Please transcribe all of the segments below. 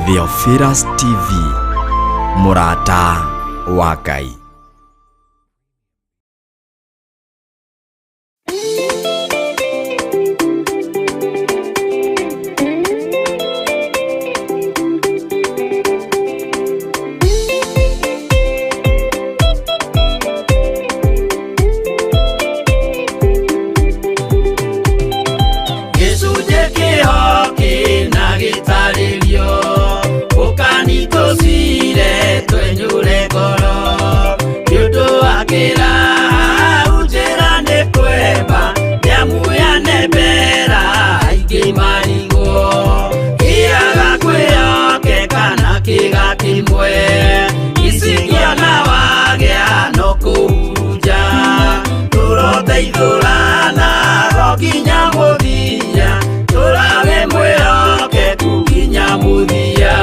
Theophilus TV, mũrata wa Ngai. Gĩcunjĩ kĩho kĩna gĩtarĩrio ũkani tũcire twenyũre ngoro nĩ ũndũ wa kĩraha njĩra nĩ kwemba nĩamu yanembera aingĩ marigwo kĩaga kwĩyokeka na kĩga kĩmwe icingĩona wagĩa no kũhurunja tũroteithũrana go nginya mũthia tũrawe mwĩhokeku nginya mũthia.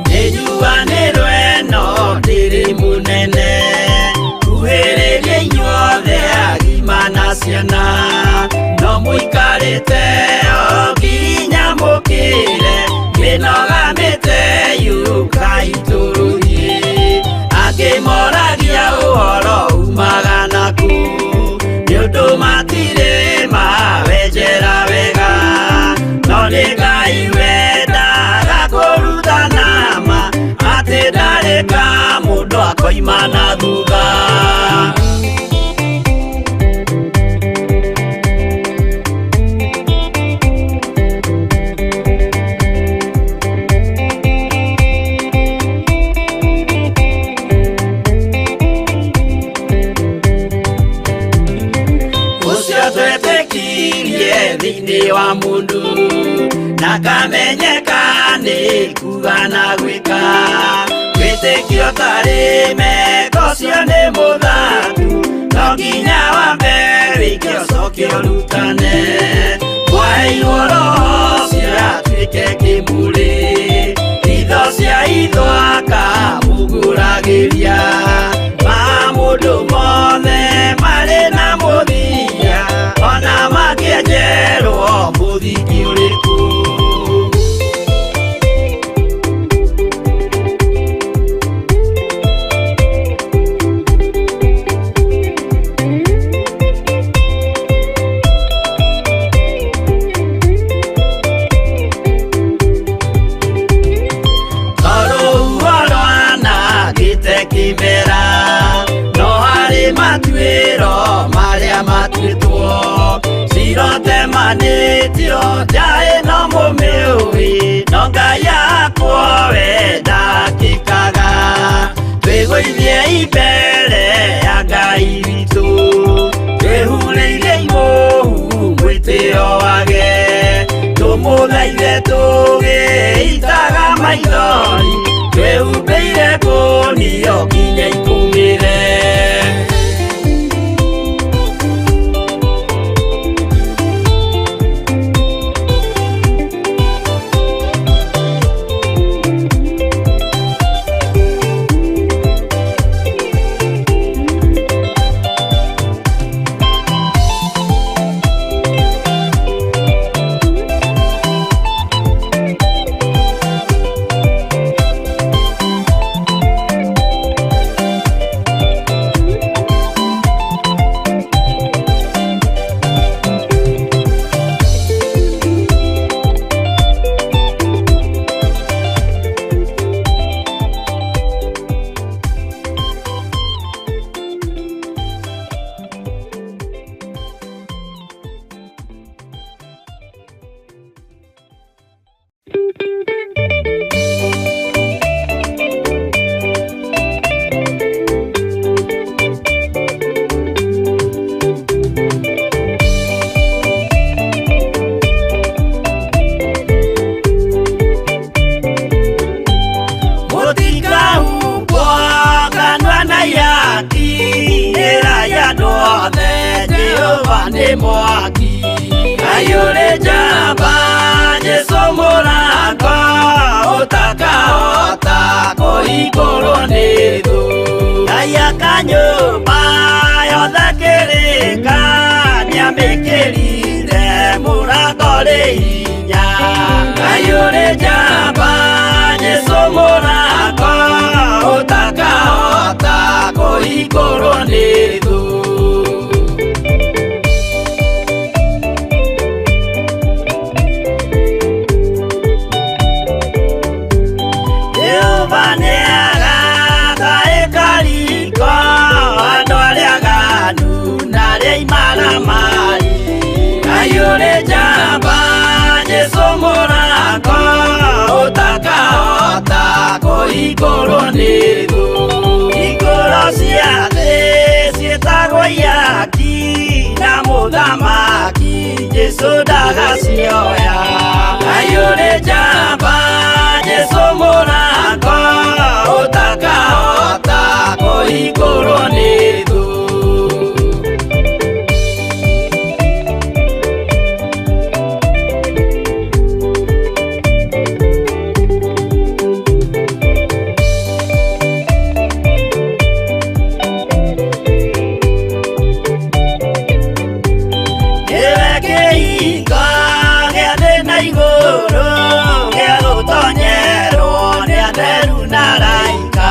Nĩnjuanĩrwo ĩno ndĩrĩ mũnene kuhĩrĩria inyuothe agima na ciana no mũikarĩte o nginya mũkĩre mĩnoga mĩte yũkai tũrũthiĩ angĩ moragia ũhoro umaga naku nĩ ũndũ matirĩ mawenjera wega no nĩ Ngai wendaga kũrutana ma atĩ ndarĩ ka mũndũ akoima na thutha. Ũcio twetĩkirie thĩinĩ wa mũndũ na kamenyeka nĩ kuga na gwĩka wĩtĩkio tarĩ meko ũcio nĩ mũthaku no nginya wambe wĩke ũcoke ũrutane mwaheirwo roho ũcio atuĩke kĩmũrĩ itho cia itho akamũgũragĩria ma mũndũ mothe marĩ na mũthia ona mangĩenjerwo mũthingi ũrĩkũ. Tondũ rwanangĩte kĩmera no harĩ matuĩro marĩa matuĩtwo cirotemanĩtio nja ĩno mũmĩũĩ no Ngai akwo we ndakĩkaga twĩgũithie mbere ya Ngai witũ twĩhurĩire imũhu mwĩtĩo wage tũmũthaithe tũgĩitaga maithori twĩhumbĩire ngũnio nginya ikũmĩre. Mũtikahumbwo kanua na ihaki ĩrai andũ othe Jehova nĩ mwaki Ngai ũrĩ njamba Jesũ. Jesũ mũrango ũtakahota kũhingũrwo nĩ thũ. Ngai aka nyũmba yothe kĩrĩka nĩamĩkĩrire mũrango rĩ hinya. Ngai ũrĩ njamba Jesũ mũrango ũtakahota kũhingũrwo nĩ thũ. Jehova nĩagaka ĩkariko andũ arĩa aganu na arĩa imaramari. Ngai ũrĩ njamba Jesũ mũrango ũtakahota kũhingũrwo nĩ thũ. Hingũro cia thĩ ciĩtagwo ihaki na mũthamaki Jesũ ndagacioya. Ngai ũrĩ njamba Jesũ mũrango ũtakahota kũhingũrwo nĩ thũ. Nĩwe kĩhingo gĩa thĩ na igũrũ gĩa gũtonyerwo nĩ atheru na araika.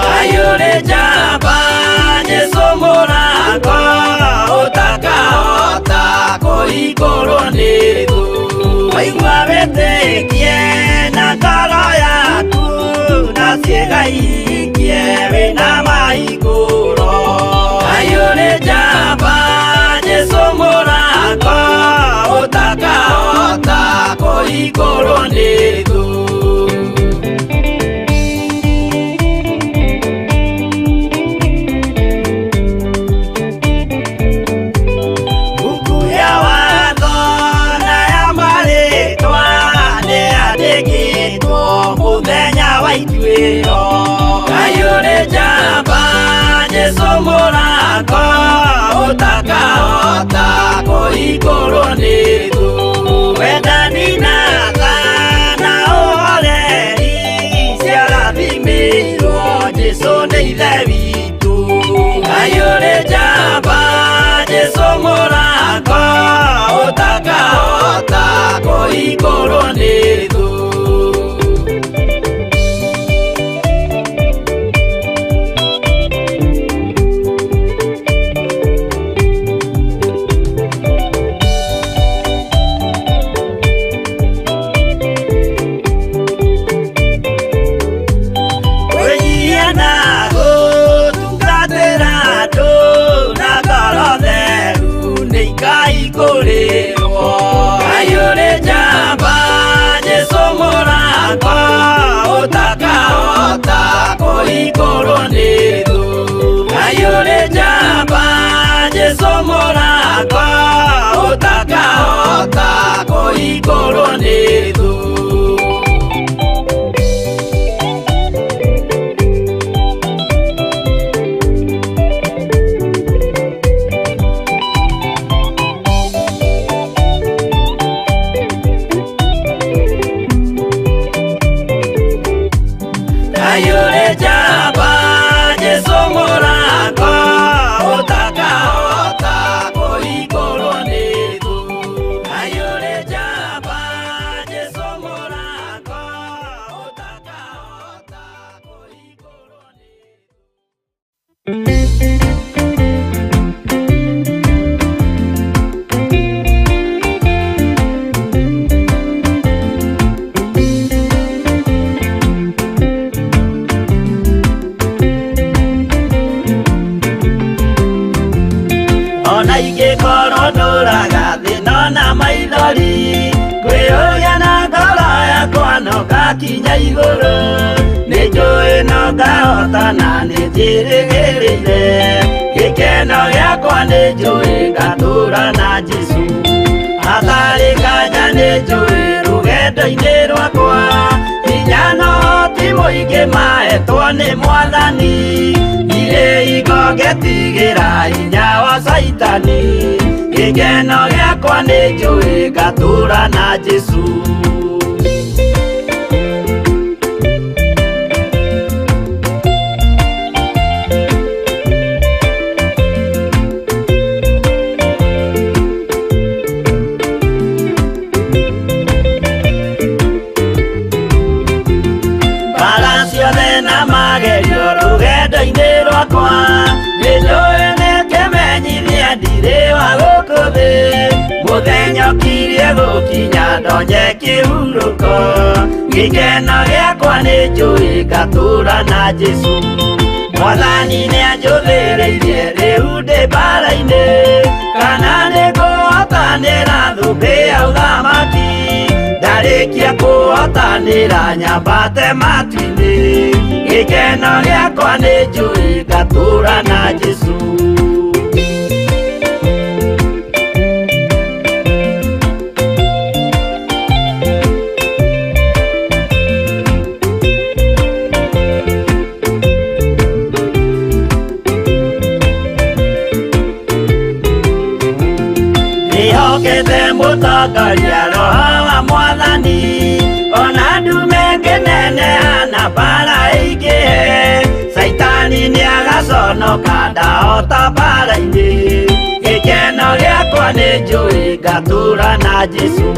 Ngai ũrĩ njamba Jesũ mũrango ũtakahota kũhingũrwo nĩ thũ. Waigua wĩtĩkie na ngoro yaku na ciĩga ihingie wĩna mahingũro. Ngai ũrĩ njamba Jesũ mũrango ũtakahota kũhingũrwo nĩ thũ. Buku ya watho na ya marĩtwa nĩyandĩkĩtwo mũthenya wa ituĩro. Ngai ũrĩ njamba Jesũ mũrango ũtakahota kũhingũrwo nĩ thũ. Wendani na tha na ũhoreri ciarathimĩirwo Jesũ nĩ Ithe witũ. Ngai ũrĩ njamba Jesũ mũrango ũtakahota kũhingũrwo nĩ thũ. Kwĩnyihia na gũtungatĩra andũ na ngoro theru nĩ ikahingũrĩrwo. Ngai ũrĩ njamba Jesũ mũrango ũtakahota kũhingũrwo nĩ thũ. Ngai ũrĩ njamba Jesũ mũrango ũtakahota kũhingũrwo nĩ thũ. Ngai ũrĩ njamba Jesũ mũrango ũtakahota kũhingũrwo nĩ thũ. Ngai ũrĩ njamba Jesũ mũrango ũtakahota kũhingũrwo nĩ thũ. Ona ingĩkorwo ndũraga thĩ no na maithori ngwĩyũria na ngoro yakwa no ngakinya igũrũ. Nĩ njũĩ no ngahota na nĩ njĩrĩgĩrĩire gĩkeno gĩakwa nĩ njũĩ ngatũra na Jesũ. Hatarĩ nganja nĩ njũĩ rũgendo-inĩ rwakwa hinya no ti mũingĩ mahetwo nĩ Mwathani. Ndirĩ hingo ngetigĩra hinya wa Caitani. Gĩkeno gĩakwa nĩ njũĩ ngatũũra na Jesũ. Mbara ciothe na magerio rũgendo-inĩ rwakwa, nĩnjũĩ nĩkĩmenyithia ndirĩ wa gũkũ thĩ. Mũthenya ũkirie gũkinya ndonye kĩhurũko, gĩkeno gĩakwa nĩ njũĩ ngatũũra na Jesũ. Mwathani nĩanjũthĩrĩirie rĩu ndĩ mbara-inĩ, kana nĩngũhotanĩra thũmbĩ ya ũthamaki. Ndarĩkia kũhotanĩra nyambate matu-inĩ, gĩkeno gĩakwa nĩ njũĩ ngatũũra na Jesũ. Ndĩhokete mũtongoria Roho wa Mwathani, ona ndume ngĩneneha na mbara ĩingĩhe, Caitani nĩagaconoka ndahota mbara-inĩ. Gĩkeno gĩakwa nĩ njũĩ ngatũũra na Jesũ.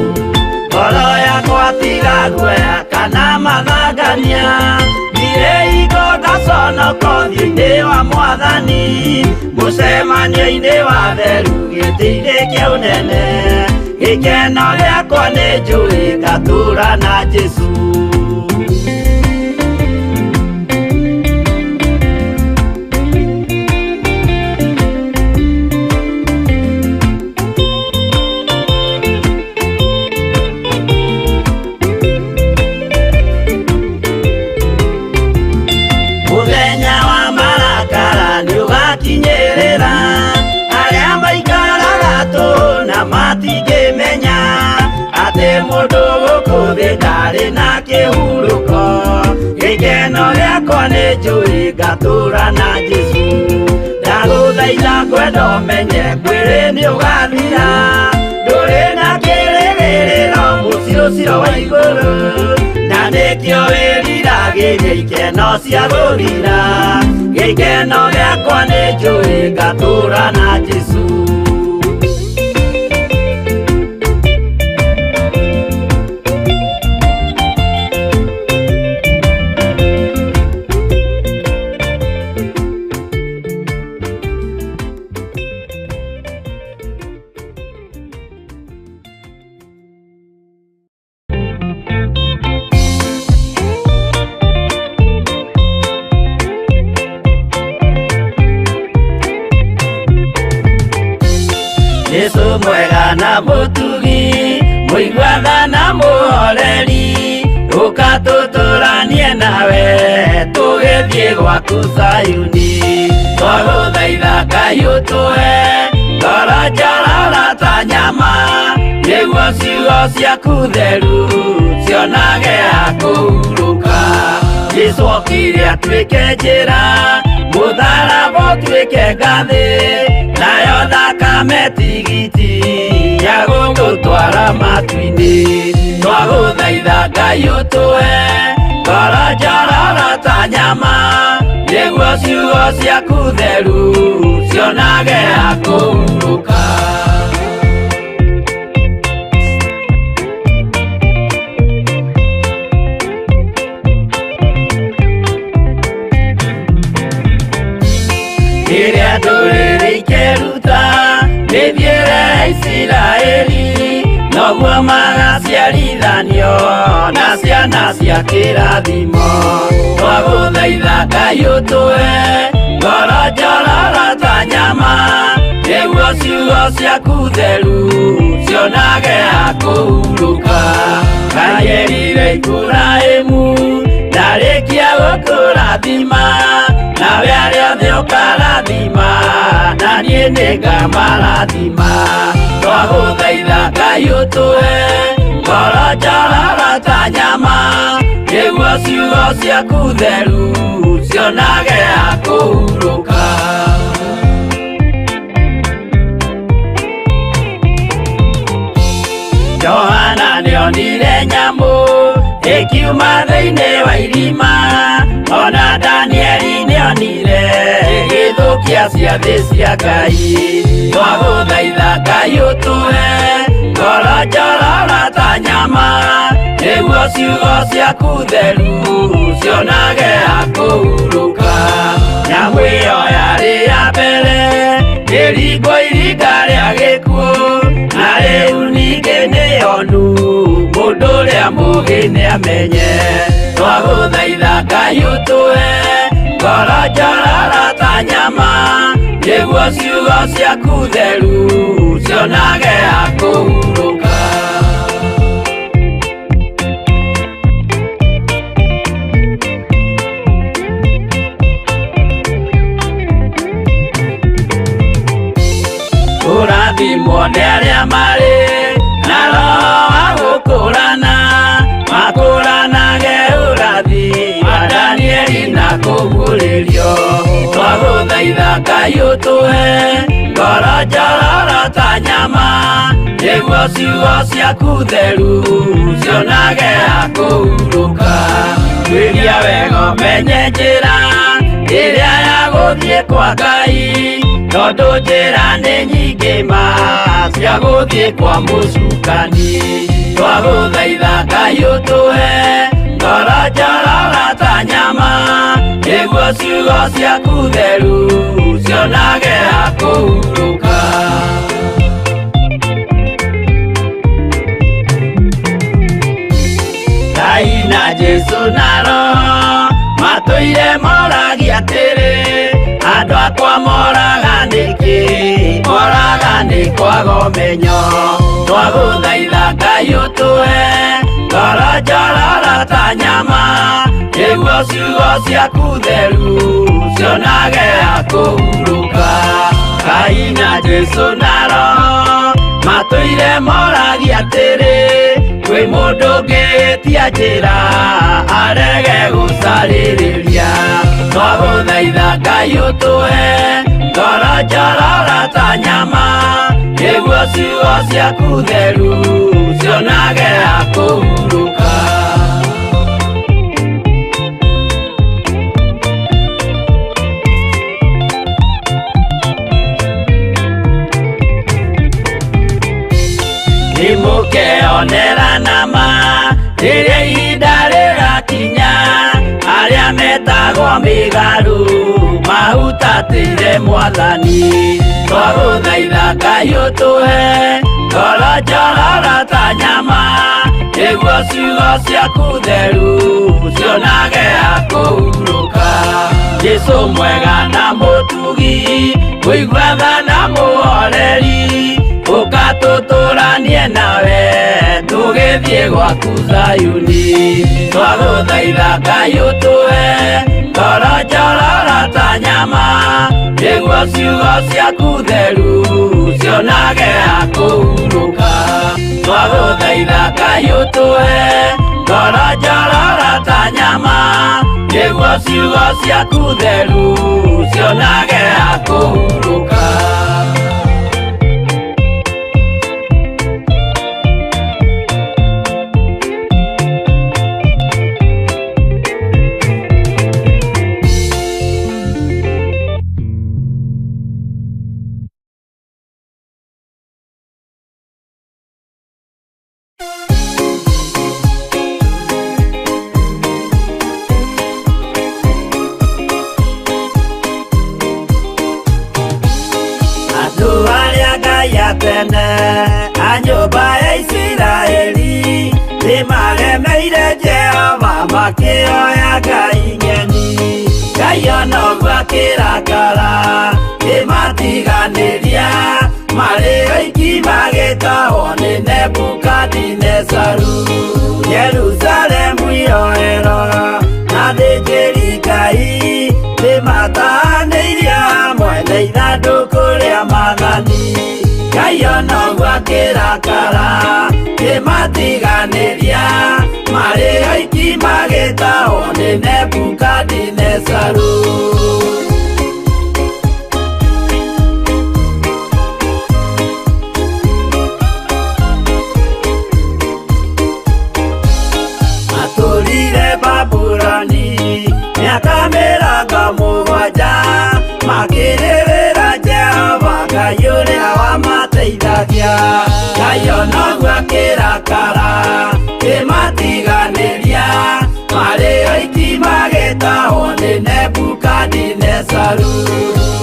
Ngoro yakwa tiga guoya kana mathangania, ndirĩ hingo ngaconoka ũthiũ-inĩ wa Mwathani, mũcemanio-inĩ wa theru gĩtĩ-inĩ kĩa ũnene. Gĩkeno gĩakwa nĩ njũĩ ngatũũra na Jesũ. Mũthenya wa marakara nĩũgakinyĩrĩra, arĩa maikaraga tũhũ na matingĩmenya atĩ mũndũ gũkũ thĩ ndarĩ na kĩhurũko. Gĩkeno gĩakwa nĩ njũĩ ngatũũra na Jesũ. Ndagũthaitha ngwenda ũmenye mwĩrĩ nĩũgathira, ndũrĩ na kĩrĩgĩrĩro mũciĩ ũcio wa igũrũ, na nĩkĩo wĩriragĩria ikeno cia gũthira. Gĩkeno gĩakwa nĩ njũĩ ngatũũra na Jesũ. Jesũ mwega na mũtugi, mũiguana na mũhoreri, ũka tũtũranie nawe tũgĩthiĩ gwaku Zayuni. Twagũthaitha Ngai ũtũhe ngoro njororo ta nyama, nĩguo ciugo ciaku theru cionage ha kũhurũka. Jesũ okire atuĩke njĩra, mũtharaba ũtuĩke ngathĩ, nayo thakame tigiti ya gũtũtwara matu-inĩ. Twagũthaitha Ngai ũtũhe ngoro njororo ta nyama, nĩguo ciugo ciaku theru cionage ha kũhurũka. Rĩrĩa ndũrĩrĩ ikeruta mĩthiĩre ya Isiraeli, noguo magaciarithanio na ciana cia kĩrathimo. Twagũthaitha Ngai ũtũhe ngoro njororo ta nyama, nĩguo ciugo ciaku theru cionage ha kũhurũka. Ngai erire Iburahĩmu ndarĩkia gũkũrathima, nawe arĩa othe ũkarathima, na niĩ nĩngamarathima. Twagũthaitha Ngai ũtũhe ngoro njororo ta nyama, nĩguo ciugo ciaku theru cionage ha kũhurũka. nĩonire nyamũ ĩkiuma thĩinĩ wa irima, ona Danieli nĩonire ĩgĩthũkia ciathĩ cia Ngai. Twagũthaitha Ngai ũtũhe ngoro njororo ta nyama, nĩguo ciugo ciaku theru cionage ha kũhurũka. Nyamũ ĩyo yarĩ ya mbere ĩringwo iringa rĩa gĩkuũ, na rĩu ningĩ nĩyonu mũndũ ũrĩa mũũgĩ nĩamenye. Twagũthaitha Ngai ũtũhe ngoro njororo ta nyama, nĩguo ciugo ciaku theru cionage ha kũhurũka. Kũrathimwo nĩ arĩa marĩ na roho wa gũkũrana, makũranage ũrathi wa Danieli na kũguũrĩrio. Twagũthaitha Ngai ũtũhe ngoro njororo ta nyama, nĩguo ciugo ciaku theru cionage ha kũhurũka. Tuĩria wega ũmenye njĩra ĩrĩa ya gũthiĩ kwa Ngai, tondũ njĩra nĩ nyingĩ ma cia gũthiĩ kwa mũcukani. Twagũthaitha Ngai ũtũhe ngoro njororo ta nyama, nĩguo ciugo ciaku theru cionage ha kũhurũka. Ngai na Jesũ na Roho matũire moragia atĩrĩ, andũ akwa moraga nĩkĩ? Moraga nĩ kwaga ũmenyo. Twagũthaitha Ngai ũtũhe ngoro njororo ta nyama, nĩguo ciugo ciaku theru cionage ha kũhurũka. Ngai na Jesũ na Roho matũire moragia atĩrĩ, kwĩ mũndũ ũngĩtia njĩra arege gũcarĩrĩria. Twagũthaitha Ngai ũtũhe ngoro njororo ta nyama, nĩguo ciugo ciaku theru cionage ha kũhurũka. Nĩmũkeonera nama rĩrĩa ihinda rĩgakinya, arĩa metagwo mĩgarũ mahutatĩire Mwathani. Twagũthaitha Ngai ũtũhe ngoro njororo ta nyama, nĩguo ciugo ciaku theru cionage ha kũhurũka. Jesũ mwega na mũtugi, mũigua tha na mũhoreri, ũka tũtũranie nawe tũgĩthiĩ gwaku Zayuni. Twagũthaitha Ngai ũtũhe ngoro njororo ta nyama, nĩguo ciugo ciaku theru cionage ha kũhurũka. Twagũthaitha Ngai ũtũhe ngoro njororo ta nyama, nĩguo ciugo ciaku theru cionage ha kũhurũka. Andũ arĩa Ngai atene a nyũmba ya Isiraeli nĩmaremeire Jehova makĩoya ngai ng'eni. Ngai ona ũguo akĩrakara kĩmatiganĩria, marĩ oiki magĩtahwo nĩ Nebukadinezaru. Jerusalemu yoerwo na athĩnjĩri Ngai nĩmatahanĩirio hamwe na ithandũkũ rĩa maathani. Ngai ona ũguo akĩrakara kĩmatiganĩria, marĩ oiki magĩtahwo nĩ Nebukadinezaru. ũrĩa wamateithagia. Ngai ona ũguo akĩrakara kĩmatiganĩria, marĩ oiki magĩtahwo nĩ Nebukadinezaru.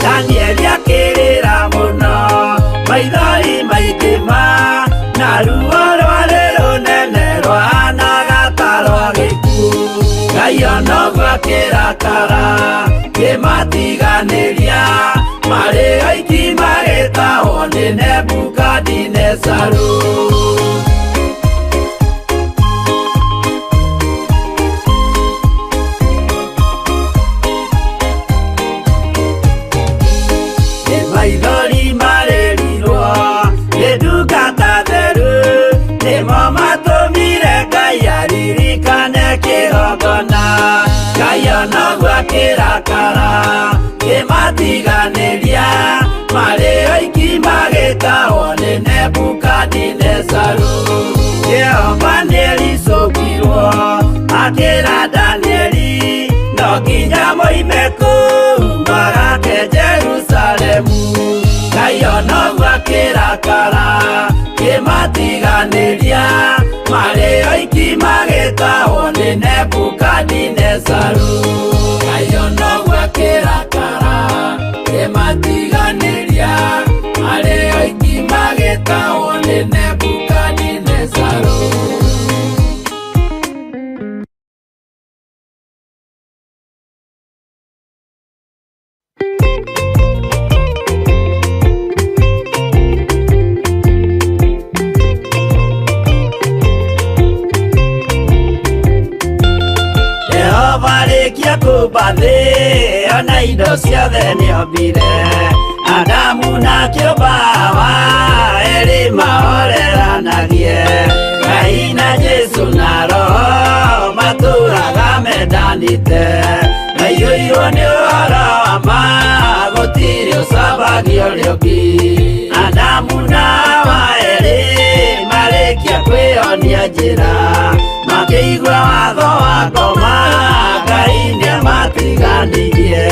Danieli akĩrĩra mũno, maithori maingĩ ma, na ruo rwarĩ rũnene rwahanaga ta rwa gĩkuũ. Ngai ona ũguo akĩrakara kĩmatiganĩria, marĩ oiki magĩtahwo nĩ Nebukadinezaru. Nĩ maithori marĩrirwo nĩ ndungata theru, nĩmo matũmire Ngai aririkane kĩgongona. Ngai ona ũguo akĩrakara kĩmatiganĩria, marĩ oiki magĩtahwo nĩ Nebukadinezaru. Jehova nĩericũkirwo akĩra Danieli, no nginya moime kũu magake Jerusalemu. Ngai ona ũguo akĩrakara kĩmatiganĩria, marĩ oiki magĩtahwo nĩ Nebukadinezaru. Ngai ona ũguo akĩrakara kĩmatiganĩria, marĩ oiki magĩtahwo nĩ Nebukadinezaru. Jehova arĩkia kũmba thĩ ona indo ciothe nĩombire, Adamu na kĩũmba Hawa erĩ mahoreranagie. Ngai na Jesũ na Roho matũraga mendanĩte, maiyũirwo nĩ ũhoro wa ma, gũtirĩ ũcambagia ũrĩa ũngĩ. Adamu na Hawa erĩ marĩkia kwĩyonia njĩra, makĩigua watho wa ngoma, Ngai nĩamatiganirie.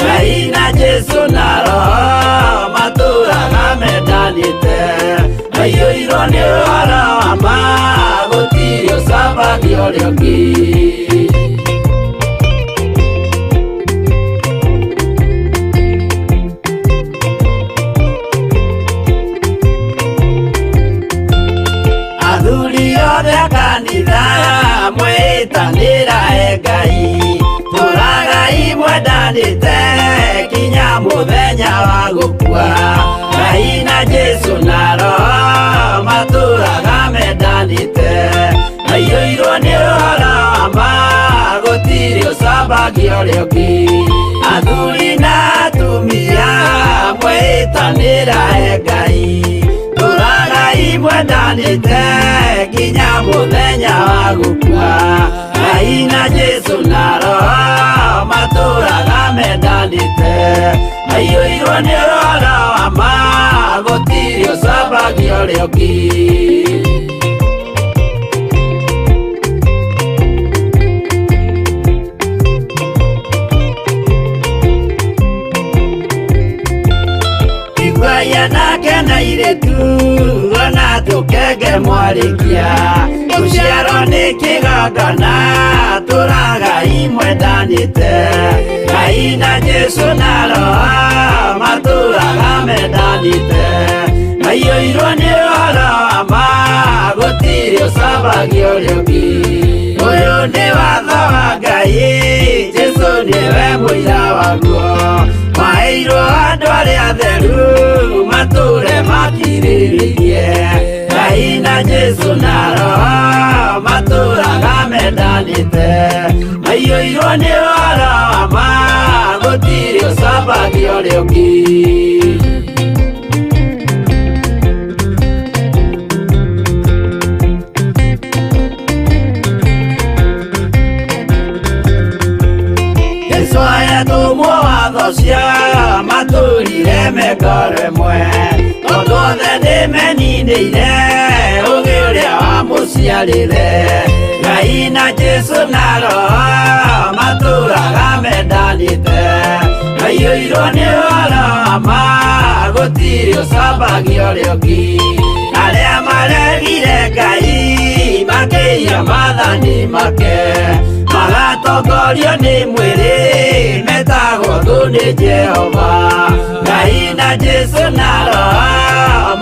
Ngai na Jesũ na Roho matũraga mendanĩte, maiyũirwo nĩ ũhoro wa ma, gũtirĩ ũcambagia ũrĩa ũngĩ. Athuri othe a kanitha mwĩtanĩra e Ngai, tũragai mwendanĩte kinya mũthenya wa gũkua. Ngai na Jesũ na Roho matũraga mendanĩte, maiyũirwo nĩ ũhoro wa ma, gũtirĩ ũcambagia ũrĩa ũngĩ. Athuri na atumia mwĩtanĩra e Ngai, tũragai mwendanĩte nginya mũthenya wa gũkua. Ngai na Jesũ na Roho matũraga mendanĩte, maiyũirwo nĩ ũhoro wa ma, gũtirĩ ũcambagia ũrĩa ũngĩ. Iguai anake na airĩtu ona tũkenge mwarĩkia, gũciarwo nĩ kĩgongona, tũragai mwendanĩte. Ngai na Jesũ na Roho matũraga mendanĩte, maiyũirwo nĩ ũhoro wa ma, gũtirĩ ũcambagia ũrĩa ũngĩ. Ũyũ nĩ watho wa Ngai, Jesũ nĩwe mũira waguo, maheirwo andũ arĩa atheru matũre makirĩrĩirie. Ngai na Jesũ na Roho matũraga mendanĩte, maiyũirwo nĩ ũhoro wa ma, gũtirĩ ũcambagia ũrĩa ũngĩ. Jesũ ayatũmwo watho cia matũrire mengoro ĩmwe, tondũ othe nĩmeninĩire ũgĩ ũrĩa wamũciarire. Ngai na Jesũ na Roho matũraga mendanĩte, Maiyũirwo nĩ ũhoro wa ma gũtirĩ ũcambagia ũrĩa ũngĩ. Arĩa maregire Ngai makĩiya maathani make magatongorio nĩ mwĩrĩ metagwo thũ nĩ Jehova. Ngai na Jesũ na Roho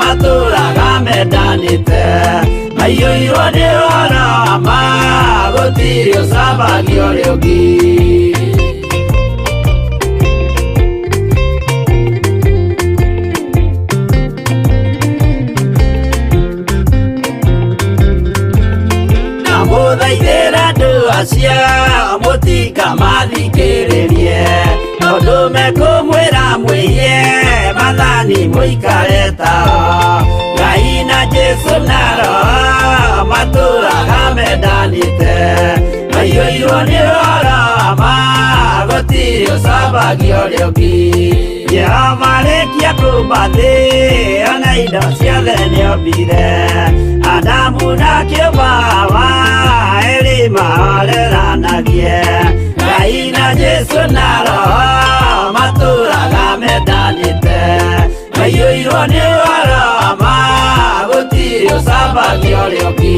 matũraga mendanĩte maiyũirwo nĩ ũhoro wa ma gũtirĩ ũcambagia ũrĩa ũngĩ. Ndamũthaithĩra andũ acio mũtikamathikĩrĩrie tondũ mekũmwĩra mwĩhie maathani mũikare tao. Ngai na Jesũ na Roho matũraga mendanĩte maiyũirwo nĩ ũhoro wa ma gũtirĩ ũcambagia ũrĩa ũngĩ. Jehova arĩkia kũũmba thĩ ona indo ciothe nĩombire Adamu na kĩũmba Hawa erĩ mahoreranagie. Ngai na Jesũ na Roho matũraga mendanĩte maiyũirwo nĩ ũhoro wa ma gũtirĩ ũcambagia ũrĩa ũngĩ.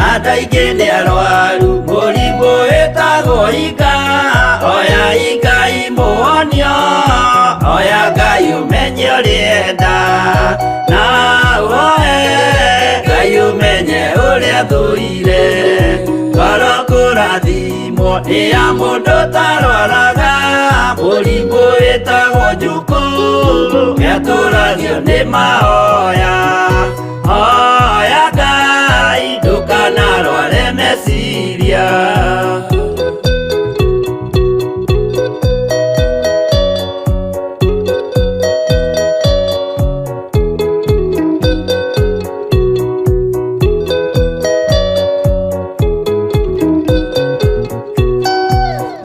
Andũ aingĩ nĩ arwaru mũrimũ wĩtagwo ika oya Ngai mũhonio oya Ngai ũmenye ũrĩenda na woe Ngai ũmenye ũrĩa thũire ngoro kũrathimwo nĩ ya mũndũ ũtarwaraga mũrimũ wĩtagwo njukũ nĩatũragio nĩ mahoya. Hoya Ngai ndũkanarware meciria.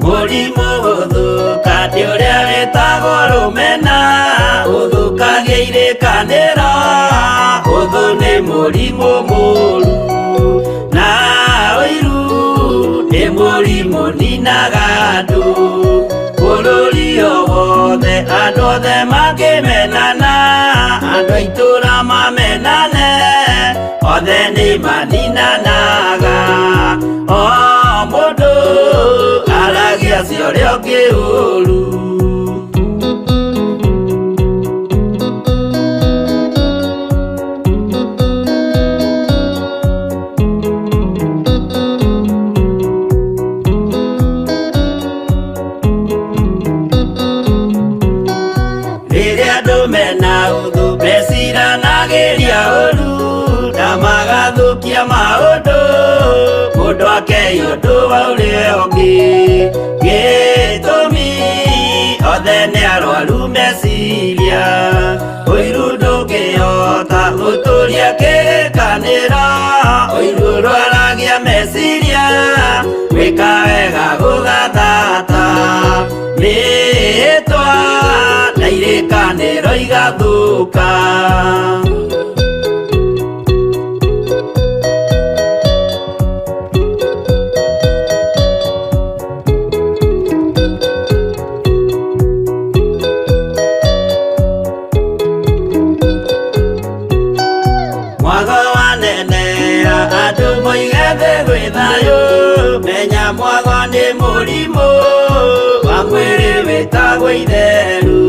Mũrimũ gũthũka nĩ ũrĩa wĩtagwo rũmena ũthũkagia irĩkanĩro ũthũ nĩ mũrimũ mũru na ũiru nĩ mũrimũ ninaga andũ bũrũri o wothe andũ othe mangĩmenana andũ a itũra mamenane othe nĩ maninanaga o mũndũ aragia cia ũrĩa ũngĩ ũru. Rĩrĩa andũ mena ũthũ meciranagĩria ũru na magathũkia maũndũ mũndũ akei ũndũ wa ũrĩa ũngĩ gĩtũmi othe nĩ arwaru meciria ũiru ndũngĩhota gũtũria kĩrĩkanĩro ũiru ũrwaragia meciria gwĩka wega gũgathata mĩĩtwa na irĩkanĩro igathũka. Mwago wanenea andũ moige thĩ gwĩ thayũ menya mwago nĩ mũrimũ wa mwĩrĩ wĩtagwo itheru.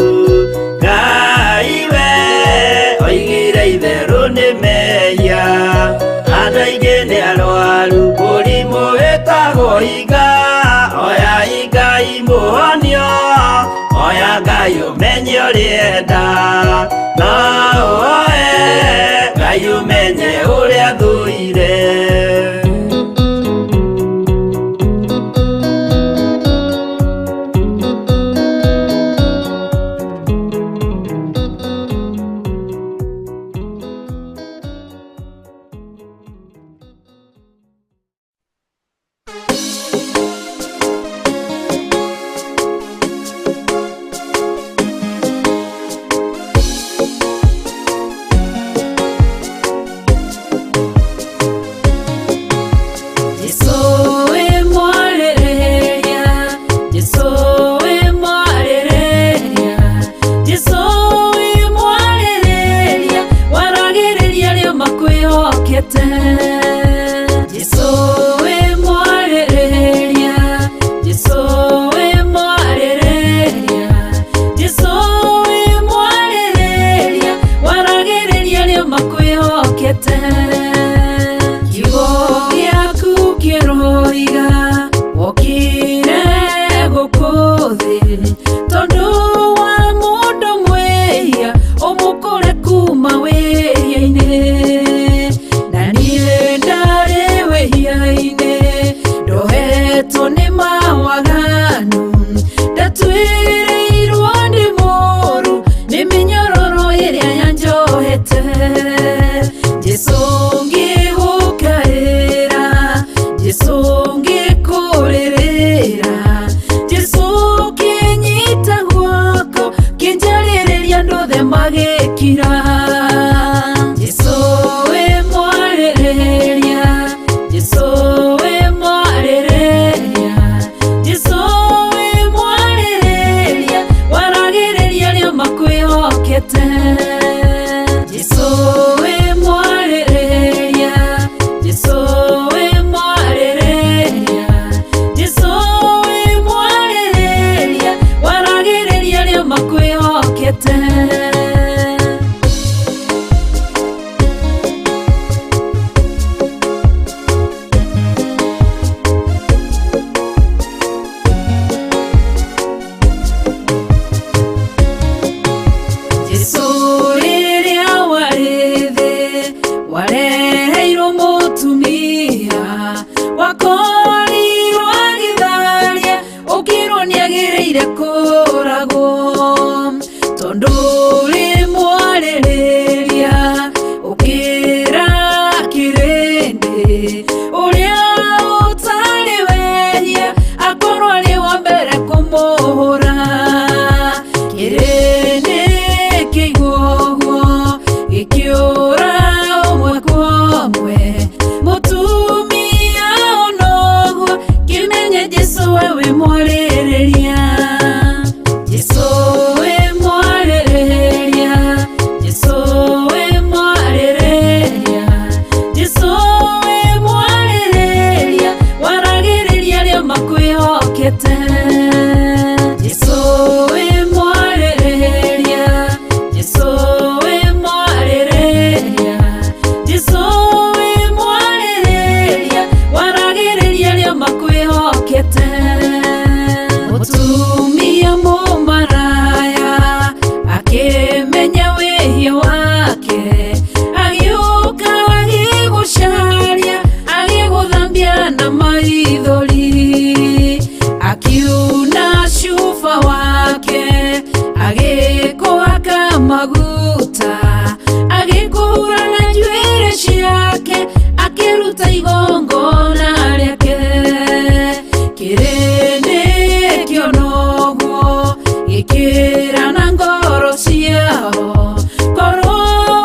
Ngai we oigire itherũ nĩ mehia andũ aingĩ nĩ arwaru mũrimũ wĩtagwo Ngai ũmenye ũrĩa enda, no ũhoe Ngai ũmenye ũrĩa thũire. Jesu we mwarĩrĩria, Jesu we mwarĩrĩria, Jesu we mwarĩrĩria, waragĩrĩria arĩa makwĩhokete. Jesu we mwarĩrĩria, Jesu we mwarĩrĩria, Jesu we mwarĩrĩria, waragĩrĩria arĩa makwĩhokete. Kiugo gĩaku kĩroiga wokire gũkũ thĩ tondũ wa mũndũ mwĩhia ũmũkũre kuma wĩhia-inĩ, na niĩ ndarĩ wĩhia-inĩ ndohetwo nĩ mawaganu, ndatwĩrĩirwo nĩ mũru nĩ mĩnyororo ĩrĩa yanjohete. Jesu ngĩgũkaĩra, Jesu ngĩkũrĩrĩra, Jesu kĩnyita guoko kĩnjarĩrĩria andũ othe magĩkira. Jesu we mwarĩrĩria, Jesu we mwarĩrĩria, Jesu we mwarĩrĩria, waragĩrĩria arĩa makwĩhokete. Jesu we mwarĩrĩria, Jesu we mwarĩrĩria, Jesu we mwarĩrĩria, waragĩrĩria arĩa makwĩhokete. Jesu rĩrĩa warĩ thĩ wareheirwo mũtumia wakorirwo agĩtharia ũkĩrwo nĩagĩrĩire kũragwo, tondũ ũrĩ mwarĩrĩria ũkĩra kĩrĩndĩ ũrĩa ũtarĩ wehia akorwo arĩ wa mbere kũmũhũra. Kĩrĩndĩ kĩigua ũguo gĩkĩũra ũmwe kwa ũmwe, mũtumia ona ũguo kĩmenye Jesu we wĩ mwarĩrĩria. Jesu we mwarĩrĩria, Jesu we mwarĩrĩria, Jesu we mwarĩrĩria, waragĩrĩria arĩa makwĩhokete. Jesu we mwarĩrĩria, Jesu we mwarĩrĩria, Jesu we mwarĩrĩria, waragĩrĩria arĩa makwĩhokete. Mũtumia mũmaraya akĩmenya wĩhia wake, agĩũka agĩgũcaria, agĩgũthambia na maithori, akiuna cuba wake, agĩkũhaka maguta, agĩkũhura na njuĩrĩ ciake, akĩruta igongona rĩake. Kĩrĩndĩ kĩona ũguo gĩkĩra na ngoro ciao, korwo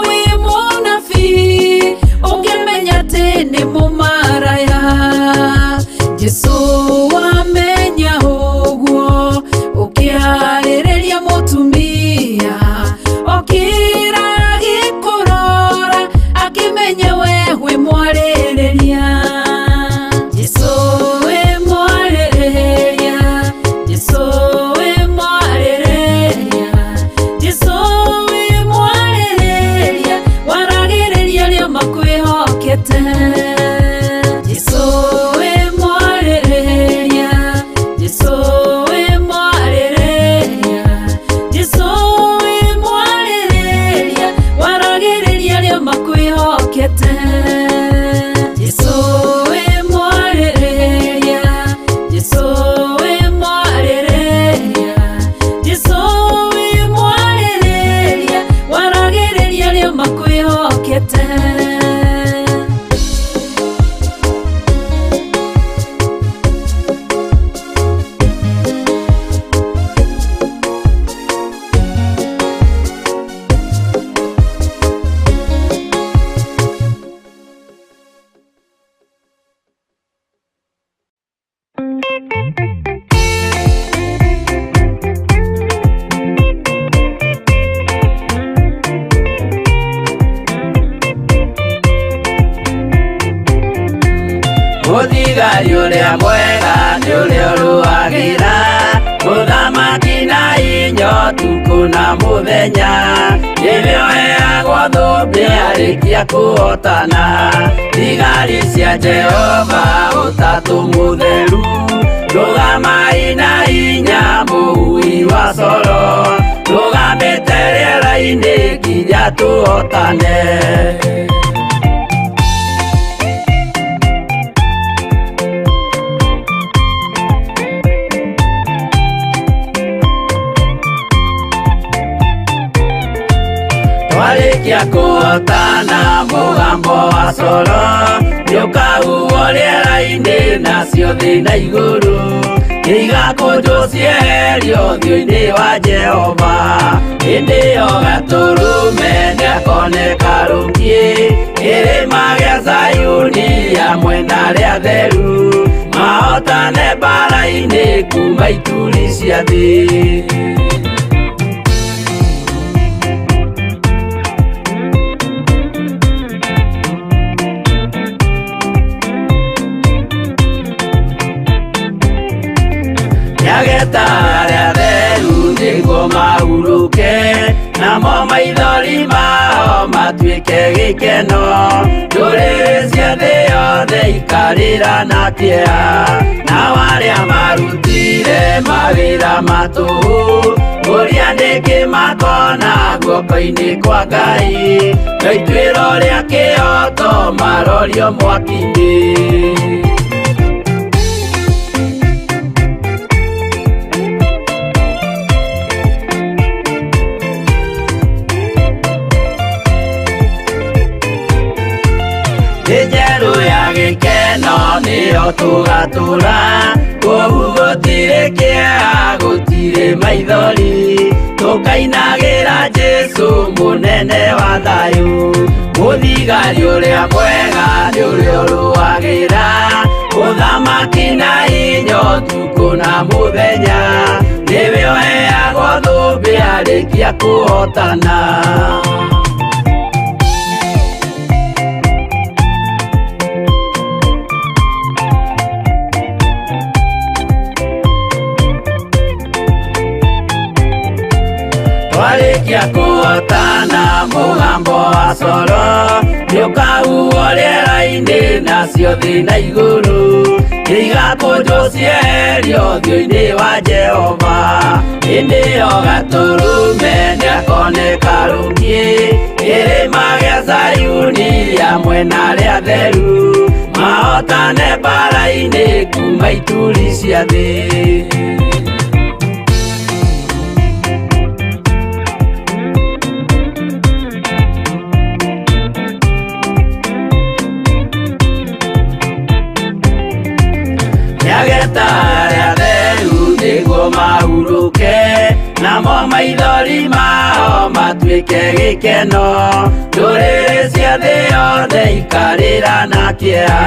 wĩ mũnabii ũngĩmenya atĩ nĩ mũmaraya. Jesu wamenya ũguo ũkĩarĩrĩria mũtumia, okĩra agĩkũrora akĩmenya we wĩ mwarĩrĩria. Jesu we mwarĩrĩria, Jesu we mwarĩrĩria, Mũthigari ũrĩa mwega nĩ ũrĩa ũrũagĩra mũthamaki na inya ũtukũ na mũthenya nĩwe ũheagwo thũmbĩ arĩkia kũhotana thigari cia Jehova ũtatũ mũtheru rũgamai na inya mũhui wa coro rũgamĩte rĩera-inĩ nginya tũhotane. Twarĩkia kũhotana mũgambo wa coro nĩũkahuhwo rĩera-inĩ nacio thĩ na igũrũ nĩigakũnjwo cieherio ũthiũ-inĩ wa Jehova hĩndĩ ĩyo Gatũrũme nĩakoneka rũngĩ kĩrĩma gĩa Zayuni hamwe na arĩa atheru mahotane mbara-inĩ kuma ituri cia thĩ. Nĩageta arĩa atheru nĩguo mahurũke namo maithori mao matuĩke gĩkeno ndũrĩrĩ cia thĩ yothe ikarĩra na kĩeha nao arĩa marutire mawĩra ma tũhũ ũrĩa nĩkĩ makona guoko-inĩ kwa Ngai no ituĩro rĩa kĩhooto marorio mwaki-inĩ. Njerũ ya gĩkeno nĩyo tũgatũra kũu gũtirĩ kĩeha gũtirĩ maithori tũkainagĩra Jesũ mũnene wa thayũ mũthigari ũrĩa mwega nĩ ũrĩa ũrũagĩra mũthamaki na hinya ũtukũ na mũthenya nĩwe ũheagwo thũmbĩ arĩkia kũhotana. Twarĩkia kũhotana mũgambo wa coro nĩũkahuhwo rĩera-inĩ nacio thĩ na igũrũ nĩigakũnjwo cieherio ũthiũ-inĩ wa Jehova hĩndĩ ĩyo Gatũrũme nĩakoneka rũngĩ kĩrĩma gĩa Zayuni hamwe na arĩa atheru mahotane mbara-inĩ kuma ituri cia thĩ. Nĩageta arĩa atheru nĩguo mahurũke namo maithori mao matuĩke gĩkeno ndũrĩrĩ cia thĩ yothe ikarĩra na kĩeha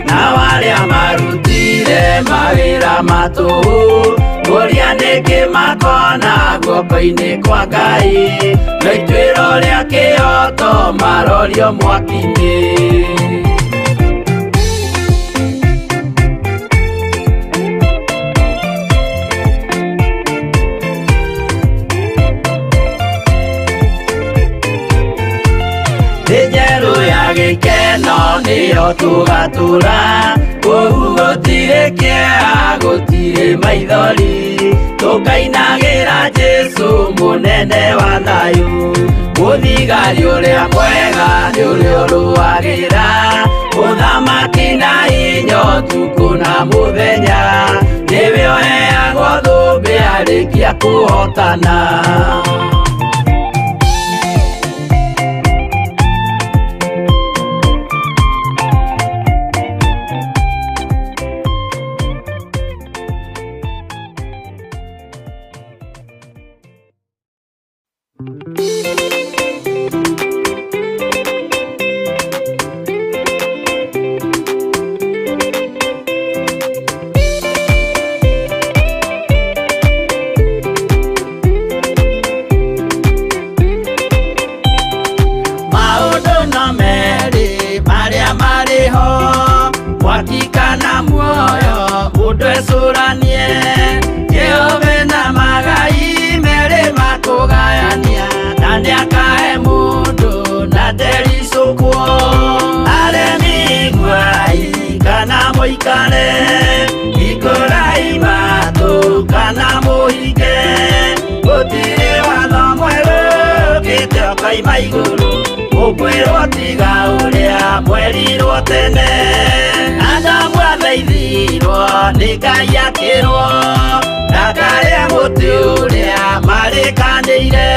nao arĩa marutire mawĩra ma tũhũ ũrĩa nĩkĩ makona guoko-inĩ kwa Ngai no ituĩro rĩa kĩhooto marorio mwaki-inĩ. Njerũ ya gĩkeno nĩyo tũgatũra kũu gũtirĩ kĩeha gũtirĩ maithori tũkainagĩra Jesũ mũnene wa thayũ mũthigari ũrĩa mwega nĩ ũrĩa ũrũagĩra mũthamaki na hinya ũtukũ na mũthenya nĩwe ũheagwo thũmbĩ arĩkia kũhotana. Maũndũ no merĩ marĩa marĩ ho mwaki kana muoyo. mũikare, hingũrai matũ kana mũhinge. Gũtirĩ watho mwerũ ũkĩte ũkoima igũrũ, mũkwĩrwo tiga ũrĩa mwerirwo tene. Adamu athaithirwo nĩ Ngai akĩrwo ndakarĩe mũtĩ ũrĩa marĩkanĩire.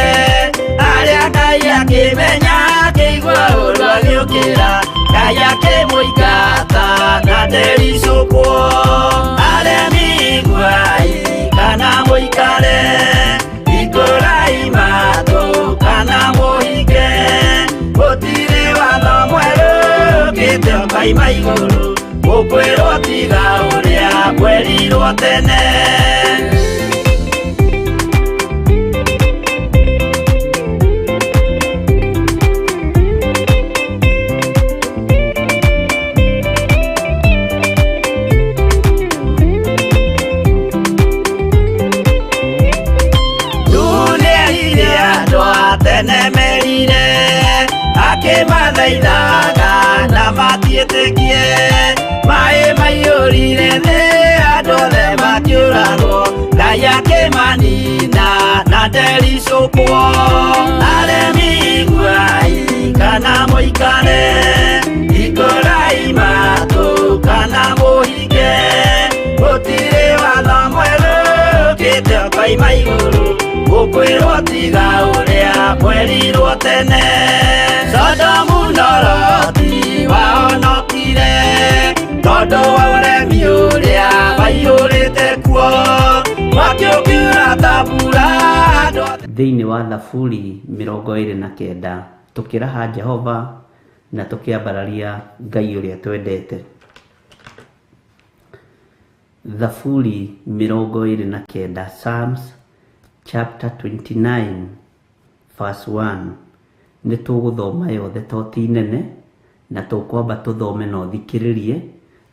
Arĩa Ngai akĩmenya akĩigua ũru agĩũkĩra, Ngai akĩmũingata na ndericũkwo. Aremi iguai kana mũikare, hingũrai matũ kana mũhinge. Gũtirĩ watho mwerũ ũkĩte ũkoima igũrũ, mũkwĩrwo tiga ũrĩa mwerirwo tene. Nĩerire andũ a tene merire, akĩmathaithaga na matiĩtĩkie. Maĩ maiyũrire thĩ andũ othe makĩũragwo, Ngai akĩmanina na ndericũkwo. Aremi iguai kana mũikare, hingũrai matũ kana mũhinge. Gũtirĩ watho mwerũ ũkĩte ũkoima igũrũ, mũkwĩrwo tiga ũrĩa mwerirwo tene. Sodomu na Loti wahonokire tondũ wa ũremi ũrĩa waiyũrĩte kuo, mwaki ũkiura ta mbura andũ othe. Thĩinĩ wa Thaburi 29 tũkĩraha Jehova na tũkĩambararia Ngai ũrĩa twendete. Thaburi 29, Psalms chapter 29 verse 1. Nĩ tũgũthoma yothe to ti nene, na tũkwamba tũthome na ũthikĩrĩrie,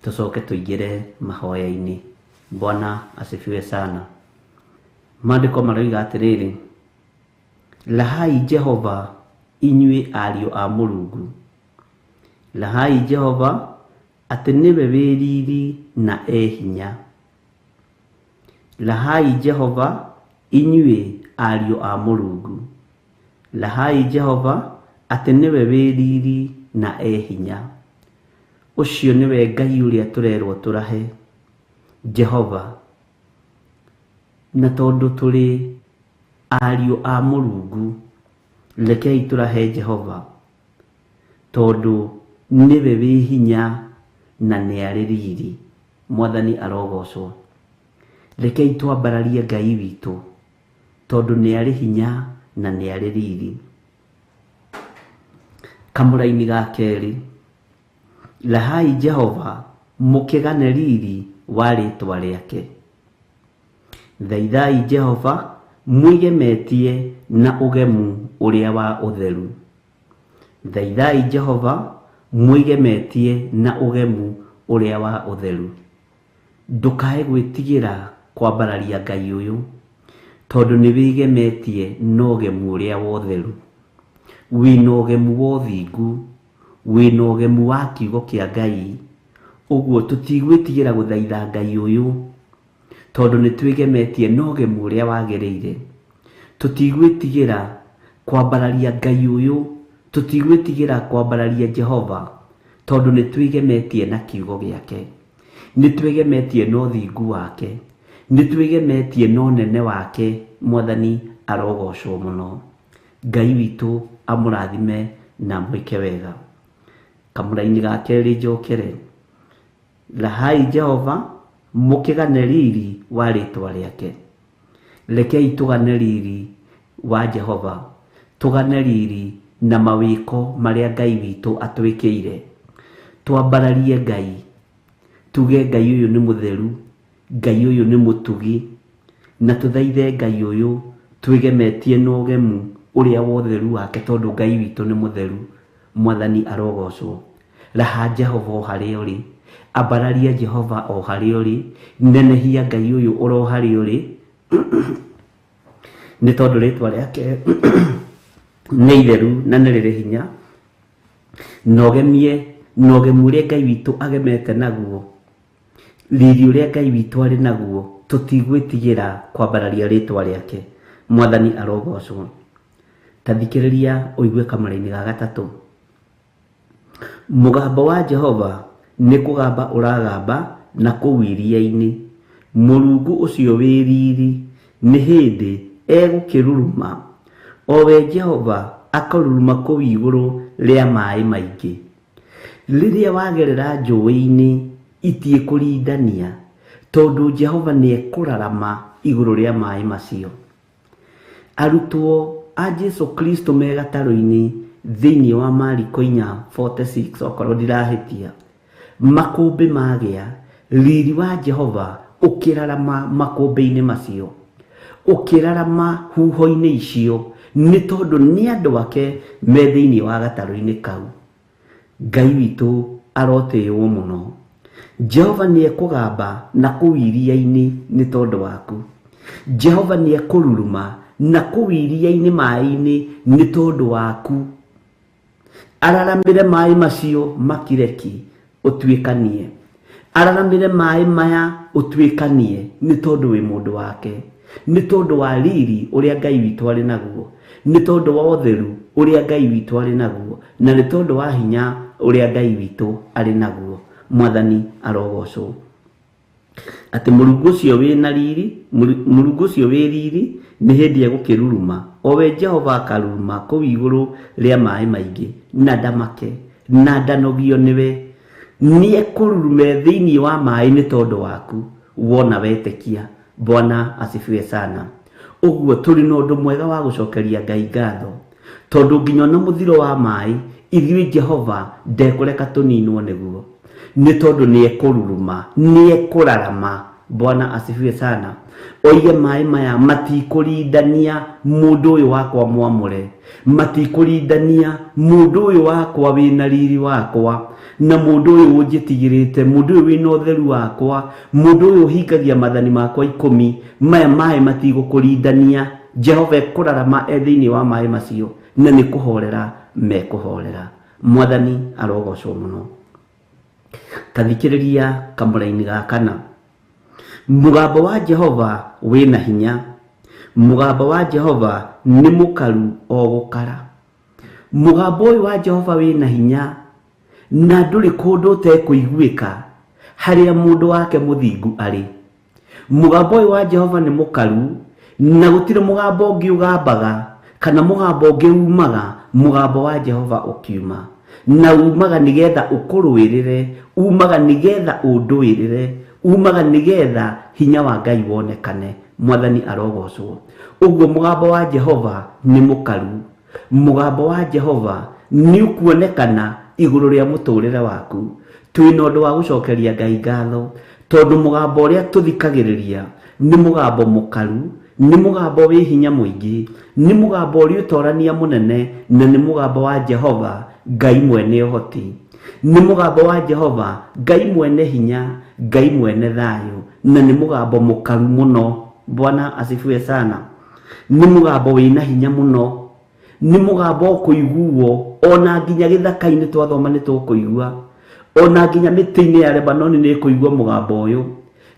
tũcoke tũingĩre mahoya-inĩ. Bwana asifiwe sana. Maandĩko maroiga atĩrĩrĩ, Rahai Jehova inyuĩ ariũ a Mũrungu. Rahai Jehova atĩ nĩwe wĩ riri na e hinya. Rahai Jehova inyuĩ ariũ a Mũrungu. Rahai Jehova atĩ nĩwe wĩ riri na e hinya. Ũcio nĩwe Ngai ũrĩa tũrerwo tũrahe, Jehova. Na tondũ tũrĩ ariũ a Mũrungu, rekei tũrahe Jehova, tondũ nĩwe wĩ hinya na nĩ arĩ riri. Mwathani arogocwo. Rekei twambararie Ngai witũ, tondũ nĩ arĩ hinya na nĩ arĩ riri. Kamũraini ga kerĩ, Rahai Jehova mũkĩgane riri wa rĩtwa rĩake. Thaithai Jehova mwĩgemetie na ũgemu ũrĩa wa ũtheru. Thaithai Jehova mwĩgemetie na ũgemu ũrĩa wa ũtheru. Ndũkae gwĩtigĩra kwambararia Ngai ũyũ, tondũ nĩ wĩgemetie na ũgemu ũrĩa wa ũtheru. Wĩna ũgemu wa ũthingu, wĩna ũgemu wa kiugo kĩa Ngai. Ũguo tũtigwĩtigĩra gũthaitha Ngai ũyũ, tondũ nĩ twĩgemetie na ũgemu ũrĩa wagĩrĩire. Tũtigwĩtigĩra kwambararia Ngai ũyũ, tũtigwĩtigĩra kwambararia Jehova, tondũ nĩ twĩgemetie na kiugo gĩake. Nĩ twĩgemetie na ũthingu wake, nĩ twĩgemetie na ũnene wake. Mwathani arogocwo mũno. Ngai witũ amũrathime na amwĩke wega. Kamũraini ga kerĩ njokere, Rahai Jehova mũkĩgane riri wa rĩtwa rĩake. Rekei tũgane riri wa Jehova, tũgane riri na mawĩko marĩa Ngai witũ atwĩkĩire. Twambararie Ngai, tuge Ngai ũyũ nĩ mũtheru, Ngai ũyũ nĩ mũtugi, na tũthaithe Ngai ũyũ twĩgemetie na ũgemu ũrĩa wa ũtheru wake, tondũ Ngai witũ nĩ mũtheru. Mwathani arogocwo. Raha Jehova o harĩa ũrĩ, ambararia Jehova o harĩa ũrĩ, nenehia Ngai ũyũ oro harĩa ũrĩ, nĩ tondũ rĩtwa rĩake nĩ itheru na nĩ rĩrĩ hinya. Na ũgemie na ũgemu ũrĩa Ngai witũ agemete naguo. Riri ũrĩa Ngai witũ arĩ naguo tũtigwĩtigĩra kwambararia rĩtwa rĩake. Mwathani arogocwo. Ta thikĩrĩria ũigue kamũra-inĩ ga gatatũ. Mũgambo wa Jehova nĩ kũgamba ũragamba na kũu iria-inĩ. Mũrungu ũcio wĩ riri nĩ hĩndĩ egũkĩruruma, o we Jehova akaruruma kũu igũrũ rĩa maĩ maingĩ. Rĩrĩa wagerera njũĩ-inĩ itiĩkũrindania, tondũ Jehova nĩekũrarama igũrũ rĩa maĩ macio. Arutwo a Jesu Kristo me gatarũ-inĩ thĩinĩ wa Mariko 4:46 okorwo ndirahĩtia, makũmbĩ magĩa, riri wa Jehova ũkĩrarama makũmbĩ-inĩ macio, ũkĩrarama huho-inĩ icio, nĩ tondũ nĩ andũ ake me thĩinĩ wa gatarũ-inĩ kau. Ngai witũ arotĩĩwo mũno. Jehova nĩekũgamba na kũu iria-inĩ nĩ tondũ waku. Jehova nĩekũruruma na kũu iria-inĩ maĩ-inĩ nĩ tondũ waku. Araramĩre maĩ macio makireki ũtuĩkanie. Araramĩre maĩ maya ũtuĩkanie nĩ tondũ wĩ mũndũ wake, nĩ tondũ wa riri ũrĩa Ngai witũ arĩ naguo, nĩ tondũ wa ũtheru ũrĩa Ngai witũ arĩ naguo, na nĩ tondũ wa hinya ũrĩa Ngai witũ arĩ naguo. Mwathani arogocwo. Atĩ mũrungu ũcio wĩna riri, mũrungu ũcio wĩ riri nĩ hĩndĩ egũkĩruruma, o we Jehova akaruruma kũu igũrũ rĩa maĩ maingĩ, na ndamake na ndanogio nĩwe. Nĩekũrurume thĩinĩ wa maĩ nĩ tondũ waku, wona wetĩkia. Bwana asifiwe sana. Ũguo tũrĩ na ũndũ mwega wa gũcokeria Ngai ngatho, tondũ nginya ona mũthiro wa maĩ ithuĩ Jehova ndekũreka tũninwo nĩguo, nĩ tondũ nĩekũruruma, nĩekũrarama. Bwana asifiwe sana. Oige maĩ maya matikũrindania mũndũ ũyũ wakwa mwamũre, matikũrindania mũndũ ũyũ wakwa wĩna riri wakwa, na mũndũ ũyũ ũnjĩtigĩrĩte, mũndũ ũyũ wĩna ũtheru wakwa, mũndũ ũyũ ũhingagia mathani makwa 10. Maya maĩ matigũkũrindania. Jehova ekũrarama e thĩinĩ wa maĩ macio, na nĩ kũhorera mekũhorera. Mwathani arogocwo mũno. Ta thikĩrĩria kamũra-inĩ ga kana. Mũgambo wa Jehova wĩna hinya, mũgambo wa Jehova nĩ mũkaru o gũkara. Mũgambo ũyũ wa Jehova wĩna hinya, na ndũrĩ kũndũ ũtekũiguĩka harĩa mũndũ wake mũthingu arĩ. Mũgambo ũyũ wa Jehova nĩ mũkaru, na gũtirĩ mũgambo ũngĩ ũgambaga kana mũgambo ũngĩ umaga, mũgambo wa Jehova ũkiuma. Na umaga nĩgetha ũkũrũĩrĩre, umaga nĩgetha ũndũĩrĩre, umaga nĩgetha hinya wa Ngai wonekane. Mwathani arogocwo. Ũguo mũgambo wa Jehova nĩ mũkaru, mũgambo wa Jehova nĩ ũkuonekana igũrũ rĩa mũtũrĩre waku. Twĩna ũndũ wa gũcokeria Ngai ngatho, tondũ mũgambo ũrĩa tũthikagĩrĩria nĩ mũgambo mũkaru, nĩ mũgambo wĩ hinya mũingĩ, nĩ mũgambo ũrĩ ũtorania mũnene, na nĩ mũgambo wa Jehova Ngai mwene ũhoti, nĩ mũgambo wa Jehova Ngai mwene hinya, Ngai mwene thayũ, na nĩ mũgambo mũkaru mũno. Bwana asifiwe sana. Nĩ mũgambo wĩna hinya mũno, nĩ mũgambo ũkũiguo ona nginya gĩthaka-inĩ twathoma nĩ tũkũigua, ona nginya mĩtĩ-inĩ ya Lebanoni nĩ ĩkũigua mũgambo ũyũ.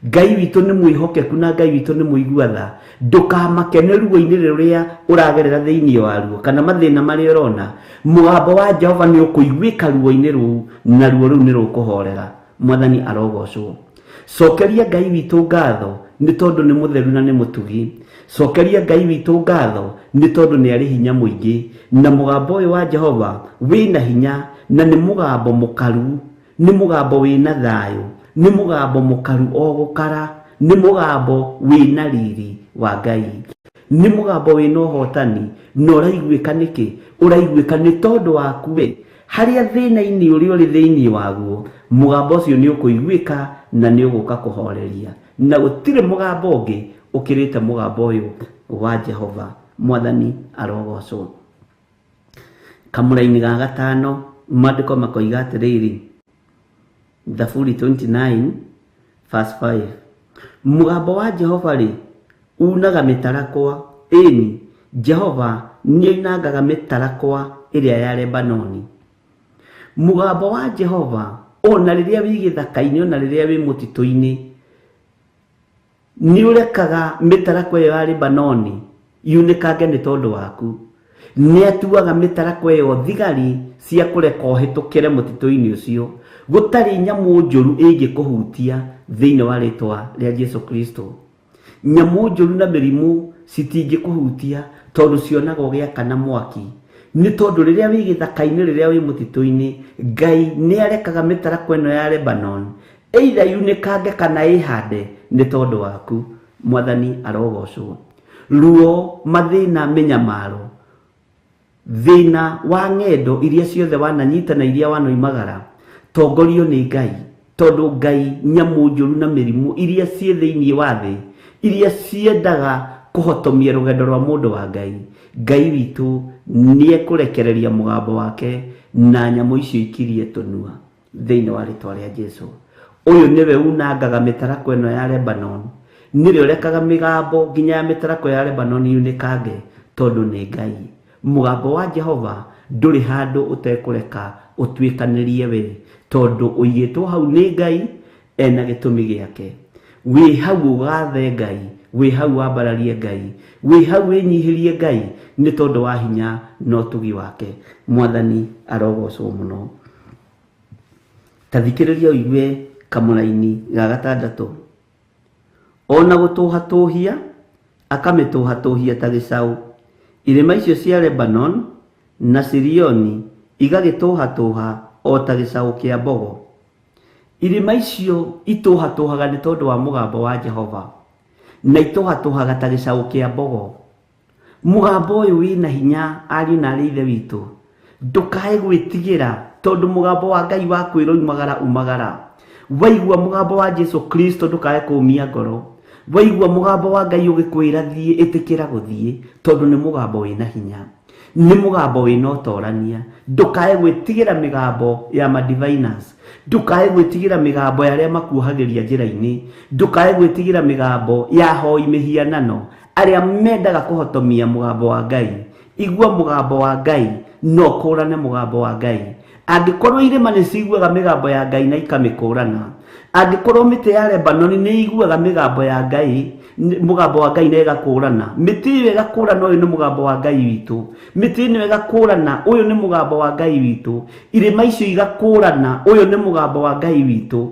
Ngai witũ nĩ mwĩhokeku na Ngai witũ nĩ mũigua tha. Ndũkamake nĩ ruo-inĩ rũrĩa ũragerera thĩinĩ waruo kana mathĩna marĩa ũrona. Mũgambo wa Jehova nĩ ũkũiguĩka ruo-inĩ rũu, na ruo rũu nĩ rũkũhorera. Mwathani arogocwo. Cokeria Ngai witũ ngatho nĩ tondũ nĩ mũtheru na nĩ mũtugi. Cokeria Ngai witũ ngatho nĩ tondũ nĩ arĩ hinya mũingĩ, na mũgambo ũyũ wa Jehova wĩna hinya, na nĩ mũgambo mũkaru, nĩ mũgambo wĩna thayũ, nĩ mũgambo mũkaru o gũkara, nĩ mũgambo wĩna riri wa Ngai, nĩ mũgambo wĩna ũhotani. Na ũraiguĩka nĩkĩ? Ũraiguĩka nĩ tondũ waku we harĩa thĩna-inĩ ũrĩa ũrĩ thĩinĩ waguo, mũgambo ũcio nĩ ũkũiguĩka na nĩ ũgũka kũhoreria, na gũtirĩ mũgambo ũngĩ ũkĩrĩte mũgambo ũyũ wa Jehova. Mwathani arogocwo. Kamũra-inĩ ga gatano maandĩko makoiga atĩrĩrĩ, Thaburi 29 verse 5, mũgambo wa Jehova rĩ unaga mĩtarakwa, ĩni Jehova nĩoinangaga mĩtarakwa ĩrĩa ya Lebanoni. Mũgambo wa Jehova Ona rĩrĩa wĩ gĩthaka-inĩ, ona rĩrĩa wĩ mũtitũ-inĩ, nĩ ũrekaga mĩtarakwa ĩyo ya Lebanoni yunĩkange nĩ tondũ waku. Nĩ atuaga mĩtarakwa ĩyo thigari cia kũreka ũhĩtũkĩre mũtitũ-inĩ ũcio, gũtarĩ nyamũ njũru ĩngĩkũhutia thĩinĩ wa rĩtwa rĩa Jesu Kristo. Nyamũ njũru na mĩrimũ citingĩkũhutia tondũ cionaga ũgĩakana mwaki. Nĩ tondũ rĩrĩa wĩ gĩthaka-inĩ, rĩrĩa wĩ mũtitũ-inĩ, Ngai nĩ arekaga mĩtarakwa ĩno ya Lebanon either yunĩkange kana ĩhande nĩ tondũ waku. Mwathani arogocwo. Ruo, mathĩna, mĩnyamaro, thĩna wa ng'endo iria ciothe wananyita na iria wanoimagara, tongorio nĩ Ngai, tondũ Ngai nyamũ njũru na mĩrimũ iria ciĩ thĩinĩ wa thĩ, iria ciendaga kũhotomia rũgendo rwa mũndũ wa Ngai, Ngai witũ nĩ ekũrekereria mũgambo wake na nyamũ icio ikirie tũnua thĩinĩ wa rĩtwa rĩa Jesu. Ũyũ nĩwe unangaga mĩtarakwa ĩno ya Lebanon, nĩwe ũrekaga mĩgambo nginya ya mĩtarakwa ya Lebanon yunĩkange, tondũ nĩ Ngai. Mũgambo wa Jehova ndũrĩ handũ ũtekũreka ũtuĩkanĩrie we, tondũ ũigĩtwo hau nĩ Ngai ena gĩtũmi gĩake. Wĩ hau ũgathe Ngai, wĩ hau wambararie Ngai, wĩ hau wĩnyihĩrie Ngai nĩ tondũ wa hinya na ũtugi wake. Mwathani arogocwo mũno. Ta thikĩrĩria ũigue kamũraini ga gatandatũ. Ona gũtũhatũhia akamĩtũhatũhia ta gĩcaũ, irĩma icio cia Lebanon na Sirioni igagĩtũhatũha o ta gĩcaũ kĩa mbogo. Irĩma icio itũhatũhaga nĩ tondũ wa mũgambo wa Jehova, na itũhatũhaga ta gĩcaũ kĩa mbogo. Mũgambo ũyũ wĩna hinya, ariũ na arĩ ithe witũ, ndũkae gwĩtigĩra, tondũ mũgambo wa Ngai wa kwĩra umagara umagara. Waigua mũgambo wa Jesu Kristo ndũkae kũũmia ngoro. Waigua mũgambo wa Ngai ũgĩkwĩra thiĩ, ĩtĩkĩra gũthiĩ, tondũ nĩ mũgambo wĩna hinya, nĩ mũgambo wĩna ũtorania. Ndũkae gwĩtigĩra mĩgambo ya madiviners, ndũkae gwĩtigĩra mĩgambo ya arĩa makuohagĩria njĩra-inĩ, ndũkae gwĩtigĩra mĩgambo ya hoi mĩhianano, arĩa mendaga kũhotomia mũgambo wa Ngai. Igua mũgambo wa Ngai no ũkũrane mũgambo wa Ngai. Angĩkorwo irĩma nĩ ciguaga mĩgambo ya Ngai na ikamĩkũrana, angĩkorwo mĩtĩ ya Lebanoni nĩ iguaga mĩgambo ya Ngai, mũgambo wa Ngai na ĩgakũrana, mĩtĩ ĩyo ĩgakũrana, ũyũ nĩ mũgambo wa Ngai witũ. Mĩtĩ ĩno ĩgakũrana, ũyũ nĩ mũgambo wa Ngai witũ. Irĩma icio igakũrana, ũyũ nĩ mũgambo wa Ngai witũ.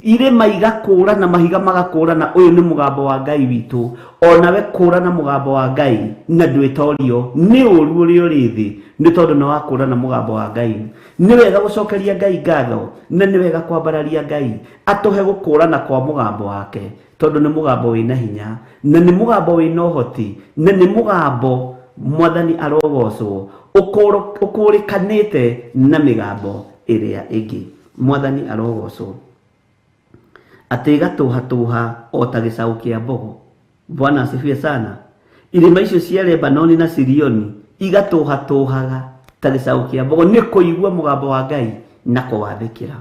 Irĩma igakũrana, mahiga magakũrana, ũyũ nĩ mũgambo wa Ngai witũ. Onawe kũrana mũgambo wa Ngai na ndwĩtorio nĩ ũru ũrĩa ũrĩ thĩ, nĩ tondũ nĩ wakũrana mũgambo wa Ngai. Nĩ wega gũcokeria Ngai ngatho, na nĩ wega kwambararia Ngai atũhe gũkũrana kwa mũgambo wake, tondũ nĩ mũgambo wĩna hinya, na nĩ mũgambo wĩna ũhoti, na nĩ mũgambo Mwathani arogocwo ũkũrĩkanĩte na mĩgambo ĩrĩa ĩngĩ. Mwathani arogocwo. Atĩ ĩgatũhatũha o ta gĩcaũ kĩa mbogo. Bwana asifiwe sana. Irĩma icio cia Lebanoni na Sirioni igatũhatũhaga ta gĩcaũ kĩa mbogo nĩ kũigua mũgambo wa Ngai na kũwathĩkĩra.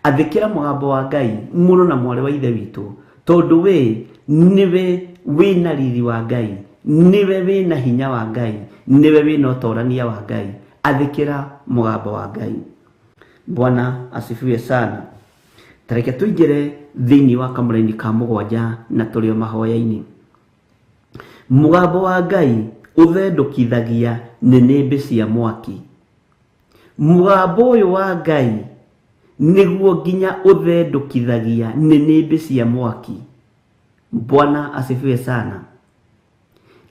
Athĩkĩra mũgambo wa Ngai mũrũ na mwarĩ wa ithe witũ, tondũ we nĩwe wĩna riri wa Ngai, nĩwe wĩna hinya wa Ngai, nĩwe wĩna ũtorania wa Ngai. Athĩkĩra mũgambo wa Ngai. Bwana asifiwe sana. Tareke tũingĩre thĩinĩ wa kamũraini ka mũgwanja na tũrĩ o mahoya-inĩ. Mũgambo wa Ngai ũthendũkithagia nĩnĩmbĩ cia mwaki. Mũgambo ũyũ wa Ngai nĩguo nginya ũthendũkithagia nĩnĩmbĩ cia mwaki. Bwana asifiwe sana.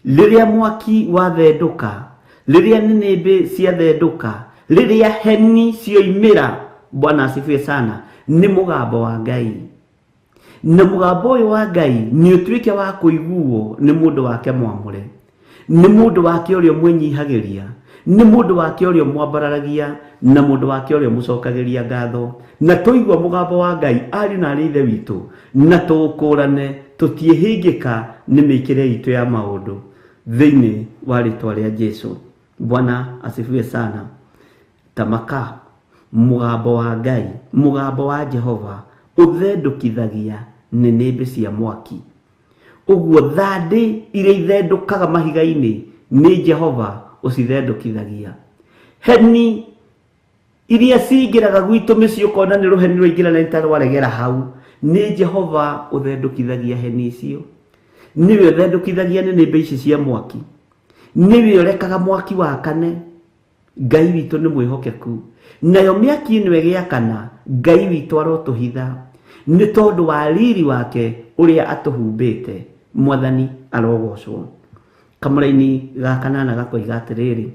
Rĩrĩa mwaki wathendũka, rĩrĩa nĩnĩmbĩ ciathendũka, rĩrĩa heni cioimĩra, Bwana asifiwe sana, nĩ mũgambo wa Ngai. Na mũgambo ũyũ wa Ngai nĩ ũtuĩke wa kũiguo nĩ mũndũ wake mwamũre, nĩ mũndũ wake ũrĩa ũmwĩnyihagĩria, nĩ mũndũ wake ũrĩa ũmwambararagia, na mũndũ wake ũrĩa ũmũcokagĩria ngatho. Na tũigua mũgambo wa Ngai, ariũ na arĩ ithe witũ, na tũũkũrane, tũtiĩhĩngĩka nĩ mĩkĩre itũ ya maũndũ thĩinĩ wa rĩtwa rĩa Jesu. Bwana asifiwe sana. Tamaka mũgambo wa Ngai, mũgambo wa Jehova ũthendũkithagia nĩnĩmbĩ cia mwaki. Ũguo thandĩ iria ithendũkaga mahiga-inĩ nĩ Jehova ũcithendũkithagia. Heni Iria cingĩraga gwitũ mĩciĩ ũkona nĩ rũheni rwaingĩra na nĩ rwaregera hau. Nĩ Jehova ũthendũkithagia heni icio. Nĩwe ũthendũkithagia nĩnĩmbĩ ici cia mwaki. Nĩwe ũrekaga mwaki wakane. Ngai witũ nĩ mwĩhokeku. Nayo mĩaki ĩno ĩgĩakana, Ngai witũ arotũhitha. Nĩ tondũ wa riri wake ũrĩa atũhumbĩte. Mwathani arogocwo. Kamũraini ga kanana gakoiga atĩrĩrĩ,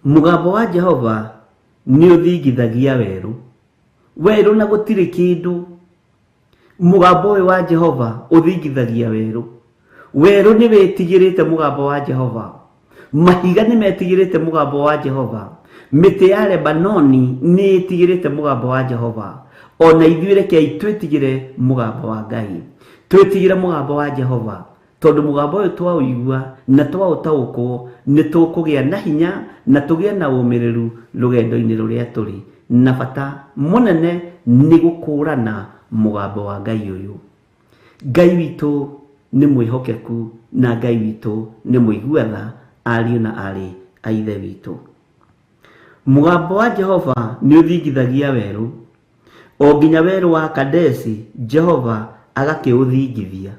mũgambo wa Jehova nĩ ũthingithagia werũ. Werũ na gũtirĩ kĩndũ. Mũgambo ũyũ wa Jehova ũthingithagia werũ. Werũ nĩ wĩtigĩrĩte mũgambo wa Jehova. Mahiga nĩ metigĩrĩte mũgambo wa Jehova. Mĩtĩ ya Lebanoni nĩ ĩtigĩrĩte mũgambo wa Jehova. Ona ithuĩ rekei twĩtigĩre mũgambo wa Ngai. Twĩtigĩre mũgambo wa Jehova. Tondũ mũgambo ũyũ twaũigua na twaũtaũkwo nĩ tũkũgĩa na hinya na tũgĩe na ũmĩrĩru rũgendo-inĩ rũrĩa tũrĩ. Na bata mũnene nĩ gũkũrana mũgambo wa Ngai ũyũ. Ngai witũ nĩ mwĩhokeku na Ngai witũ nĩ mũigua tha, ariũ na aarĩ a Ithe witũ. Mũgambo wa Jehova nĩ ũthingithagia werũ, o nginya werũ wa Kadesi Jehova agakĩũthingithia,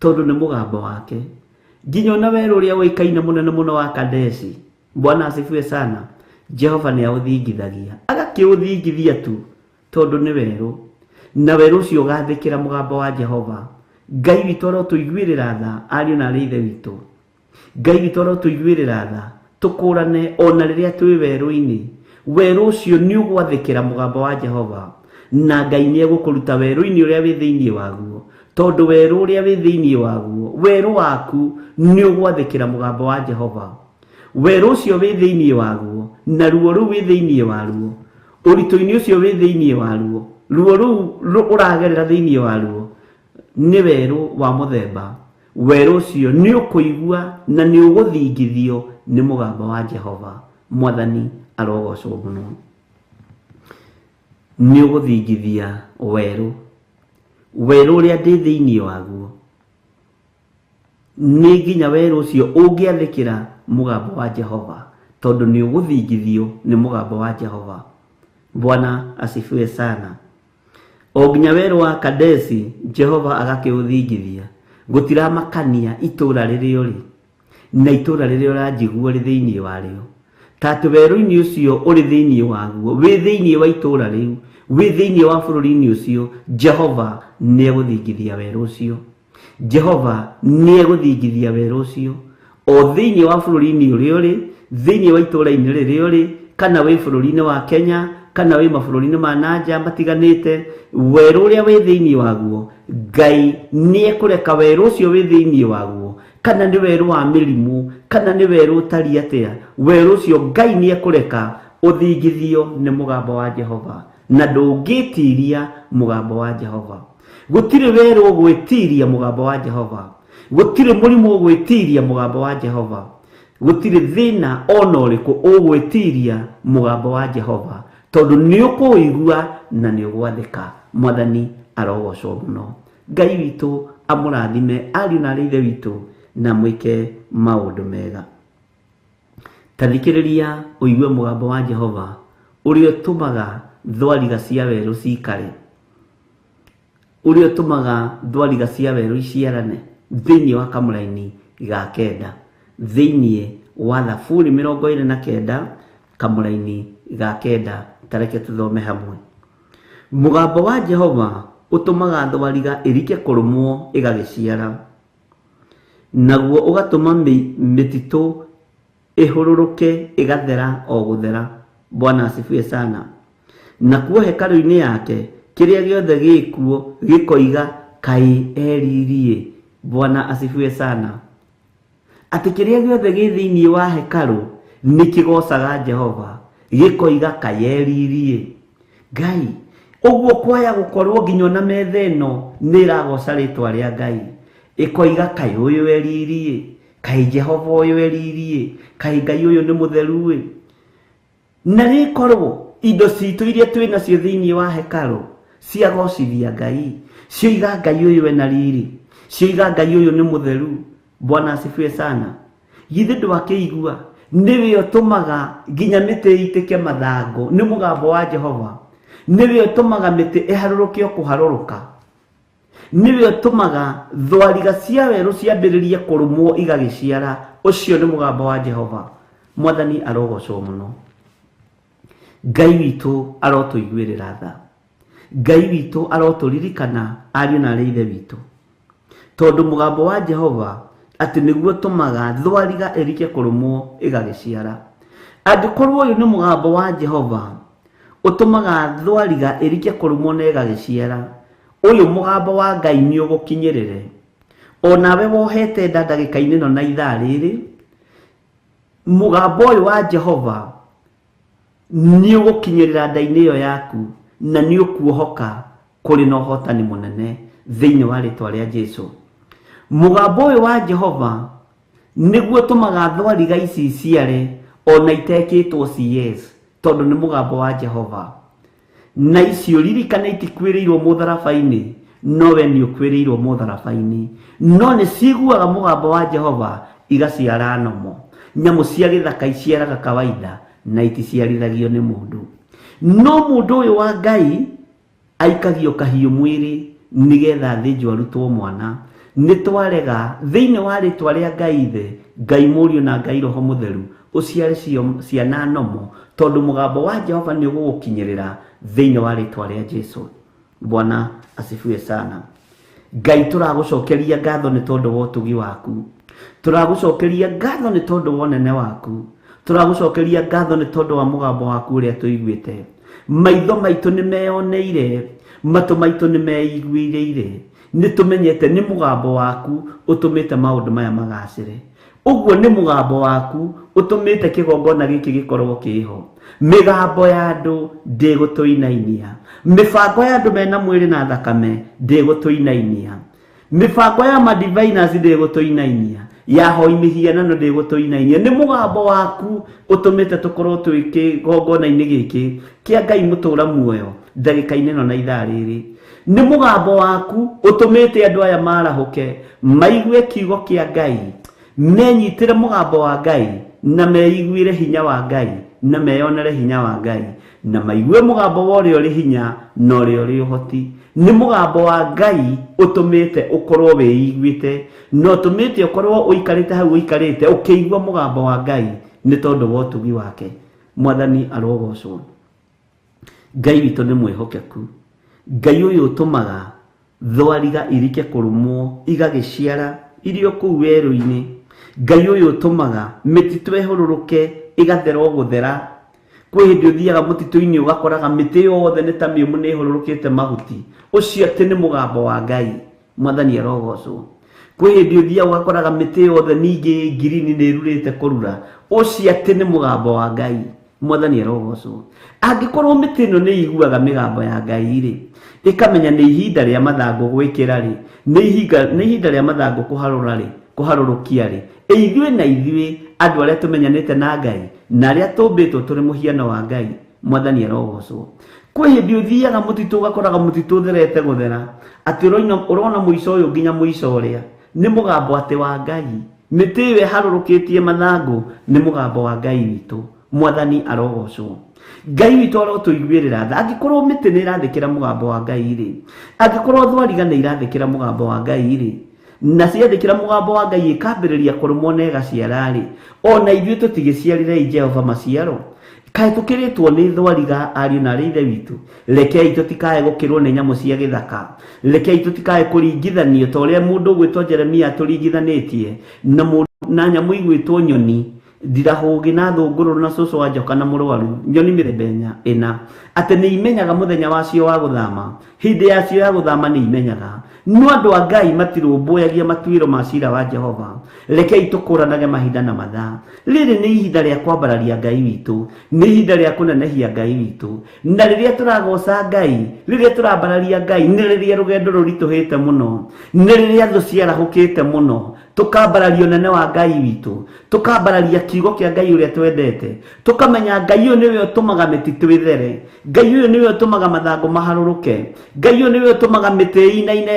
tondũ nĩ mũgambo wake. Nginya ona werũ ũrĩa ũĩkaine mũnene mũno wa Kadesi, Bwana asifiwe sana, Jehova nĩ aũthingithagia, agakĩũthingithia tu tondũ nĩ werũ. Na werũ ũcio ũgathĩkĩra mũgambo wa Jehova. Ngai witũ arotũiguĩrĩra tha, ariũ na aarĩ a Ithe witũ. Ngai witũ arotũiguĩrĩra tha, tũkũrane ona rĩrĩa twĩ werũ-inĩ. Werũ ũcio nĩ ũgwathĩkĩra mũgambo wa Jehova, na Ngai nĩ egũkũruta werũ-inĩ ũrĩa wĩ thĩinĩ waguo. Tondũ werũ ũrĩa wĩ thĩinĩ waguo, werũ waku nĩ ũgwathĩkĩra mũgambo wa Jehova. Werũ ũcio wĩ thĩinĩ waguo, na ruo rũu wĩ thĩinĩ waruo, ũritũ-inĩ ũcio wĩ thĩinĩ waruo, ruo rũu ũragerera thĩinĩ waruo, nĩ werũ wa mũthemba. Werũ ũcio nĩ ũkũigua na nĩ ũgũthingithio nĩ mũgambo wa Jehova. Mwathani arogocwo mũno. Nĩ ũgũthingithia werũ. Werũ ũrĩa ndĩ thĩinĩ waguo. Nĩ nginya werũ ũcio ũngĩathĩkĩra mũgambo wa Jehova, tondũ nĩ ũgũthingithio nĩ mũgambo wa Jehova. Bwana asifiwe sana. O nginya werũ wa Kadesi Jehova agakĩũthingithia. Gũtiramakania itũũra rĩrĩa ũrĩ na itũũra rĩrĩa ũranjigua ũrĩ thĩinĩ warĩo. Ta atĩ werũ-inĩ ũcio ũrĩ thĩinĩ waguo, wĩ thĩinĩ wa itũũra rĩu, wĩ thĩinĩ wa bũrũri-inĩ ũcio, Jehova nĩ egũthingithia werũ ũcio. Jehova nĩ egũthingithia werũ ũcio. O thĩinĩ wa bũrũri-inĩ ũrĩa ũrĩ, thĩinĩ wa itũũra-inĩ rĩrĩa ũrĩ, kana wĩ bũrũri-inĩ wa Kenya, kana wĩ mabũrũri-inĩ ma nanja matiganĩte, werũ ũrĩa wĩ thĩinĩ waguo, Ngai nĩ ekũreka werũ ũcio wĩ thĩinĩ waguo, kana nĩ werũ wa mĩrimũ, kana nĩ werũ ũtariĩ atĩa, werũ ũcio Ngai nĩ ekũreka ũthingithio nĩ mũgambo wa Jehova, na ndũngĩtiria mũgambo wa Jehova. Gũtirĩ werũ ũgwĩtiria mũgambo wa Jehova. Gũtirĩ mũrimũ ũgwĩtiria mũgambo wa Jehova. Gũtirĩ thĩna ona ũrĩkũ ũgwĩtiria mũgambo wa Jehova, tondũ nĩ ũkũũigua na nĩ ũgwathĩka. Mwathani arogocwo mũno. Ngai witũ amũrathime ariũ na aarĩ a Ithe witũ na mwĩke maũndũ mega. Ta thikĩrĩria ũigue mũgambo wa Jehova ũrĩa ũtũmaga thwariga cia werũ cikare, ũrĩa ũtũmaga thwariga cia werũ iciarane thĩinĩ wa kamũraini ga kenda, thĩinĩ wa Thaburi 29 kamũraini ga kenda. Ta reke tũthome hamwe. Mũgambo wa Jehova ũtũmaga thwariga ĩrike kũrũmwo ĩgagĩciara, naguo ũgatũma mĩtitũ ĩhũrũrũke ĩgathera o gũthera. Bwana asifiwe sana. Nakuo hekarũ-inĩ yake kĩrĩa gĩothe gĩkuo gĩkoiga kaĩ eririe. Bwana asifiwe sana. Atĩ kĩrĩa gĩothe gĩ thĩinĩ wa hekarũ nĩ kĩgocaga Jehova, gĩkoiga kaĩ eririe. Ngai, ũguo kwaya gũkorwo nginya ona metha ĩno nĩ ĩragoca rĩtwa rĩa Ngai, ĩkoiga kaĩ ũyũ eririe, kaĩ Jehova ũyũ eririe, kaĩ Ngai ũyũ nĩ mũtheru-ĩ. Na rĩkorwo indo citũ iria twĩ nacio thĩinĩ wa hekarũ ciagocithia Ngai, cioiga Ngai ũyũ ena riri, cioiga Ngai ũyũ nĩ mũtheru. Bwana asifiwe sana. Githĩ ndwakĩigua? Nĩwe ũtũmaga nginya mĩtĩ ĩitĩke mathangũ, nĩ mũgambo wa Jehova. Nĩwe ũtũmaga mĩtĩ ĩharũrũke o kũharũrũka. Nĩwe ũtũmaga thwariga cia werũ ciambĩrĩrie kũrũmwo igagĩciara. Ũcio nĩ mũgambo wa Jehova. Mwathani arogocwo mũno. Ngai witũ arotũiguĩrĩra tha. Ngai witũ arotũririkana ariũ na arĩ ithe witũ. Tondũ mũgambo wa Jehova atĩ nĩguo ũtũmaga thwariga ĩrike kũrũmwo ĩgagĩciara. Angĩkorwo ũyũ nĩ mũgambo wa Jehova ũtũmaga thwariga ĩrike kũrũmwo na ĩgagĩciara, ũyũ mũgambo wa Ngai nĩ ũgũkinyĩrĩre. Onawe wohete nda ndagĩka-inĩ ĩno na ithaa rĩrĩ, mũgambo ũyũ wa Jehova nĩ ũgũkinyĩrĩra nda-inĩ ĩyo yaku na nĩ ũkuohoka kũrĩ na ũhotani mũnene thĩinĩ wa rĩtwa rĩa Jesu. Mũgambo ũyũ wa Jehova nĩguo ũtũmaga thwariga ici ciare ona itekĩtwo CS, tondũ nĩ mũgambo wa Jehova. Na icio ririkana itikwĩrĩirwo mũtharaba-inĩ, no we nĩ ũkwĩrĩirwo mũtharaba-inĩ. No nĩ ciguaga mũgambo wa Jehova igaciara nomo. Nyamũ cia gĩthaka iciaraga kawaida na iticiarithagio nĩ mũndũ. No mũndũ ũyũ wa Ngai aikagio kahiũ mwĩrĩ nĩgetha athĩnjwo arutwo mwana. Nĩ twarega thĩinĩ wa rĩtwa rĩa Ngai Ithe, Ngai Mũriũ na Ngai Roho Mũtheru ũciare ciana nomo, tondũ mũgambo wa Jehova nĩ ũgũgũkinyĩrĩra thĩinĩ wa rĩtwa rĩa Jesu. Bwana asifiwe sana. Ngai tũragũcokeria ngatho nĩ tondũ wa ũtugi waku. Tũragũcokeria ngatho nĩ tondũ wa ũnene waku. Tũragũcokeria ngatho nĩ tondũ wa mũgambo waku ũrĩa tũiguĩte. Maitho maitũ nĩ meyoneire, matũ maitũ nĩ meiguĩrĩire. Nĩ tũmenyete nĩ mũgambo waku ũtũmĩte maũndũ maya magacĩre. Ũguo nĩ mũgambo waku ũtũmĩte kĩgongona gĩkĩ gĩkorwo kĩho. Mĩgambo ya andũ ndĩgũtũinainia. Mĩbango ya andũ mena mwĩrĩ na thakame ndĩgũtũinainia. Mĩbango ya madiviners ndĩgũtũinainia. Ya hoi mĩhianano ndĩgũtũinainia. Nĩ mũgambo waku ũtũmĩte tũkorwo twĩ kĩgongona-inĩ gĩkĩ kĩa Ngai mũtũra muoyo ndagĩka-inĩ ĩno na ithaa rĩrĩ. Nĩ mũgambo waku ũtũmĩte andũ aya marahũke maigue kiugo kĩa Ngai, menyitĩre mũgambo wa Ngai na meiguĩre hinya wa Ngai na meyonere hinya wa Ngai na maigue mũgambo wa ũrĩa ũrĩ hinya na ũrĩa ũrĩ ũhoti. Nĩ mũgambo wa Ngai ũtũmĩte ũkorwo wĩiguĩte na ũtũmĩte ũkorwo ũikarĩte hau ũikarĩte ũkĩigua mũgambo wa Ngai nĩ tondũ wa ũtugi wake. Mwathani arogocwo. Ngai witũ nĩ mwĩhokeku. Ngai ũyũ ũtũmaga thwariga irike kũrũmwo igagĩciara irio kũu werũ-inĩ. Ngai ũyũ ũtũmaga mĩtitũ ĩhũrũrũke ĩgathera o gũthera. Kwĩ hĩndĩ ũthiaga mũtitũ-inĩ ũgakoraga mĩtĩ yothe nĩ ta mĩũmũ nĩ ĩhũrũrũkĩte mahuti. Ũcio atĩ nĩ mũgambo wa Ngai. Mwathani arogocwo. Kwĩ hĩndĩ ũthiaga ũgakoraga mĩtĩ yothe ningĩ ngirini nĩ ĩrurĩte kũrura. Ũcio atĩ nĩ mũgambo wa Ngai. Mwathani arogocwo. Angĩkorwo mĩtĩ ĩno nĩ ĩiguaga mĩgambo ya Ngai rĩ, ĩkamenya nĩ ihinda rĩa mathangũ gwĩkĩra rĩ, nĩ ihinda rĩa mathangũ kũharũra rĩ, kũharũrũkia rĩ, ithuĩ na ithuĩ andũ arĩa tũmenyanĩte na Ngai na arĩa tũmbĩtwo tũrĩ mũhiano wa Ngai, Mwathani arogocwo. Kwĩ hĩndĩ ũthiaga mũtitũ ũgakoraga mũtitũ ũtherete gũthera, atĩ ũrona mũico ũyũ nginya mũico ũrĩa, nĩ mũgambo atĩ wa Ngai. Mĩtĩ ĩyo ĩharũrũkĩtie mathangũ nĩ mũgambo wa Ngai witũ. Mwathani arogocwo. Ngai witũ arotũiguĩrĩra tha. Angĩkorwo mĩtĩ nĩ ĩrathĩkĩra mũgambo wa Ngai rĩ, angĩkorwo thwariga nĩ irathĩkĩra mũgambo wa Ngai rĩ, na ciathĩkĩra mũgambo wa Ngai ĩkambĩrĩria kũrũmwo na ĩgaciara rĩ, ona ithuĩ tũtigĩciarĩrei Jehova maciaro. Kaĩ tũkĩrĩtwo nĩ thwariga ariũ na arĩ ithe witũ? Rekei tũtikae gũkĩrwo nĩ nyamũ cia gĩthaka. Rekei tũtikae kũringithanio ta ũrĩa mũndũ ũgwĩtwo Jeremia atũringithanĩtie na nyamũ igwĩtwo nyoni, ndirahũgĩ na thũngũrũrũ na cũcũ wa njoka na mũrwaru, nyoni mĩthemba ĩna, atĩ nĩ imenyaga mũthenya wacio wa gũthama, hĩndĩ yacio ya gũthama nĩ imenyaga. No andũ a Ngai matirũmbũyagia matuĩro ma cira wa Jehova. Rekei tũkũranage mahinda na mathaa. Rĩrĩ nĩ ihinda rĩa kwambararia Ngai witũ, nĩ ihinda rĩa kũnenehia Ngai witũ. Na rĩrĩa tũragoca Ngai, rĩrĩa tũrambararia Ngai, nĩ rĩrĩa rũgendo rũritũhĩte mũno, nĩ rĩrĩa thũ ciarahũkĩte mũno. Tũkambararia ũnene wa Ngai witũ, tũkambararia kiugo kĩa Ngai ũrĩa twendete, tũkamenya Ngai ũyũ nĩwe ũtũmaga mĩtitũ ĩthere, Ngai ũyũ nĩwe ũtũmaga mathangũ maharũrũke, Ngai ũyũ nĩwe ũtũmaga mĩtĩ ĩinaine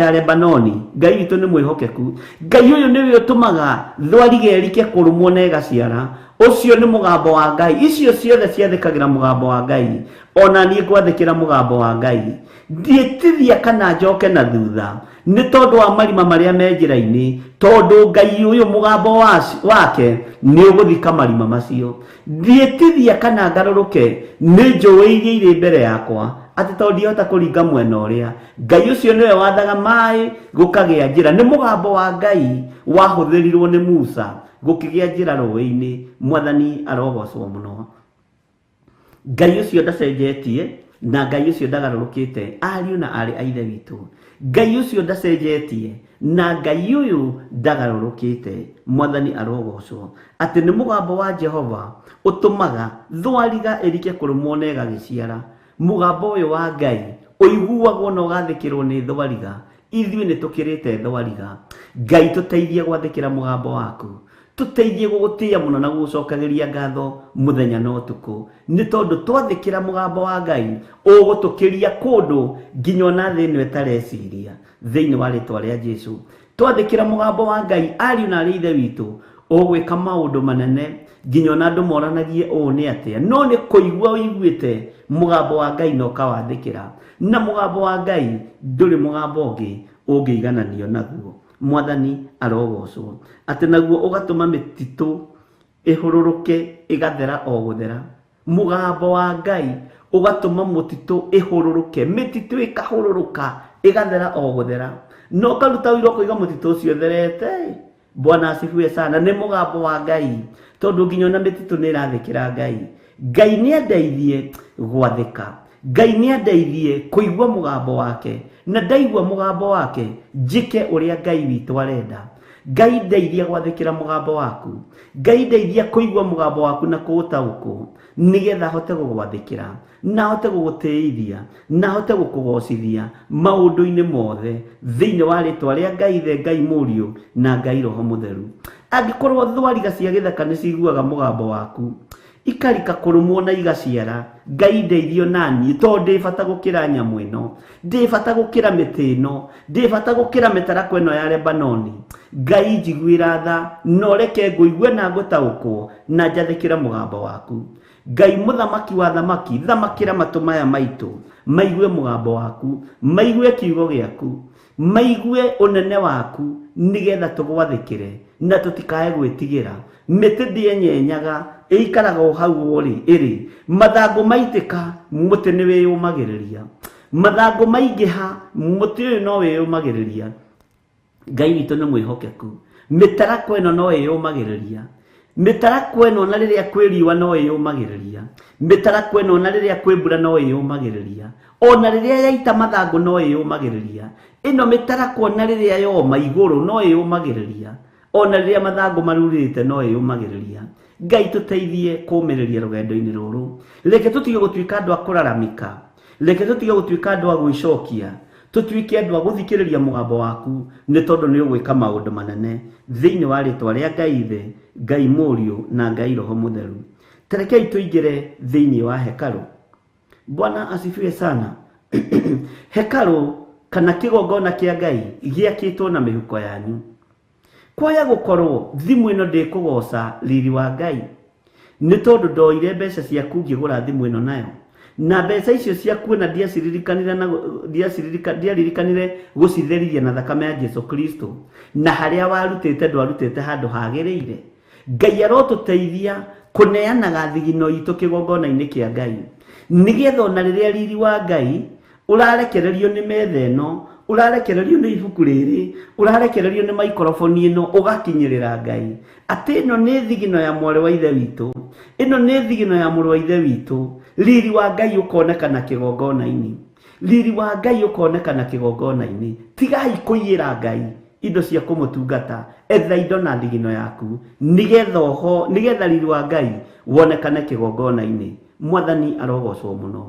ya Lebanoni. Ngai witũ nĩ mwĩhokeku. Ngai ũyũ nĩwe ũtũmaga thwariga ĩrike kũrũmwo na ĩgaciara. Ũcio nĩ mũgambo wa Ngai. Icio ciothe ciathĩkagĩra mũgambo wa Ngai. Ona niĩ ngwathĩkĩra mũgambo wa Ngai. Ndiĩtithia kana njoke na thutha nĩ tondũ wa marima marĩa me njĩra-inĩ, tondũ Ngai ũyũ mũgambo wake nĩ ũgũthika marima macio. Ndiĩtithia kana ngarũrũke nĩ njũĩ iria irĩ mbere yakwa, atĩ tondũ ndihota kũringa mwena ũrĩa. Ngai ũcio nĩwe wathaga maĩ gũkagĩa njĩra. Nĩ mũgambo wa Ngai wahũthĩrirwo nĩ Musa gũkĩgĩa njĩra rũĩ-inĩ. Mwathani arogocwo mũno. Ngai ũcio ndacenjetie na Ngai ũcio ndagarũrũkĩte, ariũ na aarĩ a Ithe witũ. Ngai ũcio ndacenjetie na Ngai ũyũ ndagarũrũkĩte. Mwathani arogocwo. Atĩ nĩ mũgambo wa Jehova ũtũmaga thwariga ĩrike kũrũmwo na ĩgagĩciara. Mũgambo ũyũ wa Ngai ũiguagwo na ũgathĩkĩrwo nĩ thwariga. Ithuĩ nĩ tũkĩrĩte thwariga. Ngai tũteithie gwathĩkĩra mũgambo waku, tũteithie gũgũtĩĩa mũno na gũgũcokagĩria ngatho mũthenya na ũtukũ, nĩ tondũ twathĩkĩra mũgambo wa Ngai ũgũtũkĩria kũndũ nginya ona thĩ ĩno ĩtareciria. Thĩinĩ wa rĩtwa rĩa Jesũ, twathĩkĩra mũgambo wa Ngai, ariũ na aarĩ a Ithe witũ, ũgwĩka maũndũ manene nginya ona andũ moranagie ũũ nĩ atĩa. No nĩ kũigua ũiguĩte mũgambo wa Ngai na ũkawathĩkĩra. Na mũgambo wa Ngai ndũrĩ mũgambo ũngĩ ũngĩigananio naguo. Mwathani arogocwo. Atĩ naguo ũgatũma mĩtitũ ĩhũrũrũke ĩgathera o gũthera. Mũgambo wa Ngai ũgatũma mũtitũ ĩhũrũrũke, mĩtitũ ĩkahũrũrũka ĩgathera o gũthera. Na ũkaruta ũira ũkoiga mũtitũ ũcio ũtherete. Bwana asifiwe sana. Nĩ mũgambo wa Ngai, tondũ nginya ona mĩtitũ nĩ ĩrathĩkĩra Ngai. Ngai nĩ andeithie gwathĩka. Ngai nĩ andeithie kũigua mũgambo wake, na ndaigua mũgambo wake njĩke ũrĩa Ngai witũ arenda. Ngai ndeithia gwathĩkĩra mũgambo waku. Ngai ndeithia kũigua mũgambo waku na kũũtaũkwo, nĩgetha hote gũgwathĩkĩra, na hote gũgũtĩithia, na hote gũkũgocithia maũndũ-inĩ mothe, thĩinĩ wa rĩtwa rĩa Ngai Ithe, Ngai Mũriũ na Ngai Roho Mũtheru. Angĩkorwo thwariga cia gĩthaka nĩ ciguaga mũgambo waku, ikarika kũrũmwo na igaciara, Ngai ndeithio naniĩ, tondũ ndĩ bata gũkĩra nyamũ ĩno, ndĩ bata gũkĩra mĩtĩ ĩno, ndĩ bata gũkĩra mĩtarakwa ĩno ya Lebanoni. Ngai njiguĩra tha, na ũreke ngũigue na ngũtaũkwo, na njathĩkĩre mũgambo waku. Ngai mũthamaki wa thamaki, thamakĩra matũ maya maitũ, maigue mũgambo waku, maigue kiugo gĩaku, maigue ũnene waku, nĩgetha tũgwathĩkĩre na tũtikae gwĩtigĩra. Mĩtĩ ndĩenyenyaga, ĩikaraga o hau ũrĩ ĩrĩ. Mathangũ maitĩka, mũtĩ nĩ wĩyũmagĩrĩria. Mathangũ maingĩha, mũtĩ ũyũ no wĩyũmagĩrĩria. Ngai witũ nĩ mwĩhokeku. Mĩtarakwa ĩno no ĩyũmagĩrĩria. Mĩtarakwa ĩno na rĩrĩa kwĩ riũa no ĩyũmagĩrĩria. Mĩtarakwa ĩno na rĩrĩa kwĩ mbura no ĩyũmagĩrĩria. Ona rĩrĩa yaita mathangũ no ĩyũmagĩrĩria. Ĩno mĩtarakwa na rĩrĩa yoma igũrũ no ĩyũmagĩrĩria. Ona rĩrĩa mathangũ marurĩte no ĩyũmagĩrĩria. Ngai tũteithie kũũmĩrĩria rũgendo-inĩ rũrũ. Reke tũtige gũtuĩka andũ a kũraramika. Reke tũtige gũtuĩka andũ a gwĩcokia. Tũtuĩke andũ a gũthikĩrĩria mũgambo waku, nĩ tondũ nĩ ũgwĩka maũndũ manene. Thĩinĩ wa rĩtwa rĩa Ngai Ithe, Ngai Mũriũ na Ngai Roho Mũtheru. Tarekei tũingĩre thĩinĩ wa hekarũ. Bwana asifiwe sana. Hekarũ kana kĩgongona kĩa Ngai gĩakĩtwo na mĩhuko yanyu. Kwaya gũkorwo thimũ ĩno ndĩkũgoca riri wa Ngai, nĩ tondũ ndoire mbeca ciaku ngĩgũra thimũ ĩno nayo, na mbeca icio ciaku na ndiaciririkanire na ndiaririkanire gũcitherithia na thakame ya Jesu Kristo, na harĩa warutĩte ndwarutĩte handũ hagĩrĩire. Ngai arotũteithia kũneanaga thigino itũ kĩgongona-inĩ kĩa Ngai, nĩgetha ona rĩrĩa riri wa Ngai ũrarekererio nĩ metha ĩno, ũrarekererio nĩ ibuku rĩrĩ, ũrarekererio nĩ maikoroboni ĩno, ũgakinyĩrĩra Ngai atĩ ĩno nĩ thigino ya mwarĩ wa Ithe witũ, ĩno nĩ thigino ya mũrũ wa Ithe witũ. Riri wa Ngai ũkonekana kĩgongona-inĩ. Riri wa Ngai ũkonekana kĩgongona-inĩ. Tigai kũiyĩra Ngai indo cia kũmũtungata, etha indo na thigino yaku, nĩgetha oho, nĩgetha riri wa Ngai wonekane kĩgongona-inĩ. Mwathani arogocwo mũno.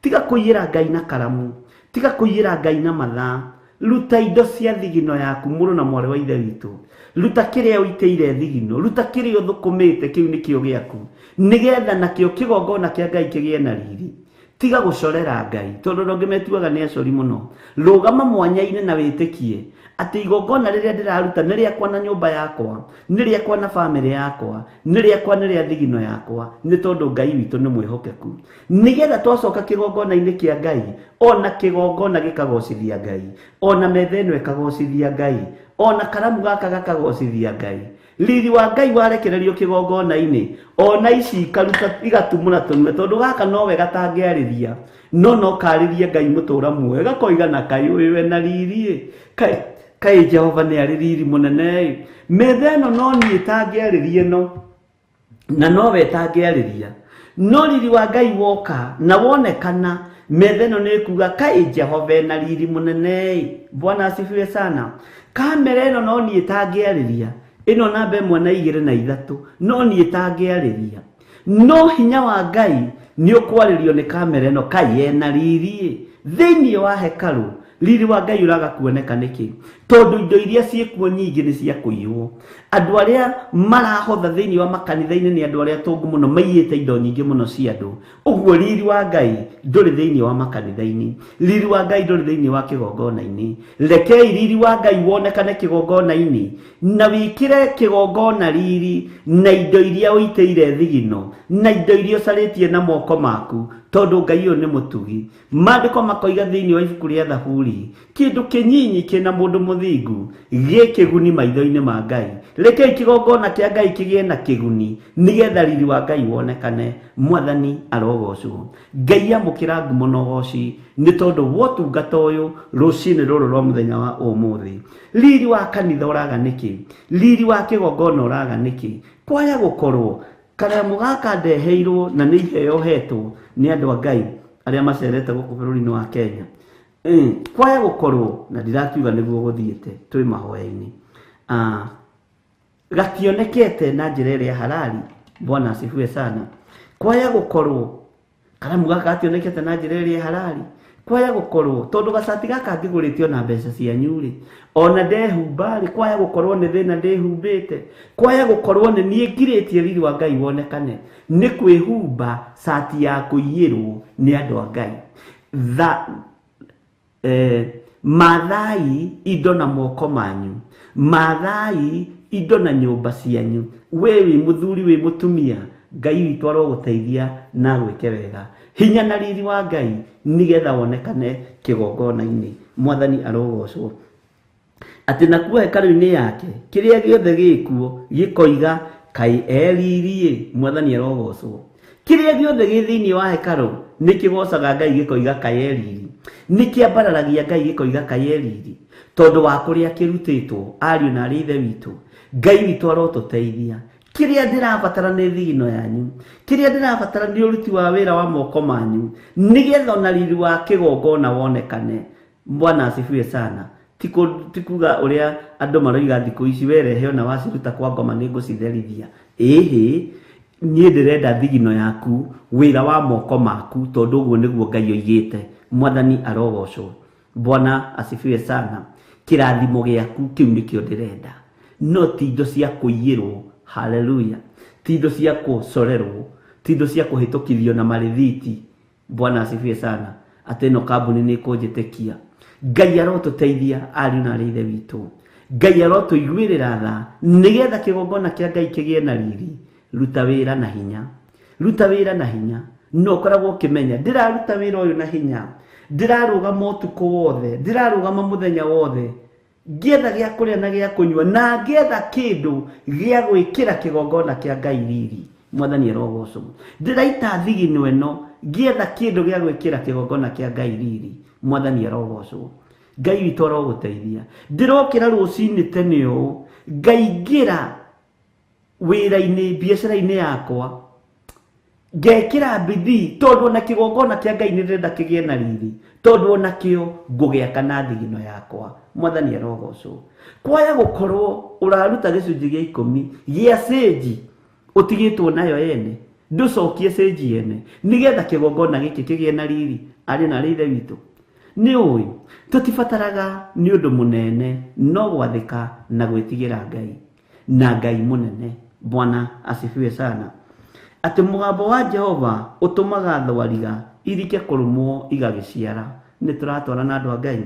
Tiga kũiyĩra Ngai na karamu, tiga kũiyĩra Ngai na mathaa. Ruta indo cia thigino yaku mũrũ na mwarĩ wa ithe witũ. Ruta kĩrĩa ũitĩire thigino, ruta kĩrĩa ũthũkũmĩte, kĩu nĩkĩo gĩaku, nĩgetha nakĩo kĩgongona kĩa Ngai kĩgĩe na riri. Tiga gũcorera Ngai, tondũ andũ angĩ metuaga nĩ acori mũno. Rũgama mwanya-inĩ na wĩtĩkie atĩ igongona rĩrĩa ndĩraruta nĩ rĩakwa na nyũmba yakwa, nĩ rĩakwa na bamĩrĩ yakwa, nĩ rĩakwa nĩ rĩa thigino yakwa, nĩ tondũ Ngai witũ nĩ mwĩhokeku. Nĩgetha twacoka kĩgongona-inĩ kĩa Ngai, ona kĩgongona gĩkagocithia Ngai, ona metha ĩno ĩkagocithia Ngai, ona karamu gaka gakagocithia Ngai. Riri wa Ngai warekererio kĩgongona-inĩ, ona ici ikaruta igatumũra tũnua, tondũ gaka nowe gatangĩarĩria, no no karĩrie Ngai mũtũra muoyo, gakoiga na kaĩ ũyũ ena riri ĩ, kaĩ Jehova nĩ arĩ riri mũnene ĩ. Metha ĩno no niĩ tangĩarĩria ĩno, na nowe tangĩarĩria, no riri wa Ngai woka na wonekana, metha ĩno nĩ ĩkuga kaĩ Jehova ena riri mũnene ĩ. Bwana asifiwe sana. Kamera ĩno no niĩ tangĩarĩria, ĩno namba 1 na 2 na 3 no niĩ tangĩarĩria, no hinya wa Ngai nĩ ũkwarĩrio nĩ kamera ĩno, kaĩ ena riri ĩ. Thĩinĩ wa hekarũ riri wa Ngai ũraga kuoneka nĩkĩ? Tondũ indo iria ciĩkuo nyingĩ nĩ cia kũiywo. Andũ arĩa marahotha thĩinĩ wa makanitha-inĩ nĩ andũ arĩa atongu mũno, maiyĩte indo nyingĩ mũno cia andũ. Ũguo riri wa Ngai ndũrĩ thĩinĩ wa makanitha-inĩ, riri wa Ngai ndũrĩ thĩinĩ wa kĩgongona-inĩ. Rekei riri wa Ngai wonekane kĩgongona-inĩ, na wĩkĩre kĩgongona riri na indo iria ũitĩire thigino, na indo iria ũcarĩtie na moko maku, tondũ Ngai ũyũ nĩ mũtugi. Maandĩko makoiga thĩinĩ wa ibuku rĩa Thaburi, kĩndũ kĩnyinyi kĩna mũndũ mũthingu gĩ kĩguni maitho-inĩ ma Ngai. Rekei kĩgongona kĩa Ngai kĩgĩe na kĩguni, nĩgetha riri wa Ngai wonekane. Mwathani arogocwo. Ngai amũkĩra ngumo na ũgoci nĩ tondũ wa ũtungata ũyũ rũcinĩ rũrũ rwa mũthenya wa ũmũthĩ. Riri wa kanitha ũraga nĩkĩ? Riri wa kĩgongona ũraga nĩkĩ? Kwaya gũkorwo karamu gaka ndeheirwo na nĩ iheo hetwo nĩ andũ a Ngai arĩa macerete gũkũ bũrũri-inĩ wa Kenya. Kwaya gũkorwo na ndirakiuga nĩguo gũthiĩte, twĩ mahoya-inĩ, gationekete na njĩra ĩrĩa halali. Bwana asifiwe sana. Kwaya gũkorwo karamu gaka gationekete na njĩra ĩrĩa halali, kwaya gũkorwo tondũ gacati gaka ngĩgũrĩtio na mbeca cianyu rĩ, ona ndehumba rĩ, kwaya gũkorwo nĩ thĩna ndĩhumbĩte, kwaya gũkorwo nĩ niĩ ngirĩtie riri wa Ngai wonekane, nĩ kwĩhumba cati ya kũiyĩrwo nĩ andũ a Ngai. Mathai indo na moko manyu, mathai indo na nyũmba cianyu. We wĩ mũthuri, wĩ mũtumia, Ngai witũ arogũteithia na agwĩke wega. Hinya na riri wa Ngai nĩgetha wonekane kĩgongona-inĩ. Mwathani arogocwo. Atĩ nakuo hekarũ-inĩ yake kĩrĩa gĩothe gĩkuo gĩkoiga kaĩ eriri ĩ. Mwathani arogocwo. Kĩrĩa gĩothe gĩ thĩinĩ wa hekarũ nĩ kĩgocaga Ngai gĩkoiga kaĩ eriri, nĩ kĩambararagia Ngai gĩkoiga kaĩ eriri, tondũ wa kũrĩa kĩrutĩtwo. Ariũ na arĩ ithe witũ, Ngai witũ arotũteithia. Kĩrĩa ndĩrabatara nĩ thigino yanyu, kĩrĩa ndĩrabatara nĩ ũruti wa wĩra wa moko manyu, nĩgetha ona riri wa kĩgongona wonekane. Bwana asifiwe sana. Ti kuga ũrĩa andũ maroiga thikũ ici, werehe ona waciruta kwa ngoma nĩ ngũcitherithia. Ĩhĩ, niĩ ndĩrenda thigino yaku, wĩra wa moko maku, tondũ ũguo nĩguo Ngai oigĩte. Mwathani arogocwo. Bwana asifiwe sana. Kĩrathimo gĩaku kĩu nĩkĩo ndĩrenda, no ti indo cia kũiyĩrwo. Haleluya. Ti indo cia kũcorerwo, ti indo cia kũhĩtũkithio na marĩthiti. Bwana asifiwe sana. Atĩ ĩno kambuni nĩ ĩkũnjĩtĩkia. Ngai arotũteithia ariũ na arĩ ithe witũ. Ngai arotũiguĩrĩra tha, nĩgetha kĩgongona kĩa Ngai kĩgĩe na riri. Ruta wĩra na hinya, ruta wĩra na hinya, no ũkoragwo ũkĩmenya ndĩraruta wĩra ũyũ na hinya, ndĩrarũgama ũtukũ wothe, ndĩrarũgama mũthenya wothe, ngĩetha gĩa kũrĩa na gĩa kũnyua, na ngĩetha kĩndũ gĩa gwĩkĩra kĩgongona kĩa Ngai riri. Mwathani arogocwo. Ndĩraita thigino ĩno ngĩetha kĩndũ gĩa gwĩkĩra kĩgongona kĩa Ngai riri. Mwathani arogocwo. Ngai witũ arogũteithia. Ndĩrokĩra rũcinĩ tene ũũ, ngaingĩra wĩra-inĩ, biacara-inĩ yakwa, ngekĩra bidii, tondũ ona kĩgongona kĩa Ngai nĩ ndĩrenda kĩgĩe na riri, tondũ ona kĩo ngũgĩaka na thigino yakwa. Mwathani arogocwo. Kwaya gũkorwo ũraruta gĩcunjĩ gĩa 10 gĩa cĩnji ũtigĩtwo nayo ene, ndũcokie cĩnji ene, nĩgetha kĩgongona gĩkĩ kĩgĩe na riri. Ariũ na arĩ ithe witũ, Nĩ ũĩ tũtibataraga nĩ ũndũ mũnene no gwathĩka na gwĩtigĩra Ngai na Ngai mũnene. Bwana asifiwe sana. Atĩ mũgambo wa Jehova ũtũmaga thwariga irike kũrũmwo igagĩciara. Nĩ tũratwarana na andũ a Ngai.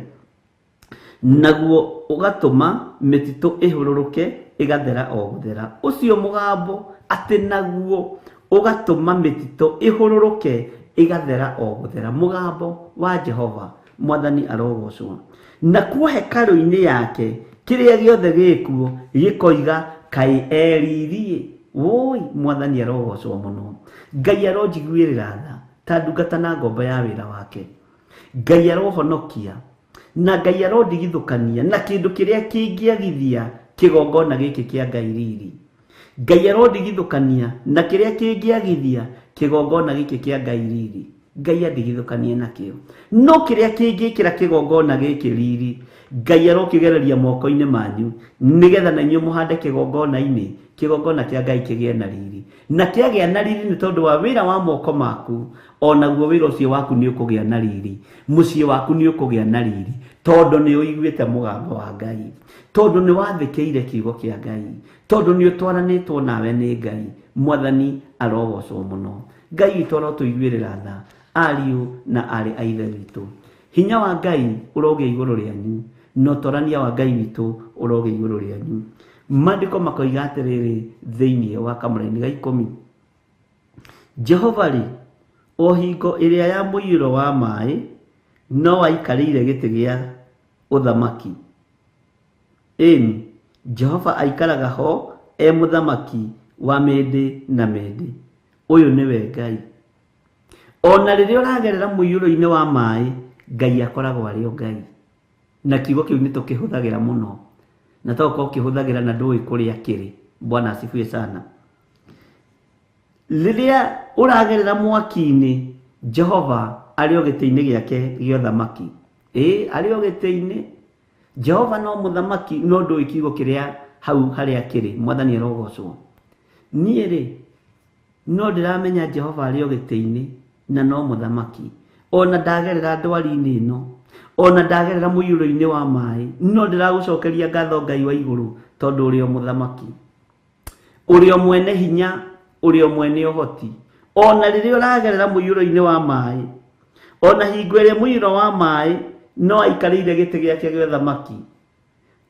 Naguo ũgatũma mĩtitũ ĩhũrũrũke ĩgathera o gũthera. Ũcio mũgambo atĩ naguo ũgatũma mĩtitũ ĩhũrũrũke ĩgathera o gũthera. Mũgambo wa Jehova Mwathani arogocwo. Nakuo hekarũ-inĩ yake kĩrĩa gĩothe gĩkuo gĩkoiga kaĩ eririe. Woi Mwathani arogocwo mũno. Ngai aronjiguĩrĩra tha ta ndungata na ngombo ya wĩra wake. Ngai arohonokia na Ngai arondigithũkania na kĩndũ kĩrĩa kĩngĩagithia kĩgongona gĩkĩ kĩa Ngai riri. Ngai arondigithũkania na kĩrĩa kĩngĩagithia kĩgongona gĩkĩ kĩa Ngai riri. Ngai andigithũkanie nakĩo. No kĩrĩa kĩngĩkĩra kĩgongona gĩkĩ riri, Ngai arokĩgereria moko-inĩ manyu nĩgetha na inyuĩ mũhande kĩgongona-inĩ, kĩgongona kĩa Ngai kĩgĩe na riri. Na kĩagĩa na riri nĩ tondũ wa wĩra wa moko maku, onaguo wĩra ũcio waku nĩ ũkũgĩa na riri, mũciĩ waku nĩ ũkũgĩa na riri, tondũ nĩ ũiguĩte mũgambo wa Ngai, tondũ nĩ wathĩkĩire kiugo kĩa Ngai, tondũ nĩ ũtwaranĩtwo nawe nĩ Ngai. Mwathani arogocwo mũno. Ngai witũ arotũiguĩrĩra tha, ariũ na aarĩ a Ithe witũ. Hinya wa Ngai ũrogĩa igũrũ rĩanyu, na ũtwarania wa Ngai witũ ũrogĩa igũrũ rĩanyu. Maandĩko makoiga atĩrĩrĩ thĩinĩ wa kamũraini ga 10. Jehova rĩ, o hingo ĩrĩa ya mũiyũro wa maĩ, no aikarĩire gĩtĩ gĩa ũthamaki. Ĩni, Jehova aikaraga ho e mũthamaki wa mĩndĩ na mĩndĩ. Ũyũ nĩwe Ngai. Ona rĩrĩa ũragerera mũiyũro-inĩ wa maĩ, Ngai akoragwo arĩ o Ngai. Na kiugo kĩu nĩ tũkĩhũthagĩra mũno. Na to ũkorwo ũkĩhũthagĩra na ndũĩ kũrĩa kĩrĩ. Bwana asifiwe sana. Rĩrĩa ũragerera mwaki-inĩ, Jehova arĩ o gĩtĩ-inĩ gĩake gĩa ũthamaki. Ĩĩ, arĩ o gĩtĩ-inĩ. Jehova no mũthamaki, no ndũĩ kiugo kĩrĩa hau harĩa kĩrĩ. Mwathani arogocwo. Niĩ rĩ, no ndĩramenya Jehova arĩ o gĩtĩ-inĩ na no mũthamaki. Ona ndagerera ndwari-inĩ ĩno, ona ndagerera mũiyũro-inĩ wa maĩ, no ndĩragũcokeria ngatho Ngai wa igũrũ, tondũ ũrĩ o mũthamaki, ũrĩ o mwene hinya, ũrĩ o mwene ũhoti. Ona rĩrĩa ũragerera mũiyũro-inĩ wa maĩ, ona hingo ĩrĩa mũiyũro wa maĩ no aikarĩire gĩtĩ gĩake gĩa ũthamaki.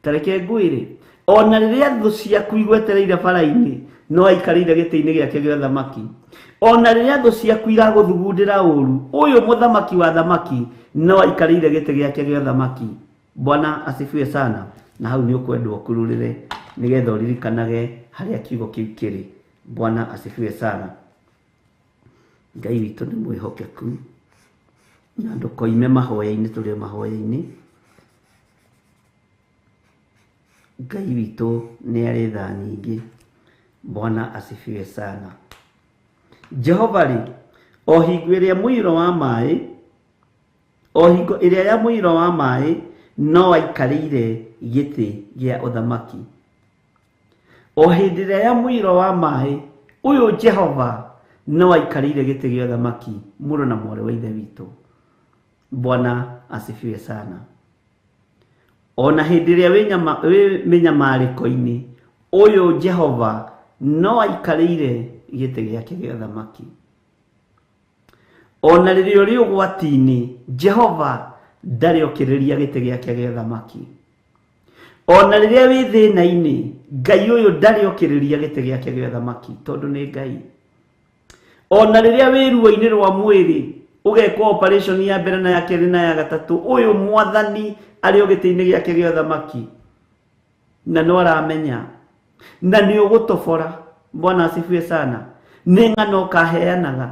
Ta reke ngwĩre, ona rĩrĩa thũ ciaku igwetereire bara-inĩ, no aikarĩire gĩtĩ-inĩ gĩake gĩa ũthamaki. Ona rĩrĩa thũ ciaku iragũthugundĩra ũru, ũyũ mũthamaki wa thamaki no aikarĩire gĩtĩ gĩake gĩa ũthamaki. Bwana asifiwe sana. Na hau nĩ ũkwendwo ũkururĩre nĩgetha ũririkanage harĩa kiugo kĩu kĩrĩ. Bwana asifiwe sana. Ngai witũ nĩ mwĩhokeku na ndũkoime mahoya-inĩ, tũrĩ o mahoya-inĩ. Ngai witũ nĩ arĩ tha nyingĩ. Bwana asifiwe sana. Jehova rĩ, o hingo ĩrĩa mũiyũro wa maĩ, o hingo ĩrĩa ya mũiyũro wa maĩ, no aikarĩire gĩtĩ gĩa ũthamaki. O hĩndĩ ĩrĩa ya mũiyũro wa maĩ, ũyũ Jehova no aikarĩire gĩtĩ gĩa ũthamaki, mũrũ na mwarĩ wa Ithe witũ. Bwana asifiwe sana. Ona hĩndĩ ĩrĩa wĩ mĩnyamarĩko-inĩ, ũyũ Jehova no aikarĩire gĩtĩ gĩake gĩa ũthamaki. Ona rĩrĩa ũrĩ ũgwati-inĩ, Jehova ndarĩ okĩrĩria gĩtĩ gĩake gĩa ũthamaki. Ona rĩrĩa wĩ thĩna-inĩ, Ngai ũyũ ndarĩ okĩrĩria gĩtĩ gĩake gĩa ũthamaki, tondũ nĩ Ngai. Ona rĩrĩa wĩ ruo-inĩ rwa mwĩrĩ, ũgekwo operation ya mbere na ya kerĩ na ya gatatũ, ũyũ Mwathani arĩ o gĩtĩ-inĩ gĩake gĩa ũthamaki, na no aramenya, na nĩ ũgũtobora. Bwana asifiwe sana. Nĩ ng'ano ũkaheanaga.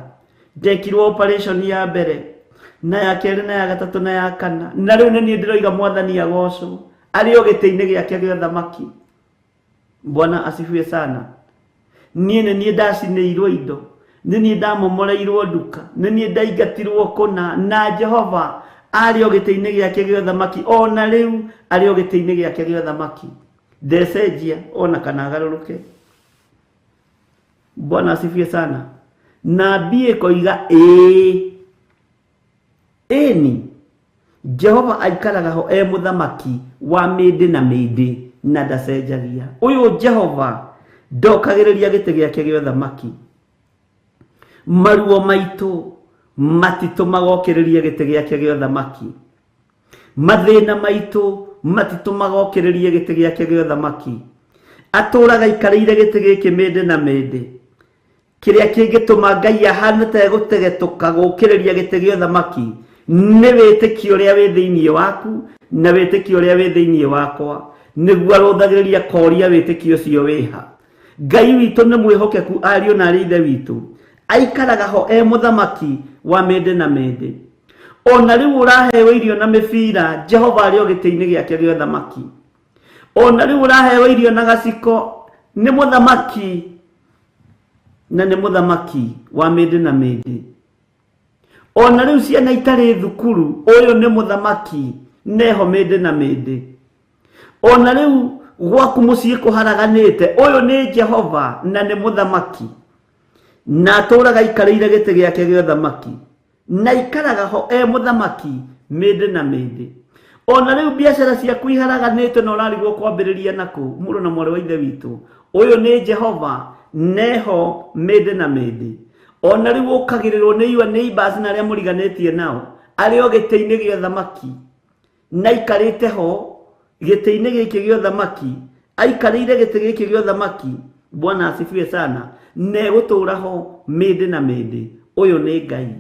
Ndekirwo operation ya mbere na ya kerĩ na ya gatatũ na ya kana, na rĩu nĩ niĩ ndĩroiga Mwathani agocwo, arĩ o gĩtĩ-inĩ gĩake gĩa ũthamaki. Bwana asifiwe sana. Niĩ nĩ niĩ ndacinĩirwo indo, nĩ niĩ ndamomoreirwo nduka, nĩ niĩ ndaingatirwo kũna, na Jehova arĩ o gĩtĩ-inĩ gĩake gĩa ũthamaki, ona rĩu arĩ o gĩtĩ-inĩ gĩake gĩa ũthamaki. Ndecenjia ona kana agarũrũke. Bwana asifiwe sana. Na mbia ĩkoiga ĩĩ, ĩni. Jehova aikaraga ho e mũthamaki wa mĩndĩ na mĩndĩ na ndacenjagia. Ũyũ Jehova ndokagĩrĩria gĩtĩ gĩake gĩa ũthamaki. Maruo maitũ matitũmaga okĩrĩrie gĩtĩ gĩake gĩa ũthamaki. Mathĩna maitũ matitũmaga okĩrĩrie gĩtĩ gĩake gĩa ũthamaki. Atũraga aikarĩire gĩtĩ gĩkĩ mĩndĩ na mĩndĩ. Kĩrĩa kĩngĩtũma Ngai ahane ta egũtegetũka gũkĩrĩria gĩtĩ gĩa ũthamaki nĩ wĩtĩkio ũrĩa wĩ thĩinĩ waku na wĩtĩkio ũrĩa wĩ thĩinĩ wakwa, nĩguo arũthagĩrĩria koria wĩtĩkio ũcio wĩha. Ngai witũ nĩ mwĩhokeku ariũ na arĩ ithe witũ, aikaraga ho e mũthamaki wa mĩndĩ na mĩndĩ. Ona rĩu ũraheo irio na mĩbira, Jehova arĩ o gĩtĩ-inĩ gĩake gĩa ũthamaki. Ona rĩu ũraheo irio na gaciko, nĩ mũthamaki na nĩ mũthamaki wa mĩndĩ na mĩndĩ. Ona rĩu ciana itarĩ thukuru, ũyũ nĩ mũthamaki neho mĩndĩ na mĩndĩ. Ona rĩu gwaku mũciĩ kũharaganĩte, ũyũ nĩ Jehova na nĩ mũthamaki na atũraga aikarĩire gĩtĩ gĩake gĩa ũthamaki na ikaraga ho e mũthamaki mĩndĩ na mĩndĩ. Ona rĩu biacara ciaku iharaganĩte na ũrarigwo kwambĩrĩria nakũ, mũrũ na mwarĩ wa ithe witũ, ũyũ nĩ Jehova neho mĩndĩ na mĩndĩ. Ona rĩu ũkagĩrĩrwo nĩ your neighbors na arĩa mũriganĩtie nao, arĩ o gĩtĩ-inĩ gĩa ũthamaki na aikarĩte ho gĩtĩ-inĩ gĩkĩ gĩa ũthamaki, aikarĩire gĩtĩ gĩkĩ gĩa ũthamaki. Bwana asifiwe sana. Na egũtũra ho mĩndĩ na mĩndĩ. Ũyũ nĩ Ngai.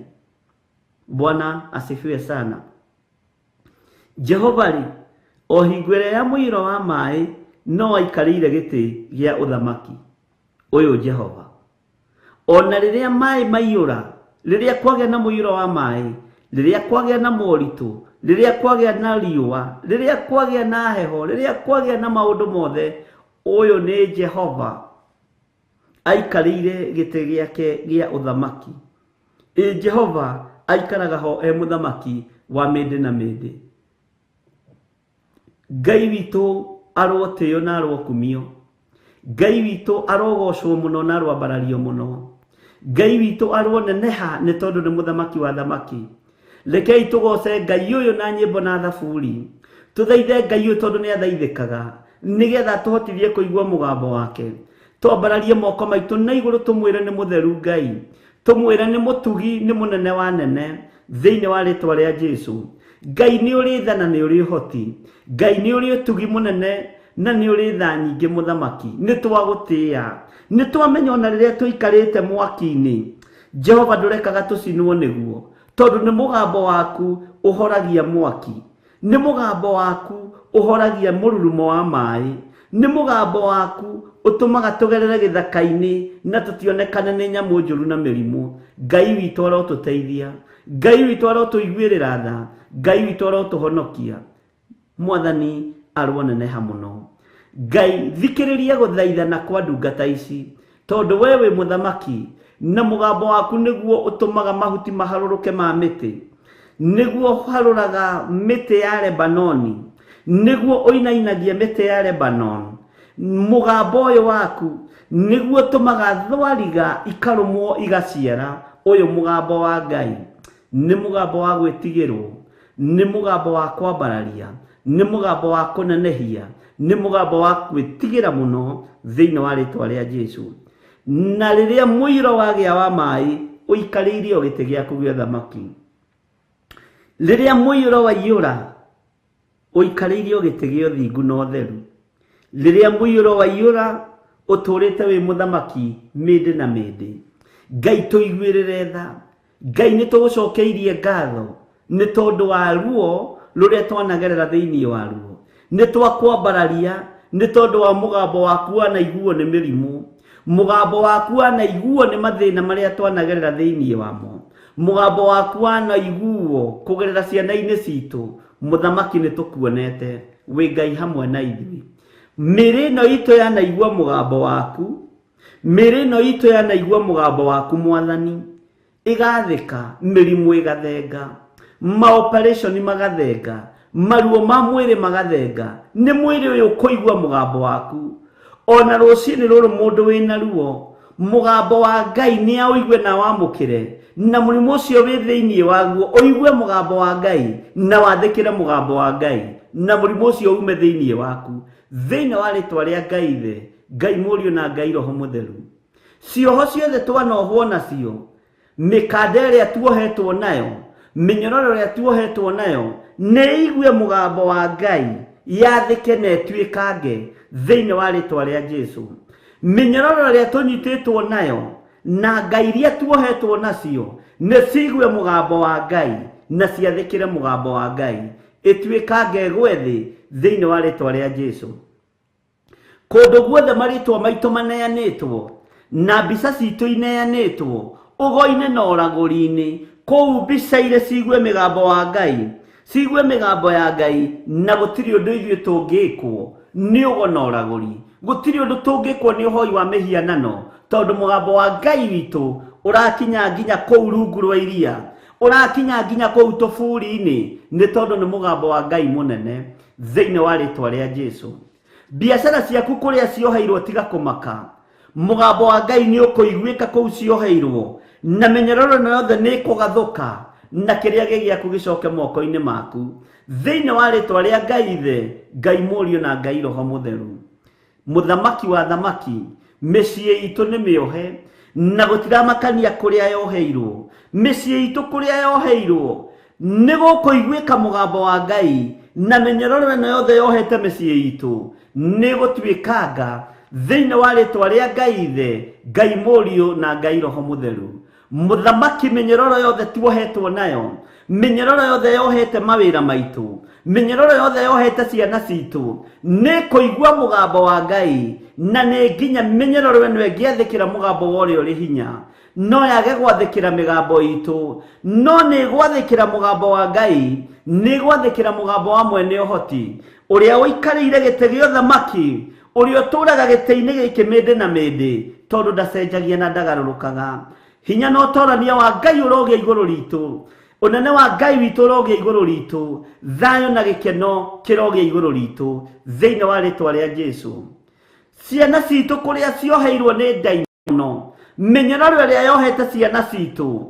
Bwana asifiwe sana. Jehova rĩ, o hingo ĩrĩa ya mũiyũro wa maĩ no aikarĩire gĩtĩ gĩa ũthamaki. Ũyũ Jehova. Ona rĩrĩa maĩ maiyũra, rĩrĩa kwagĩa na mũiyũro wa maĩ, rĩrĩa kwagĩa na moritũ, rĩrĩa kwagĩa na riũa, rĩrĩa kwagĩa na heho, rĩrĩa kwagĩa na maũndũ mothe, ũyũ nĩ Jehova aikarĩire gĩtĩ gĩake gĩa ũthamaki. Ĩ Jehova aikaraga ho e mũthamaki wa mĩndĩ na mĩndĩ. Ngai witũ arotĩo na arokumio. Ngai witũ arogocwo mũno na aroambarario mũno. Ngai witũ aroneneha nĩ tondũ nĩ mũthamaki wa thamaki. Rekei tũgoce Ngai ũyũ na nyĩmbo na thaburi. Tũthaithe Ngai ũyũ tondũ nĩ athaithĩkaga, nĩgetha tũhotithie kũigua mũgambo wake. Twambararie moko maitũ na igũrũ tũmwĩre nĩ mũtheru Ngai, tũmwĩre nĩ mũtugi, nĩ mũnene wa nene, thĩinĩ wa rĩtwa rĩa Jesu. Ngai nĩ ũrĩ tha na nĩ ũrĩ ũhoti. Ngai nĩ ũrĩ ũtugi mũnene na nĩ ũrĩ tha nyingĩ mũthamaki. Nĩ twagũtĩĩa, nĩ twamenya ona rĩrĩa tũikarĩte mwaki-inĩ, Jehova ndũrekaga tũcinwo nĩguo, tondũ nĩ mũgambo waku ũhoragia mwaki, nĩ mũgambo waku ũhoragia mũrurumo wa maĩ, nĩ mũgambo waku ũtũmaga tũgerere gĩthaka-inĩ na tũtionekane nĩ nyamũ njũru na mĩrimũ. Ngai witũ arotũteithia, Ngai witũ arotũiguĩrĩra tha, Ngai witũ arotũhonokia. Mwathani aroneneha mũno. Ngai thikĩrĩria gũthaithana kwa ndungata ici, tondũ we wĩ mũthamaki na mũgambo waku nĩguo ũtũmaga mahuti maharũrũke ma mĩtĩ, nĩguo ũharũraga mĩtĩ ya Lebanoni, nĩguo ũinainagia mĩtĩ ya Lebanon. Mũgambo ũyũ waku nĩguo ũtũmaga thwariga ikarũmwo igaciara. Ũyũ mũgambo wa Ngai nĩ mũgambo wa gwĩtigĩrwo, nĩ mũgambo wa kwambararia, nĩ mũgambo wa kũnenehia, nĩ mũgambo wa gwĩtigĩra mũno thĩinĩ wa rĩtwa rĩa Jesu. Na rĩrĩa mũiyũro wagĩa wa maĩ, ũikarĩire o gĩtĩ gĩaku gĩa ũthamaki. Rĩrĩa mũiyũro waiyũra, ũikarĩire o gĩtĩ gĩa ũthingu na ũtheru. Rĩrĩa mũiyũro waiyũra, ũtũrĩte wĩ mũthamaki mĩndĩ na mĩndĩ. Ngai tũiguĩrĩre tha. Ngai nĩ tũgũcokeirie ngatho nĩ tondũ wa ruo rũrĩa twanagerera thĩinĩ wa ruo. Nĩ twakwambararia nĩ tondũ wa mũgambo waku wanaiguo nĩ mĩrimũ, mũgambo waku wanaiguo nĩ mathĩna marĩa twanagerera thĩinĩ wamo, mũgambo waku wanaiguo kũgerera ciana-inĩ citũ. Mũthamaki nĩ tũkuonete wĩ Ngai hamwe na ithuĩ. Mĩĩrĩ ĩno itũ yanaigua mũgambo waku, mĩĩrĩ ĩno itũ yanaigua mũgambo waku Mwathani, ĩgathĩka, mĩrimũ ĩgathenga, maoperation magathenga, maruo ma mwĩrĩ magathenga. Nĩ mwĩrĩ ũyũ ũkũigua mũgambo waku. Ona rũcinĩ rũrũ mũndũ wĩna ruo, Mũgambo wa Ngai nĩ aũigue na wamũkĩre, na mũrimũ ũcio wĩ thĩinĩ waguo ũigue mũgambo wa Ngai na wathĩkĩre mũgambo wa Ngai, na mũrimũ ũcio ume thĩinĩ waku, thĩinĩ wa rĩtwa rĩa Ngai Ithe, Ngai Mũriũ na Ngai Roho Mũtheru. Cioho ciothe twanohwo nacio, mĩkanda ĩrĩa tuohetwo nayo, mĩnyororo ĩrĩa tuohetwo nayo, nĩ igue mũgambo wa Ngai, yathĩke na ĩtuĩkange thĩinĩ wa rĩtwa rĩa Jesũ. Mĩnyororo ĩrĩa tũnyitĩtwo nayo na ngai iria tuohetwo nacio nĩ ciigue mũgambo wa Ngai na ciathĩkĩre mũgambo wa Ngai, ĩtuĩkange ĩgwe thĩ thĩinĩ wa rĩtwa rĩa Jesũ. Kũndũ guothe marĩtwa maitũ maneanĩtwo na mbica citũ ineanĩtwo ũgo-inĩ na ũragũri-inĩ, kũu mbica irĩ ciigue mĩgambo wa Ngai, ciigue mĩgambo ya Ngai, na gũtirĩ ũndũ ithuĩ tũngĩkwo nĩ ũgo na ũragũri, gũtirĩ ũndũ tũngĩkwo nĩ ũhoi wa mĩhianano, tondũ mũgambo wa Ngai witũ ũrakinya nginya kũu rungu rwa iria, ũrakinya nginya kũu tũburi-inĩ, nĩ tondũ nĩ mũgambo wa Ngai mũnene thĩinĩ wa rĩtwa rĩa Jesũ. Biacara ciaku kũrĩa cioheirwo tiga kũmaka, mũgambo wa Ngai nĩ ũkũiguĩka kũu cioheirwo, na mĩnyororo ĩno yothe nĩ ĩkũgathũka, na kĩrĩa gĩ gĩaku gĩcoke moko-inĩ maku, thĩinĩ wa rĩtwa rĩa Ngai Ithe, Ngai Mũriũ na Ngai Roho Mũtheru. Mũthamaki wa thamaki, mĩciĩ itũ nĩ mĩohe na gũtiramakania kũrĩa yoheirwo, mĩciĩ itũ kũrĩa yoheirwo nĩ gũkũiguĩka mũgambo wa Ngai, na mĩnyororo ĩno yothe yohete mĩciĩ itũ nĩ gũtuĩkanga thĩinĩ wa rĩtwa rĩa Ngai Ithe, Ngai Mũriũ na Ngai Roho Mũtheru. Mũthamaki, mĩnyororo yothe tuohetwo nayo, mĩnyororo yothe yohete mawĩra maitũ, mĩnyororo yothe yohete ciana citũ, nĩ kũigua mũgambo wa Ngai, na nĩ nginya mĩnyororo ĩno ĩngĩathĩkĩra mũgambo wa ũrĩa ũrĩ hinya, no yage gwathĩkĩra mĩgambo itũ, no nĩ gwathĩkĩra mũgambo wa Ngai, nĩ gwathĩkĩra mũgambo wa mwene ũhoti, ũrĩa ũikarĩire gĩtĩ gĩa ũthamaki, ũrĩa ũtũũraga gĩtĩ-inĩ gĩkĩ mĩndĩ na mĩndĩ, tondũ ndacenjagia na ndagarũrũkaga. Hinya na ũtorania wa Ngai ũrogĩa igũrũ ritũ, ũnene wa Ngai witũ ũrogĩa igũrũ ritũ, thayũ na gĩkeno kĩrogĩa igũrũ ritũ, thĩinĩ wa rĩtwa rĩa Jesũ. Ciana citũ kũrĩa cioheirwo nĩ ndaimono, mĩnyororo ĩrĩa yohete ciana citũ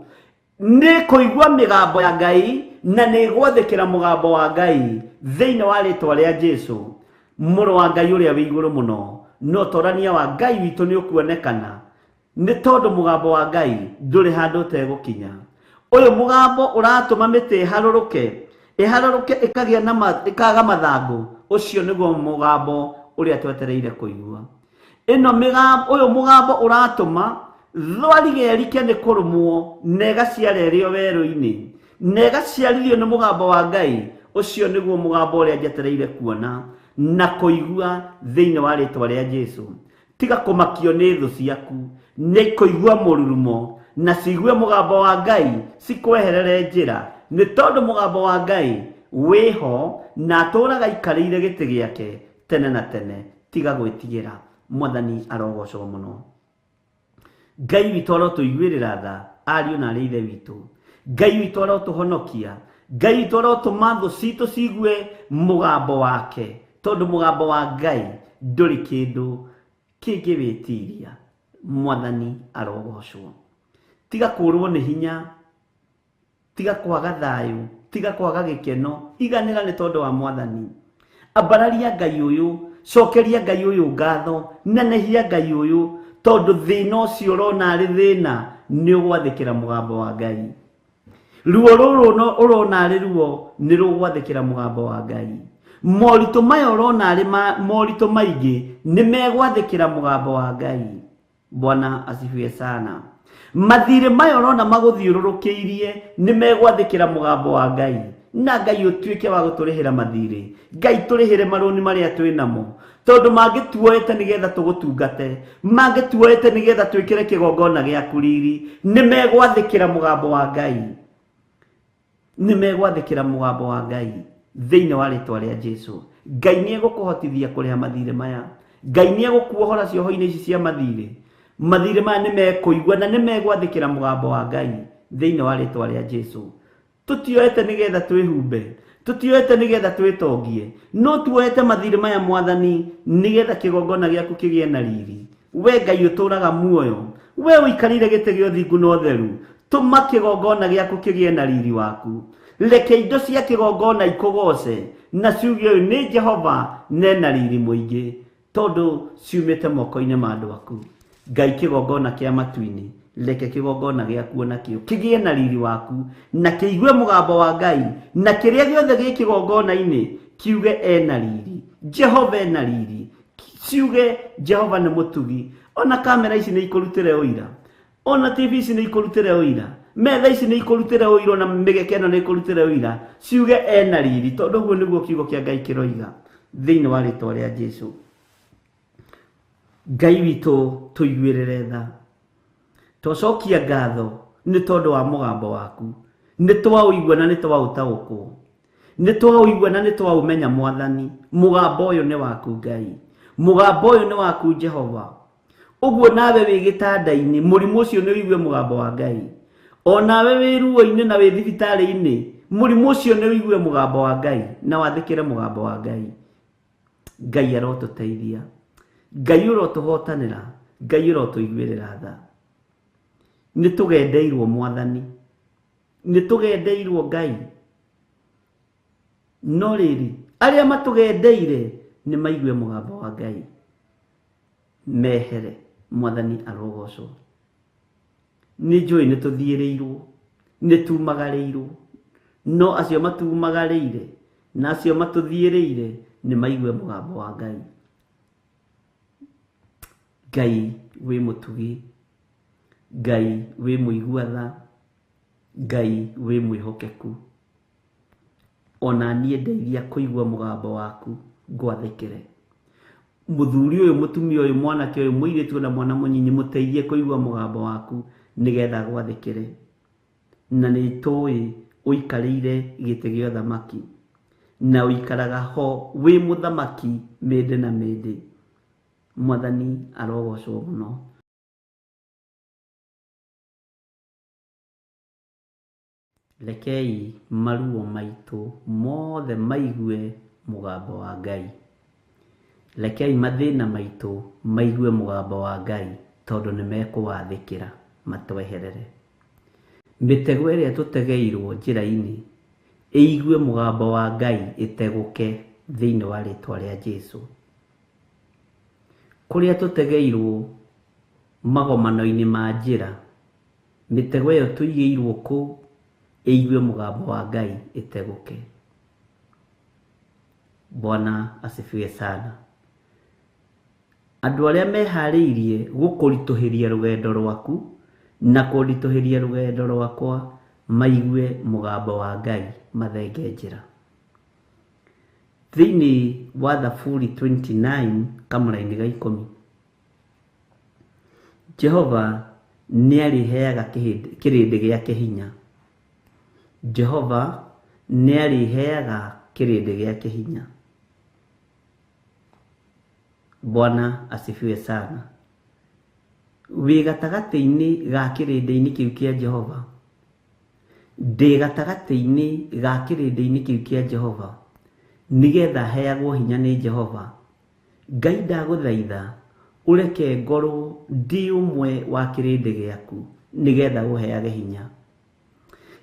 nĩ kũigua mĩgambo ya Ngai na nĩ gwathĩkĩra mũgambo wa Ngai, thĩinĩ wa rĩtwa rĩa Jesũ. Mũrũ wa Ngai ũrĩa wĩ igũrũ mũno, no ũtorania wa Ngai witũ nĩ ũkuonekana, nĩ tondũ mũgambo wa Ngai ndũrĩ handũ ũtegũkinya. Ũyũ mũgambo ũratũma mĩtĩ ĩharũrũke, ĩharũrũke ĩkagĩa na ĩkaga mathangũ, ũcio nĩguo mũgambo ũrĩa twetereire kũigua. Ĩno mĩgambo, ũyũ mũgambo ũratũma thwariga ĩrike nĩ kũrũmwo na ĩgaciara ĩrĩ o werũ-inĩ, na ĩgaciarithio nĩ mũgambo wa Ngai, ũcio nĩguo mũgambo ũrĩa njetereire kuona na kũigua thĩinĩ wa rĩtwa rĩa Jesũ. Tiga kũmakio nĩ thũ ciaku, nĩ kũigua mũrurumo na ciigue mũgambo wa Ngai cikweherere njĩra, nĩ tondũ mũgambo wa Ngai wĩho na atũũraga aikarĩire gĩtĩ gĩake tene na tene. Tiga gwĩtigĩra, Mwathani arogocwo mũno. Ngai witũ arotũiguĩrĩra tha, ariũ na arĩ ithe witũ. Ngai witũ arotũhonokia, Ngai witũ arotũma thũ citũ ciigue mũgambo wake, tondũ mũgambo wa Ngai ndũrĩ kĩndũ kĩngĩwĩtiria. Mwathani arogocwo. Tiga kũrwo nĩ hinya, tiga kwaga thayũ, tiga kwaga gĩkeno, iganĩra nĩ tondũ wa Mwathani. Ambararia Ngai ũyũ, cokeria Ngai ũyũ ngatho, nenehia Ngai ũyũ, tondũ thĩna ũcio ũrona arĩ thĩna nĩ ũgwathĩkĩra mũgambo wa Ngai. Ruo rũrũ ũrona arĩ ruo nĩ rũgwathĩkĩra mũgambo wa Ngai. Moritũ maya ũrona arĩ moritũ maingĩ nĩ megwathĩkĩra mũgambo wa Ngai. Bwana asifiwe sana. Mathirĩ maya ũrona magũthiũrũrũkĩirie nĩ megwathĩkĩra mũgambo wa Ngai. Na Ngai ũtuĩke wa gũtũrĩhĩra mathirĩ, Ngai tũrĩhĩre marũni marĩa twĩ namo, tondũ mangĩtuoete nĩgetha tũgũtungate, mangĩtuoete nĩgetha twĩkĩre kĩgongona gĩaku riri, nĩ megwathĩkĩra mũgambo wa Ngai, nĩ megwathĩkĩra mũgambo wa Ngai thĩinĩ wa rĩtwa rĩa Jesũ. Ngai nĩ egũkũhotithia kũrĩha mathirĩ maya, Ngai nĩ egũkuohora cioho-inĩ ici cia mathirĩ. Mathirĩ maya nĩ mekũigua na nĩ megwathĩkĩra mũgambo wa Ngai thĩinĩ wa rĩtwa rĩa Jesũ. Tũtioete nĩgetha twĩhumbe, tũtioete nĩgetha twĩtongie, no tuoete mathirĩ maya Mwathani nĩgetha kĩgongona gĩaku kĩgĩe na riri. We Ngai ũtũũraga muoyo, we ũikarĩire gĩtĩ gĩa ũthingu na ũtheru, tũma kĩgongona gĩaku kĩgĩe na riri waku. Reke indo cia kĩgongona ikũgoce na ciuge ũyũ nĩ Jehova nena riri mũingĩ, tondũ ciumĩte moko-inĩ ma andũ aku. Ngai kĩgongona kĩa matu-inĩ, reke kĩgongona gĩaku onakĩo kĩgĩe na riri waku, na kĩigue mũgambo wa Ngai, na kĩrĩa gĩothe gĩ kĩgongona-inĩ kiuge ena riri, Jehova ena riri, ciuge Jehova nĩ mũtugi. Ona kamera ici nĩ ikũrutĩre ũira, ona TV ici nĩ ikũrutĩre ũira, metha ici nĩ ikũrutĩre ũira, ona mĩgeke ĩno nĩ ikũrutĩre ũira, ciuge ena riri, tondũ ũguo nĩguo kiugo kĩa Ngai kĩroiga thĩinĩ wa rĩtwa rĩa Jesũ. Ngai witũ tũiguĩrĩre tha, twacokia ngatho nĩ tondũ wa mũgambo waku, nĩ twaũigua na nĩ twaũtaũkwo, nĩ twaũigua na nĩ twaũmenya Mwathani. Mũgambo ũyũ nĩ waku Ngai, mũgambo ũyũ nĩ waku Jehova. Ũguo nawe wĩ gĩtanda-inĩ, mũrimũ ũcio nĩ ũigue mũgambo wa Ngai. O nawe wĩ ruo-inĩ na wĩ thibitarĩ-inĩ, mũrimũ ũcio nĩ ũigue mũgambo wa Ngai na wathĩkĩre mũgambo wa Ngai. Ngai arotũteithia, Ngai ũrotũhotanĩra, Ngai ũrotũiguĩrĩra tha. Nĩ tũgendeirwo Mwathani, nĩ tũgendeirwo Ngai. No rĩrĩ, arĩa matũgendeire nĩ maigue mũgambo wa Ngai, mehere. Mwathani arogocwo. Nĩ njũĩ nĩ tũthiĩrĩirwo, nĩ tumagarĩirwo, no acio matumagarĩire na acio matũthiĩrĩire nĩ maigue mũgambo wa Ngai. Ngai wĩ mũtugi, Ngai wĩ mũigua tha, Ngai wĩ mwĩhokeku. Ona niĩ ndeithia kũigua mũgambo waku ngwathĩkĩre. Mũthuri ũyũ, mũtumia ũyũ, mwanake ũyũ, mũirĩtu na mwana mũnyinyi, mũteithie kũigua mũgambo waku nĩgetha gwathĩkĩre. Na nĩ tũĩ ũikarĩire gĩtĩ gĩa ũthamaki, na ũikaraga ho wĩ mũthamaki mĩndĩ na mĩndĩ. Mwathani arogocwo mũno. Rekei maruo maitũ mothe maigue mũgambo wa Ngai. Rekei mathĩna maitũ maigue mũgambo wa Ngai, tondũ nĩ mekũwathĩkĩra matweherere. Mĩtego ĩrĩa tũtegeirwo njĩra-inĩ ĩigue mũgambo wa Ngai ĩtegũke thĩinĩ wa rĩtwa rĩa Jesũ. Kũrĩa tũtegeirwo magomano-inĩ ma njĩra, mĩtego ĩyo tũigĩirwo kũu ĩigue mũgambo wa Ngai ĩtegũke. Bwana asifiwe sana. Andũ arĩa meharĩirie gũkũritũhĩria rũgendo rwaku na kũnditũhĩria rũgendo rwakwa maigue mũgambo wa Ngai mathenge njĩra. Thĩinĩ wa Thaburi 29 kamũraini ga 10, Jehova nĩ arĩheaga kĩrĩndĩ gĩake hinya. Jehova nĩ arĩheaga kĩrĩndĩ gĩake hinya. Bwana asifiwe sana. Wĩ gatagatĩ-inĩ ga kĩrĩndĩ-inĩ kĩu kĩa Jehova, ndĩ gatagatĩ-inĩ ga kĩrĩndĩ-inĩ kĩu kĩa Jehova, nĩgetha heagwo hinya nĩ Jehova. Ngai ndagũthaitha ũreke ngorwo ndĩ ũmwe wa kĩrĩndĩ gĩaku, nĩgetha ũheage hinya.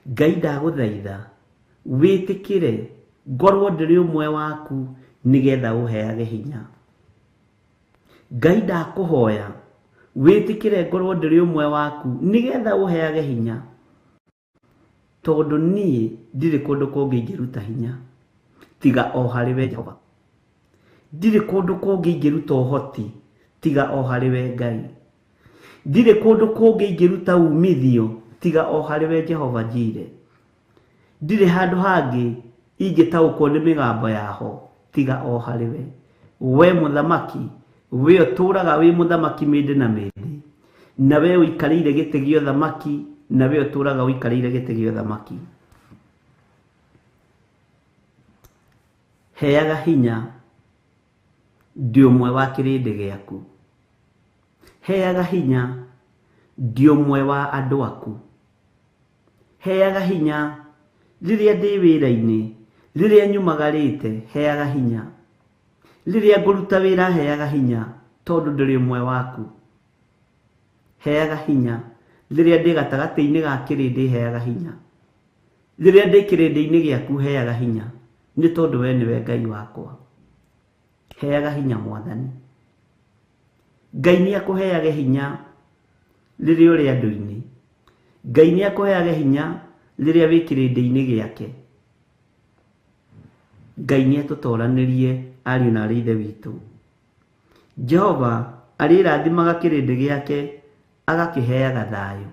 Ngai ndagũthaitha wĩtĩkĩre ngorwo ndĩrĩ ũmwe waku, nĩgetha ũheage hinya. Ngai ndakũhoya wĩtĩkĩre ngorwo ndĩrĩ ũmwe waku, nĩgetha ũheage hinya, tondũ niĩ ndirĩ kũndũ kũngĩ ingĩruta hinya tiga o harĩ we Jehova. Ndirĩ kũndũ kũngĩ ingĩruta ũhoti tiga o harĩ we Ngai. Ndirĩ kũndũ kũngĩ ingĩruta umithio tiga o harĩ we Jehova Jire. Ndirĩ handũ hangĩ ingĩtaũkwo nĩ mĩgambo yaho tiga o harĩ we. We mũthamaki, we ũtũũraga wĩ mũthamaki mĩndĩ na mĩndĩ, na we ũikarĩire gĩtĩ gĩa ũthamaki, na we ũtũũraga ũikarĩire gĩtĩ gĩa ũthamaki. Heaga hinya ndĩ ũmwe wa kĩrĩndĩ gĩaku. Heaga hinya ndĩ ũmwe wa andũ aku. Heaga hinya rĩrĩa ndĩ wĩra-inĩ, rĩrĩa nyumagarĩte, heaga hinya. Rĩrĩa ngũruta wĩra, heaga hinya, tondũ ndĩrĩ ũmwe waku. Heaga hinya rĩrĩa ndĩ gatagatĩ-inĩ ga kĩrĩndĩ, heaga hinya rĩrĩa ndĩ kĩrĩndĩ-inĩ gĩaku, heaga hinya nĩ tondũ we nĩwe Ngai wakwa. Heaga hinya Mwathani. Ngai nĩ akũheage hinya rĩrĩa ũrĩ andũ-inĩ. Ngai nĩ akũheage hinya rĩrĩa wĩ kĩrĩndĩ-inĩ gĩake. Ngai nĩ atũtoranĩrie ariũ na aarĩ a Ithe witũ. Jehova arĩrathimaga kĩrĩndĩ gĩake agakĩheaga thayũ.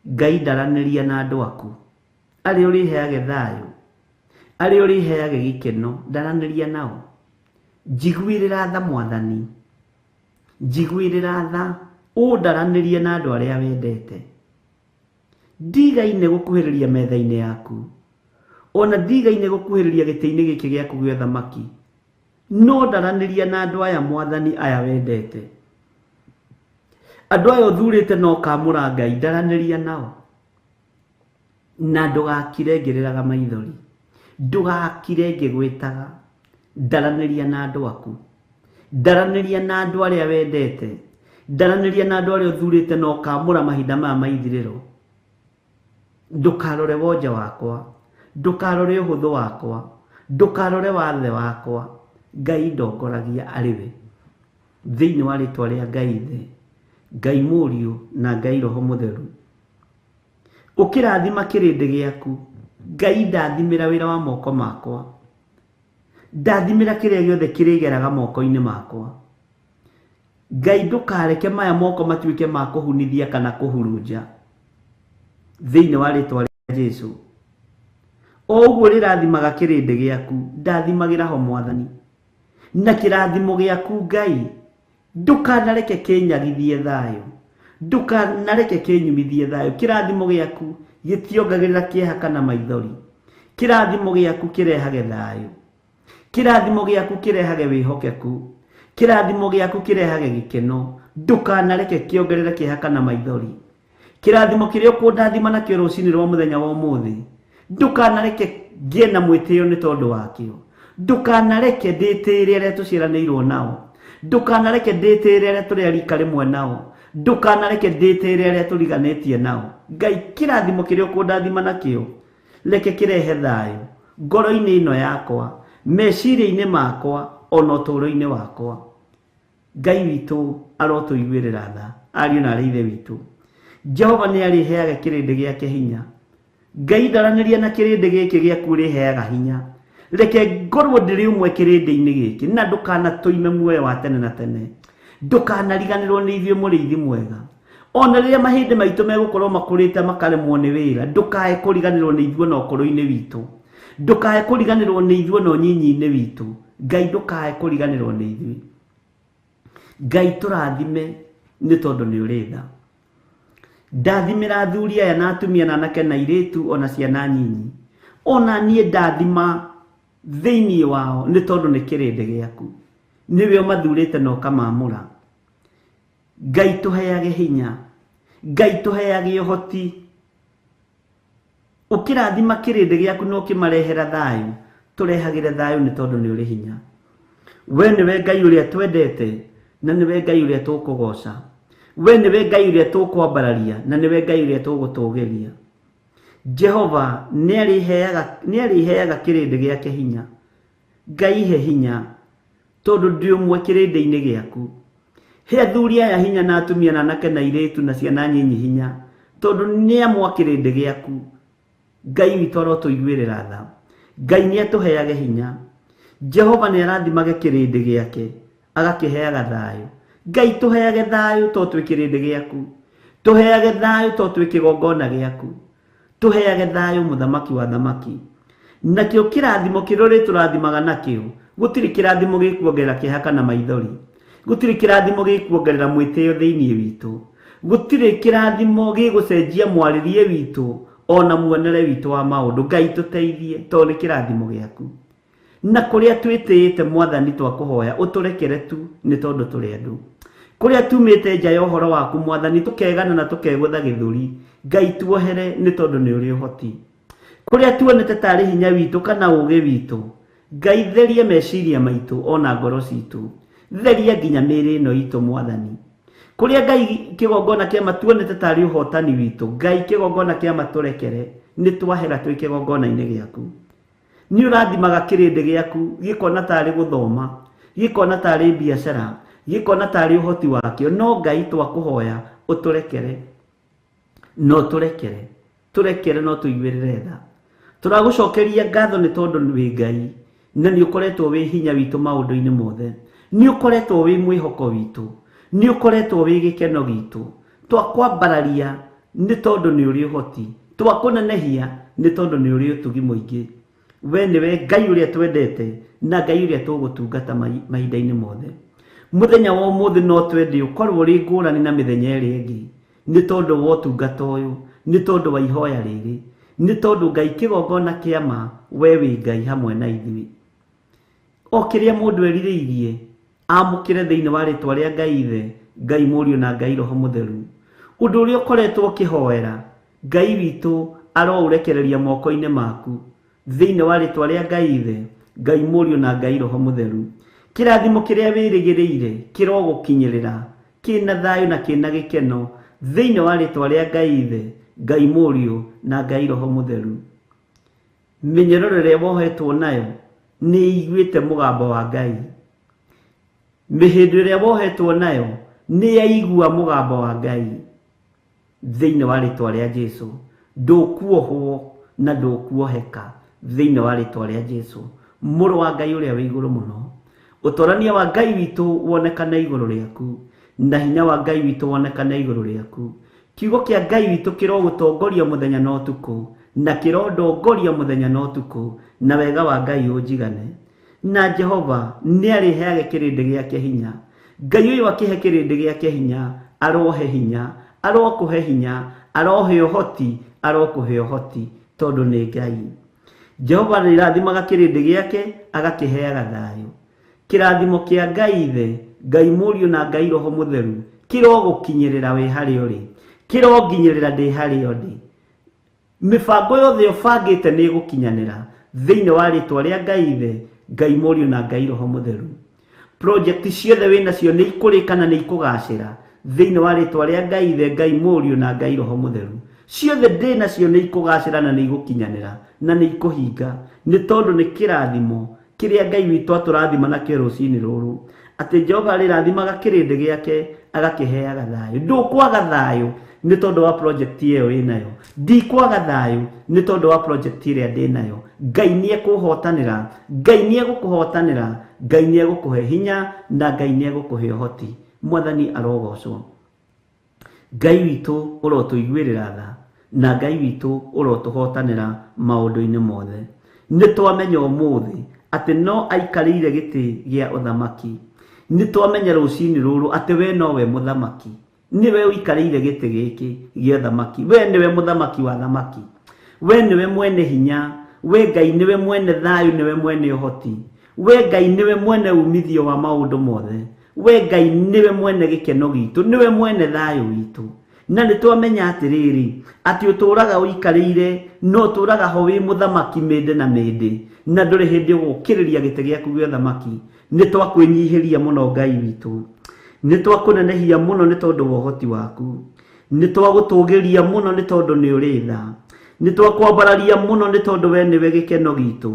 Ngai ndaranĩria na andũ aku arĩa ũrĩheage thayũ, arĩa ũrĩheage gĩkeno, ndaranĩria nao. Njiguĩrĩra tha Mwathani, njiguĩrĩra tha, ũndaranĩrie na andũ arĩa wendete. Ndigaine gũkuhĩrĩria metha-inĩ yaku, ona ndigaine gũkuhĩrĩria gĩtĩ-inĩ gĩkĩ gĩaku gĩa ũthamaki, no ndaranĩria na andũ aya Mwathani aya wendete. Andũ aya ũthurĩte na ũkamũra Ngai, ndaranĩria nao. Na ndũgakire ngĩrĩraga maithori, ndũgakire ngĩgwĩtaga. Ndaranĩria na andũ aku, ndaranĩria na andũ arĩa wendete, ndaranĩria na andũ arĩa ũthurĩte na ũkamũra mahinda maya ma ithirĩro. Ndũkarore wonje wakwa, ndũkarore ũhũthũ wakwa, ndũkarore wathe wakwa. Ngai ndongoragia arĩ we. Thĩinĩ wa rĩtwa rĩa Ngai Ithe, Ngai Mũriũ na Ngai Roho Mũtheru, ũkĩrathima kĩrĩndĩ gĩaku, Ngai ndathimĩra wĩra wa moko makwa, ndathimĩra kĩrĩa gĩothe kĩrĩgeraga moko-inĩ makwa. Ngai ndũkareke maya moko matuĩke ma kũhunithia kana kũhurunja. Thĩinĩ wa rĩtwa rĩa Jesu, o ũguo rĩrathimaga kĩrĩndĩ gĩaku, ndathimagĩra ho Mwathani. Na kĩrathimo gĩaku Ngai ndũkanareke kĩnyagithie thayũ, ndũkanareke kĩnyumithie thayũ. Kĩrathimo gĩaku gĩtiongagĩrĩra kĩeha kana maithori. Kĩrathimo gĩaku kĩrehage thayũ, kĩrathimo gĩaku kĩrehage wĩhokeku, kĩrathimo gĩaku kĩrehage gĩkeno. Ndũkanareke kĩongerere kĩeha kana maithori. Kĩrathimo kĩrĩa ũkũndathima nakĩo rũcinĩ rwa mũthenya wa ũmũthĩ, ndũkanareke ngĩe na mwĩtĩo nĩ tondũ wakĩo. Ndũkanareke ndĩtĩĩre arĩa tũciaranĩirwo nao, ndũkanareke ndĩtĩĩre arĩa tũrĩ a rika rĩmwe nao, ndũkanareke ndĩtĩĩre arĩa tũriganĩtie nao. Ngai, kĩrathimo kĩrĩa ũkũndathima nakĩo reke kĩrehe thayũ ngoro-inĩ ĩno yakwa, meciria-inĩ makwa, ona ũtũũro-inĩ wakwa. Ngai witũ arotũiguĩrĩra tha, ariũ na aarĩ a Ithe witũ. Jehova nĩ arĩheaga kĩrĩndĩ gĩake hinya. Ngai ndaranĩria na kĩrĩndĩ gĩkĩ gĩaku ũrĩheaga hinya. Reke ngorwo ndĩrĩ ũmwe kĩrĩndĩ-inĩ gĩkĩ, na ndũkanatũime muoyo wa tene na tene. Ndũkanariganĩrwo nĩ ithuĩ mũrĩithi mwega. Ona rĩrĩa mahĩndĩ maitũ megũkorwo makũrĩte makaremwo nĩ wĩra, ndũkae kũriganĩrwo nĩ ithuĩ na ũkũrũ-inĩ witũ. Ndũkae kũriganĩrwo nĩ ithuĩ na ũnyinyi-inĩ witũ. Ngai ndũkae kũriganĩrwo nĩ ithuĩ. Ngai tũrathime nĩ tondũ nĩ ũrĩ tha. Ndathimĩra athuri aya na atumia na anake na airĩtu ona ciana nyinyi. Ona niĩ ndathima thĩinĩ wao nĩ tondũ nĩ kĩrĩndĩ gĩaku. Nĩwe ũmathurĩte na ũkamamũra. Ngai tũheage hinya, Ngai tũheage ũhoti. Ũkĩrathima kĩrĩndĩ gĩaku na ũkĩmarehera thayũ, tũrehagĩre thayũ nĩ tondũ nĩ ũrĩ hinya. We nĩwe Ngai ũrĩa twendete, na nĩwe Ngai ũrĩa tũkũgoca. We nĩwe Ngai ũrĩa tũkwambararia, na nĩwe Ngai ũrĩa tũgũtũgĩria. Jehova nĩ arĩheaga kĩrĩndĩ gĩake hinya. Ngai he hinya, tondũ ndĩ ũmwe kĩrĩndĩ-inĩ gĩaku. He athuri aya hinya na atumia na anake na airĩtu na ciana nyinyi hinya, tondũ nĩ amwe a kĩrĩndĩ gĩaku. Ngai witũ arotũiguĩrĩra tha. Ngai nĩ atũheage hinya. Jehova nĩ arathimage kĩrĩndĩ gĩake, agakĩheaga thayũ. Ngai tũheage thayũ tondũ twĩ kĩrĩndĩ gĩaku. Tũheage thayũ tondũ twĩ kĩgongona gĩaku. Tũheage thayũ mũthamaki wa thamaki. Nakĩo kĩrathimo kĩrĩa ũrĩtũrathimaga nakĩo, gũtirĩ kĩrathimo gĩkuongerera kĩeha kana maithori. Gũtirĩ kĩrathimo gĩkuongerera mwĩtĩo thĩinĩ witũ. Gũtirĩ kĩrathimo gĩgũcenjia mwarĩrie witũ ona muonere witũ wa maũndũ. Ngai tũteithie tondũ nĩ kĩrathimo gĩaku. Na kũrĩa twĩtĩĩte Mwathani twakũhoya ũtũrekere tu nĩ tondũ tũrĩ andũ. Kũrĩa tumĩte nja ya ũhoro waku Mwathani tũkegana na tũkegũtha gĩthũri, Ngai tuohere nĩ tondũ nĩ ũrĩ ũhoti. Kũrĩa tuonete tarĩ hinya witũ kana ũũgĩ witũ, Ngai theria meciria maitũ ona ngoro citũ. Theria nginya mĩĩrĩ ĩno itũ Mwathani. Kũrĩa Ngai kĩgongona kĩama tuonete tarĩ ũhotani witũ, Ngai kĩgongona kĩama tũrekere, nĩ twahera twĩ kĩgongona-inĩ gĩaku. Nĩ ũrathimaga kĩrĩndĩ gĩaku gĩkona tarĩ gũthoma, gĩkona tarĩ biacara, gĩkona tarĩ ũhoti wakĩo, no Ngai twakũhoya ũtũrekere, no tũrekere, tũrekere no tũiguĩrĩre tha. Tũragũcokeria ngatho nĩ tondũ wĩ Ngai na nĩ ũkoretwo wĩ hinya witũ maũndũ-inĩ mothe, nĩ ũkoretwo wĩ mwĩhoko witũ, nĩ ũkoretwo wĩ gĩkeno gitũ. Twakwambararia nĩ tondũ nĩ ũrĩ ũhoti, twakũnenehia nĩ tondũ nĩ ũrĩ ũtugi mũingĩ. We nĩwe Ngai ũrĩa twendete na Ngai ũrĩa tũgũtungata mahinda-inĩ mothe. Mũthenya wa ũmũthĩ no twende ũkorwo ũrĩ ngũrani na mĩthenya ĩrĩa ĩngĩ nĩ tondũ wa ũtungata ũyũ, nĩ tondũ wa ihoya rĩrĩ, nĩ tondũ Ngai kĩgongona kĩa ma, we wĩ Ngai hamwe na ithuĩ. O kĩrĩa mũndũ erirĩirie amũkĩre thĩinĩ wa rĩtwa rĩa Ngai Ithe, Ngai Mũriũ na Ngai Roho Mũtheru. Ũndũ ũrĩa ũkoretwo ũkĩhoera, Ngai witũ aroũrekereria moko-inĩ maku thĩinĩ wa rĩtwa rĩa Ngai Ithe, Ngai Mũriũ na Ngai Roho Mũtheru. Kĩrathimo kĩrĩa wĩrĩgĩrĩire kĩrogũkinyĩrĩra kĩna thayũ na kĩna gĩkeno thĩinĩ wa rĩtwa rĩa Ngai Ithe, Ngai Mũriũ na Ngai Roho Mũtheru. Mĩnyororo ĩrĩa wohetwo nayo nĩ ĩiguĩte mũgambo wa Ngai. Mĩhĩndo ĩrĩa wohetwo nayo nĩ yaigua mũgambo wa Ngai. Thĩinĩ wa rĩtwa rĩa Jesu, ndũkuohwo na ndũkuoheka thĩinĩ wa rĩtwa rĩa Jesu, mũrũ wa Ngai ũrĩa wĩ igũrũ mũno. Ũtorania wa Ngai witũ wonekane igũrũ rĩaku, na hinya wa Ngai witũ wonekane igũrũ rĩaku. Kiugo kĩa Ngai witũ kĩrogũtongoria mũthenya na ũtukũ, na kĩrondongoria mũthenya na ũtukũ, na wega wa Ngai ũnjigane. Na Jehova nĩ arĩheage kĩrĩndĩ gĩake hinya. Ngai ũyũ akĩhe kĩrĩndĩ gĩake hinya, arohe hinya, arokũhe hinya, arohe ũhoti, arokũhe ũhoti, tondũ nĩ Ngai. Jehova nĩarathimaga kĩrĩndĩ gĩake, agakĩheaga thayũ. Kĩrathimo kĩa Ngai Ithe, Ngai Mũriũ na Ngai Roho Mũtheru kĩrogũkinyĩrĩra wĩ harĩa ũrĩ, kĩronginyĩrĩra ndĩ harĩa ndĩ. Mĩbango yothe ũbangĩte nĩ ĩgũkinyanĩra thĩinĩ wa rĩtwa rĩa Ngai Ithe, Ngai Mũriũ na Ngai Roho Mũtheru. Project ciothe wĩ nacio nĩ ikũrĩka na nĩ ikũgacĩra thĩinĩ wa rĩtwa rĩa Ngai Ithe, Ngai Mũriũ na Ngai Roho Mũtheru. Ciothe ndĩ nacio nĩ ikũgacĩra na nĩ igũkinyanĩra na nĩ ikũhinga, nĩ tondũ nĩ kĩrathimo kĩrĩa Ngai witũ atũrathima nakĩo rũcinĩ rũrũ, atĩ Jehova arĩrathimaga kĩrĩndĩ gĩake agakĩheaga thayũ. Ndũkwaga thayũ nĩ tondũ wa project ĩyo wĩnayo, ndikwaga thayũ nĩ tondũ wa project ĩrĩa ndĩnayo. Ngai nĩ ekũhotanĩra, Ngai nĩ egũkũhotanĩra, Ngai nĩ egũkũhe hinya na Ngai nĩ egũkũhe ũhoti. Mwathani arogocwo. Ngai witũ ũrotũiguĩrĩra tha, na Ngai witũ ũrotũhotanĩra maũndũ-inĩ mothe. Nĩ twamenya ũmũthĩ atĩ no aikarĩire gĩtĩ gĩa ũthamaki. Nĩ twamenya rũcinĩ rũrũ atĩ we nowe mũthamaki. Nĩwe ũikarĩire gĩtĩ gĩkĩ gĩa ũthamaki. We nĩwe mũthamaki wa thamaki. We nĩwe mwene hinya. We Ngai nĩwe mwene thayũ, nĩwe mwene ũhoti. We Ngai nĩwe mwene umithio wa maũndũ mothe. We Ngai nĩwe mwene gĩkeno gitũ, nĩwe mwene thayũ witũ. Na nĩ twamenya atĩrĩrĩ, atĩ ũtũũraga ũikarĩire, na ũtũũraga ho wĩ mũthamaki mĩndĩ na mĩndĩ, na ndũrĩ hĩndĩ ũgũkĩrĩria gĩtĩ gĩaku gĩa ũthamaki. Nĩ twakwĩnyihĩria mũno Ngai witũ, nĩ twakũnenehia mũno nĩ tondũ wa ũhoti waku, nĩ twagũtũgĩria mũno nĩ tondũ nĩ ũrĩ tha, nĩ twakwambararia mũno nĩ tondũ we nĩwe gĩkeno gitũ.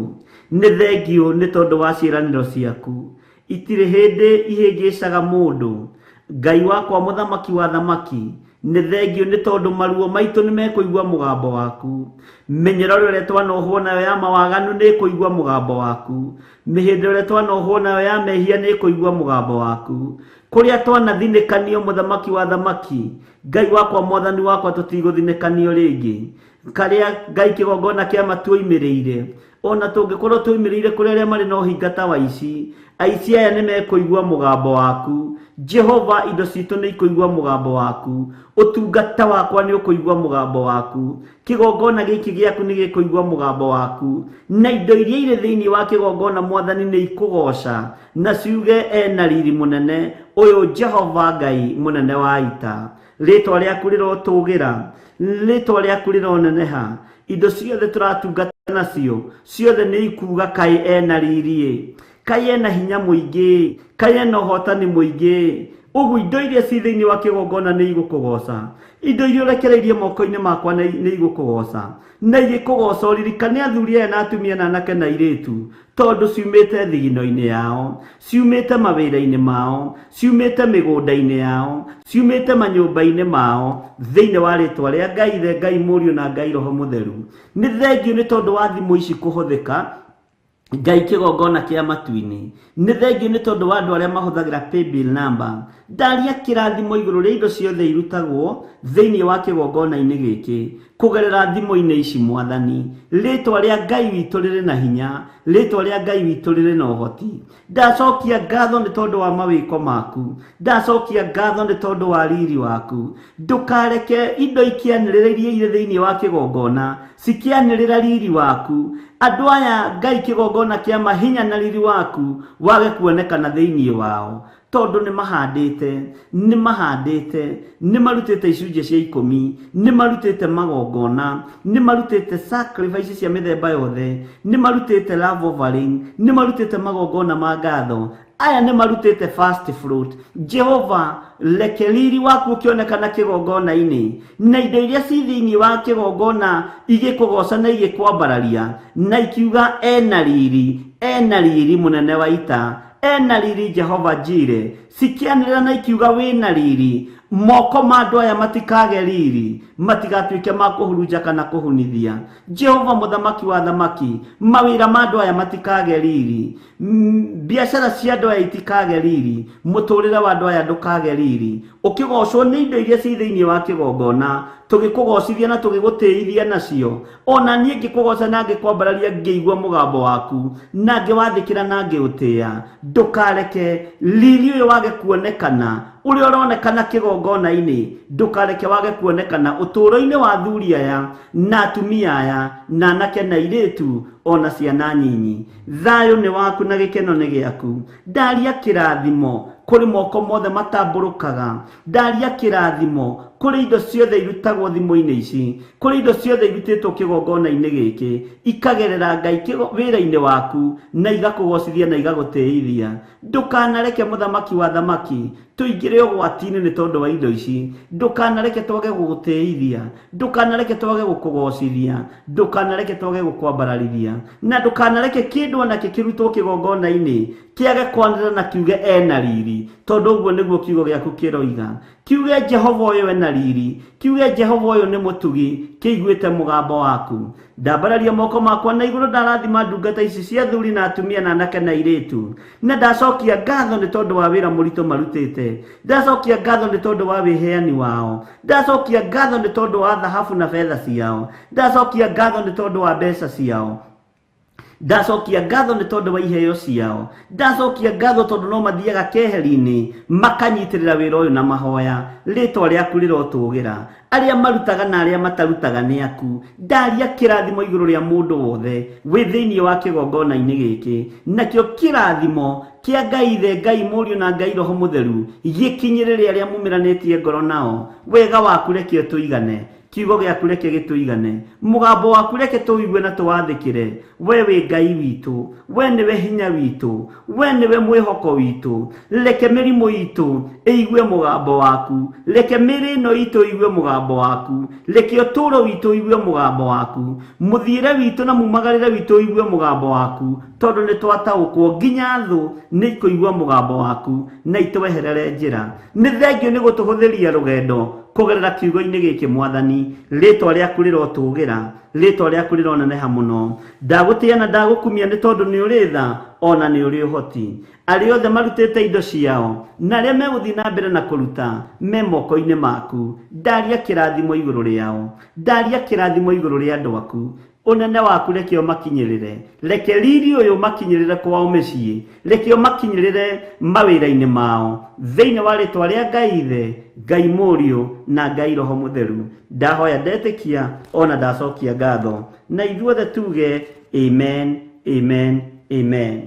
Nĩ thengiũ nĩ tondũ wa ciĩranĩro ciaku, itirĩ hĩndĩ ihĩngĩcaga mũndũ. Ngai wakwa mũthamaki wa thamaki, nĩ thengiũ nĩ tondũ maruo maitũ nĩ mekũigua mũgambo waku. Mĩnyororo ĩrĩa twanohwo nayo ya mawaganu nĩ ĩkũigua mũgambo waku. Mĩhĩndo ĩrĩa twanohwo nayo ya mehia nĩ ĩkũigua mũgambo waku. Kũrĩa twanathinĩkanio mũthamaki wa thamaki, Ngai wakwa mwathani wakwa tũtigũthinĩkanio rĩngĩ. Karĩa Ngai kĩgongona kĩa matuoimĩrĩire, ona tũngĩkorwo tuoimĩrĩire kũrĩ arĩa marĩ na ũhinga ta wa ici, aici aya nĩ mekũigua mũgambo waku. Jehova, indo citũ nĩ ikũigua mũgambo waku. Ũtungata wakwa nĩ ũkũigua mũgambo waku. Kĩgongona gĩkĩ gĩaku nĩ gĩkũigua mũgambo waku. Na indo iria irĩ thĩinĩ wa kĩgongona mwathani nĩ ikũgoca na ciuge ena riri mũnene, ũyũ Jehova Ngai mũnene wa ita. Rĩtwa rĩaku rĩrotũgĩra, rĩtwa rĩaku rĩroneneha. Indo ciothe tũratungata nacio ciothe nĩ ikuga kaĩ ena riri, kaĩ ena hinya mũingĩ, kaĩ ena ũhotani mũingĩ. Ũguo indo iria ci thĩinĩ wa kĩgongona nĩ igũkũgoca, indo iria ũrekereirie moko-inĩ makwa nĩ igũkũgoca, na igĩkũgoca ũririkane athuri aya na atumia na anake na airĩtu, tondũ ciumĩte thigino-inĩ yao, ciumĩte mawĩra-inĩ mao, ciumĩte mĩgũnda-inĩ yao, ciumĩte manyũmba-inĩ mao, thĩinĩ wa rĩtwa rĩa Ngai Ithe, Ngai Mũriũ na Ngai Roho Mũtheru. Nĩ thengiũ nĩ tondũ wa thimũ ici kũhũthĩka Ngai kĩgongona kĩa matu-inĩ. Nĩ thengiũ nĩ tondũ wa andũ arĩa mahũthagĩra paybill number. Ndaria kĩrathimo igũrũ rĩa indo ciothe irutagwo thĩinĩ wa kĩgongona-inĩ gĩkĩ kũgerera thimũ-inĩ ici Mwathani. Rĩtwa rĩa Ngai witũ rĩrĩ na hinya, rĩtwa rĩa Ngai witũ rĩrĩ na ũhoti. Ndacokia ngatho nĩ tondũ wa mawĩko maku, ndacokia ngatho nĩ tondũ wa riri waku. Ndũkareke indo ikĩanĩrĩra iria irĩ thĩinĩ wa kĩgongona cikĩanĩrĩra riri waku. Andũ aya Ngai kĩgongona kĩa mahinya na riri waku wage kuonekana thĩinĩ wao, tondũ nĩ mahandĩte, nĩ mahandĩte, nĩ marutĩte icunjĩ cia 10, nĩ marutĩte magongona, nĩ marutĩte sacrifice cia mĩthemba yothe, nĩ marutĩte love offering, nĩ marutĩte magongona ma ngatho. Aya nĩ marutĩte first fruit. Jehova, reke riri waku ũkĩonekana kĩgongona-inĩ, na indo iria ci thĩinĩ wa kĩgongona igĩkũgoca na igĩkwambararia, na ikiuga ena riri mũnene wa ita, ena riri Jehova Jire, cikĩanĩrĩra na ikiuga wĩna riri. Moko ma andũ aya matikage riri, matigatuĩke ma kũhurunja kana kũhunithia. Jehova mũthamaki wa thamaki, mawĩra ma andũ aya matikage riri, biacara cia andũ aya itikage riri, mũtũrĩre wa andũ aya ndũkage riri. Ũkĩgocwo nĩ indo iria ci thĩinĩ wa kĩgongona, tũgĩkũgocithia na tũgĩgũtĩithia nacio. Ona niĩ ngĩkũgoca na ngĩkwambararia ngĩigua mũgambo waku, na ngĩwathĩkĩra na ngĩũtĩĩa. Ndũkareke riri ũyũ wage kuonekana, ũrĩa ũronekana kĩgongona-inĩ, ndũkareke wage kuonekana ũtũũro-inĩ wa athuri aya na atumia aya na anake na airĩtu ona ciana nyinyi. Thayũ nĩ waku na gĩkeno nĩ gĩaku. Ndaria kĩrathimo kũrĩ moko mothe matambũrũkaga, ndaria kĩrathimo kũrĩ indo ciothe irutagwo thimũ-inĩ ici, kũrĩ indo ciothe irutĩtwo kĩgongona-inĩ gĩkĩ, ikagerera Ngai wĩra-inĩ waku, na igakũgocithia na igagũtĩithia. Ndũkanareke mũthamaki wa thamaki tũingĩre ũgwati-inĩ nĩ tondũ wa indo ici. Ndũkanareke twage gũgũtĩithia, ndũkanareke twage gũkũgocithia, ndũkanareke twage gũkwambararithia, na ndũkanareke kĩndũ onakĩ kĩrutwo kĩgongona-inĩ kĩage kwanĩrĩra na kiuge ena riri, tondũ ũguo nĩguo kiugo gĩaku kĩroiga. Kiuge Jehova ũyũ ena riri, kiuge Jehova ũyũ nĩ mũtugi, kĩiguĩte mũgambo waku. Ndambararia moko makwa na igũrũ, ndarathima ndungata ici cia athuri na atumia na anake na airĩtu, na ndacokia ngatho nĩ tondũ wa wĩra mũritũ marutĩte, ndacokia ngatho nĩ tondũ wa wĩheani wao, ndacokia ngatho nĩ tondũ wa thahabu na betha ciao, ndacokia ngatho nĩ tondũ wa mbeca ciao, ndacokia ngatho nĩ tondũ wa iheo ciao, ndacokia ngatho tondũ no mathiaga keheri-inĩ makanyitĩrĩra wĩra ũyũ na mahoya. Rĩtwa rĩaku rĩrotũgĩra. Arĩa marutaga na arĩa matarutaga nĩ aku. Ndaria kĩrathimo igũrũ rĩa mũndũ wothe wĩ thĩinĩ wa kĩgongona-inĩ gĩkĩ, nakĩo kĩrathimo kĩa Ngai Ithe, Ngai Mũriũ na Ngai Roho Mũtheru gĩkinyĩrĩre arĩa mumĩranĩtie ngoro nao. Wega waku reke ũtũigane, kiugo gĩaku reke gĩtũigane, mũgambo waku reke tũigue na tũwathĩkĩre. We wĩ Ngai witũ, we nĩwe hinya witũ, we nĩwe mwĩhoko witũ. Reke mĩrimũ itũ ĩigue mũgambo waku, reke mĩĩrĩ ĩno itũ ĩigue mũgambo waku, reke ũtũũro witũ ũigue mũgambo waku, mũthiĩre witũ na mumagarĩre witũ ũigue mũgambo waku, tondũ nĩ twataũkwo nginya thũ nĩ ikũigua mũgambo waku na itweherere njĩra. Nĩ thengio nĩ gũtũhũthĩria rũgendo kũgerera kiugo-inĩ gĩkĩ Mwathani. Rĩtwa rĩaku rĩrotũgĩra, rĩtwa rĩaku rĩroneneha mũno. Ndagũtĩĩa na ndagũkumia nĩ tondũ nĩ ũrĩ tha ona nĩ ũrĩ ũhoti. Arĩa othe marutĩte indo ciao na arĩa megũthiĩ na mbere na kũruta me moko-inĩ maku. Ndaria kĩrathimo igũrũ rĩao, ndaria kĩrathimo igũrũ rĩa andũ aku. Ũnene waku reke ũmakinyĩrĩre, reke riri ũyũ ũmakinyĩrĩre kwao mĩciĩ, reke ũmakinyĩrĩre mawĩra-inĩ mao, thĩinĩ wa rĩtwa rĩa Ngai Ithe, Ngai Mũriũ na Ngai Roho Mũtheru. Ndahoya ndetĩkia ona ndacokia ngatho, na ithuothe tuge amen, amen, amen.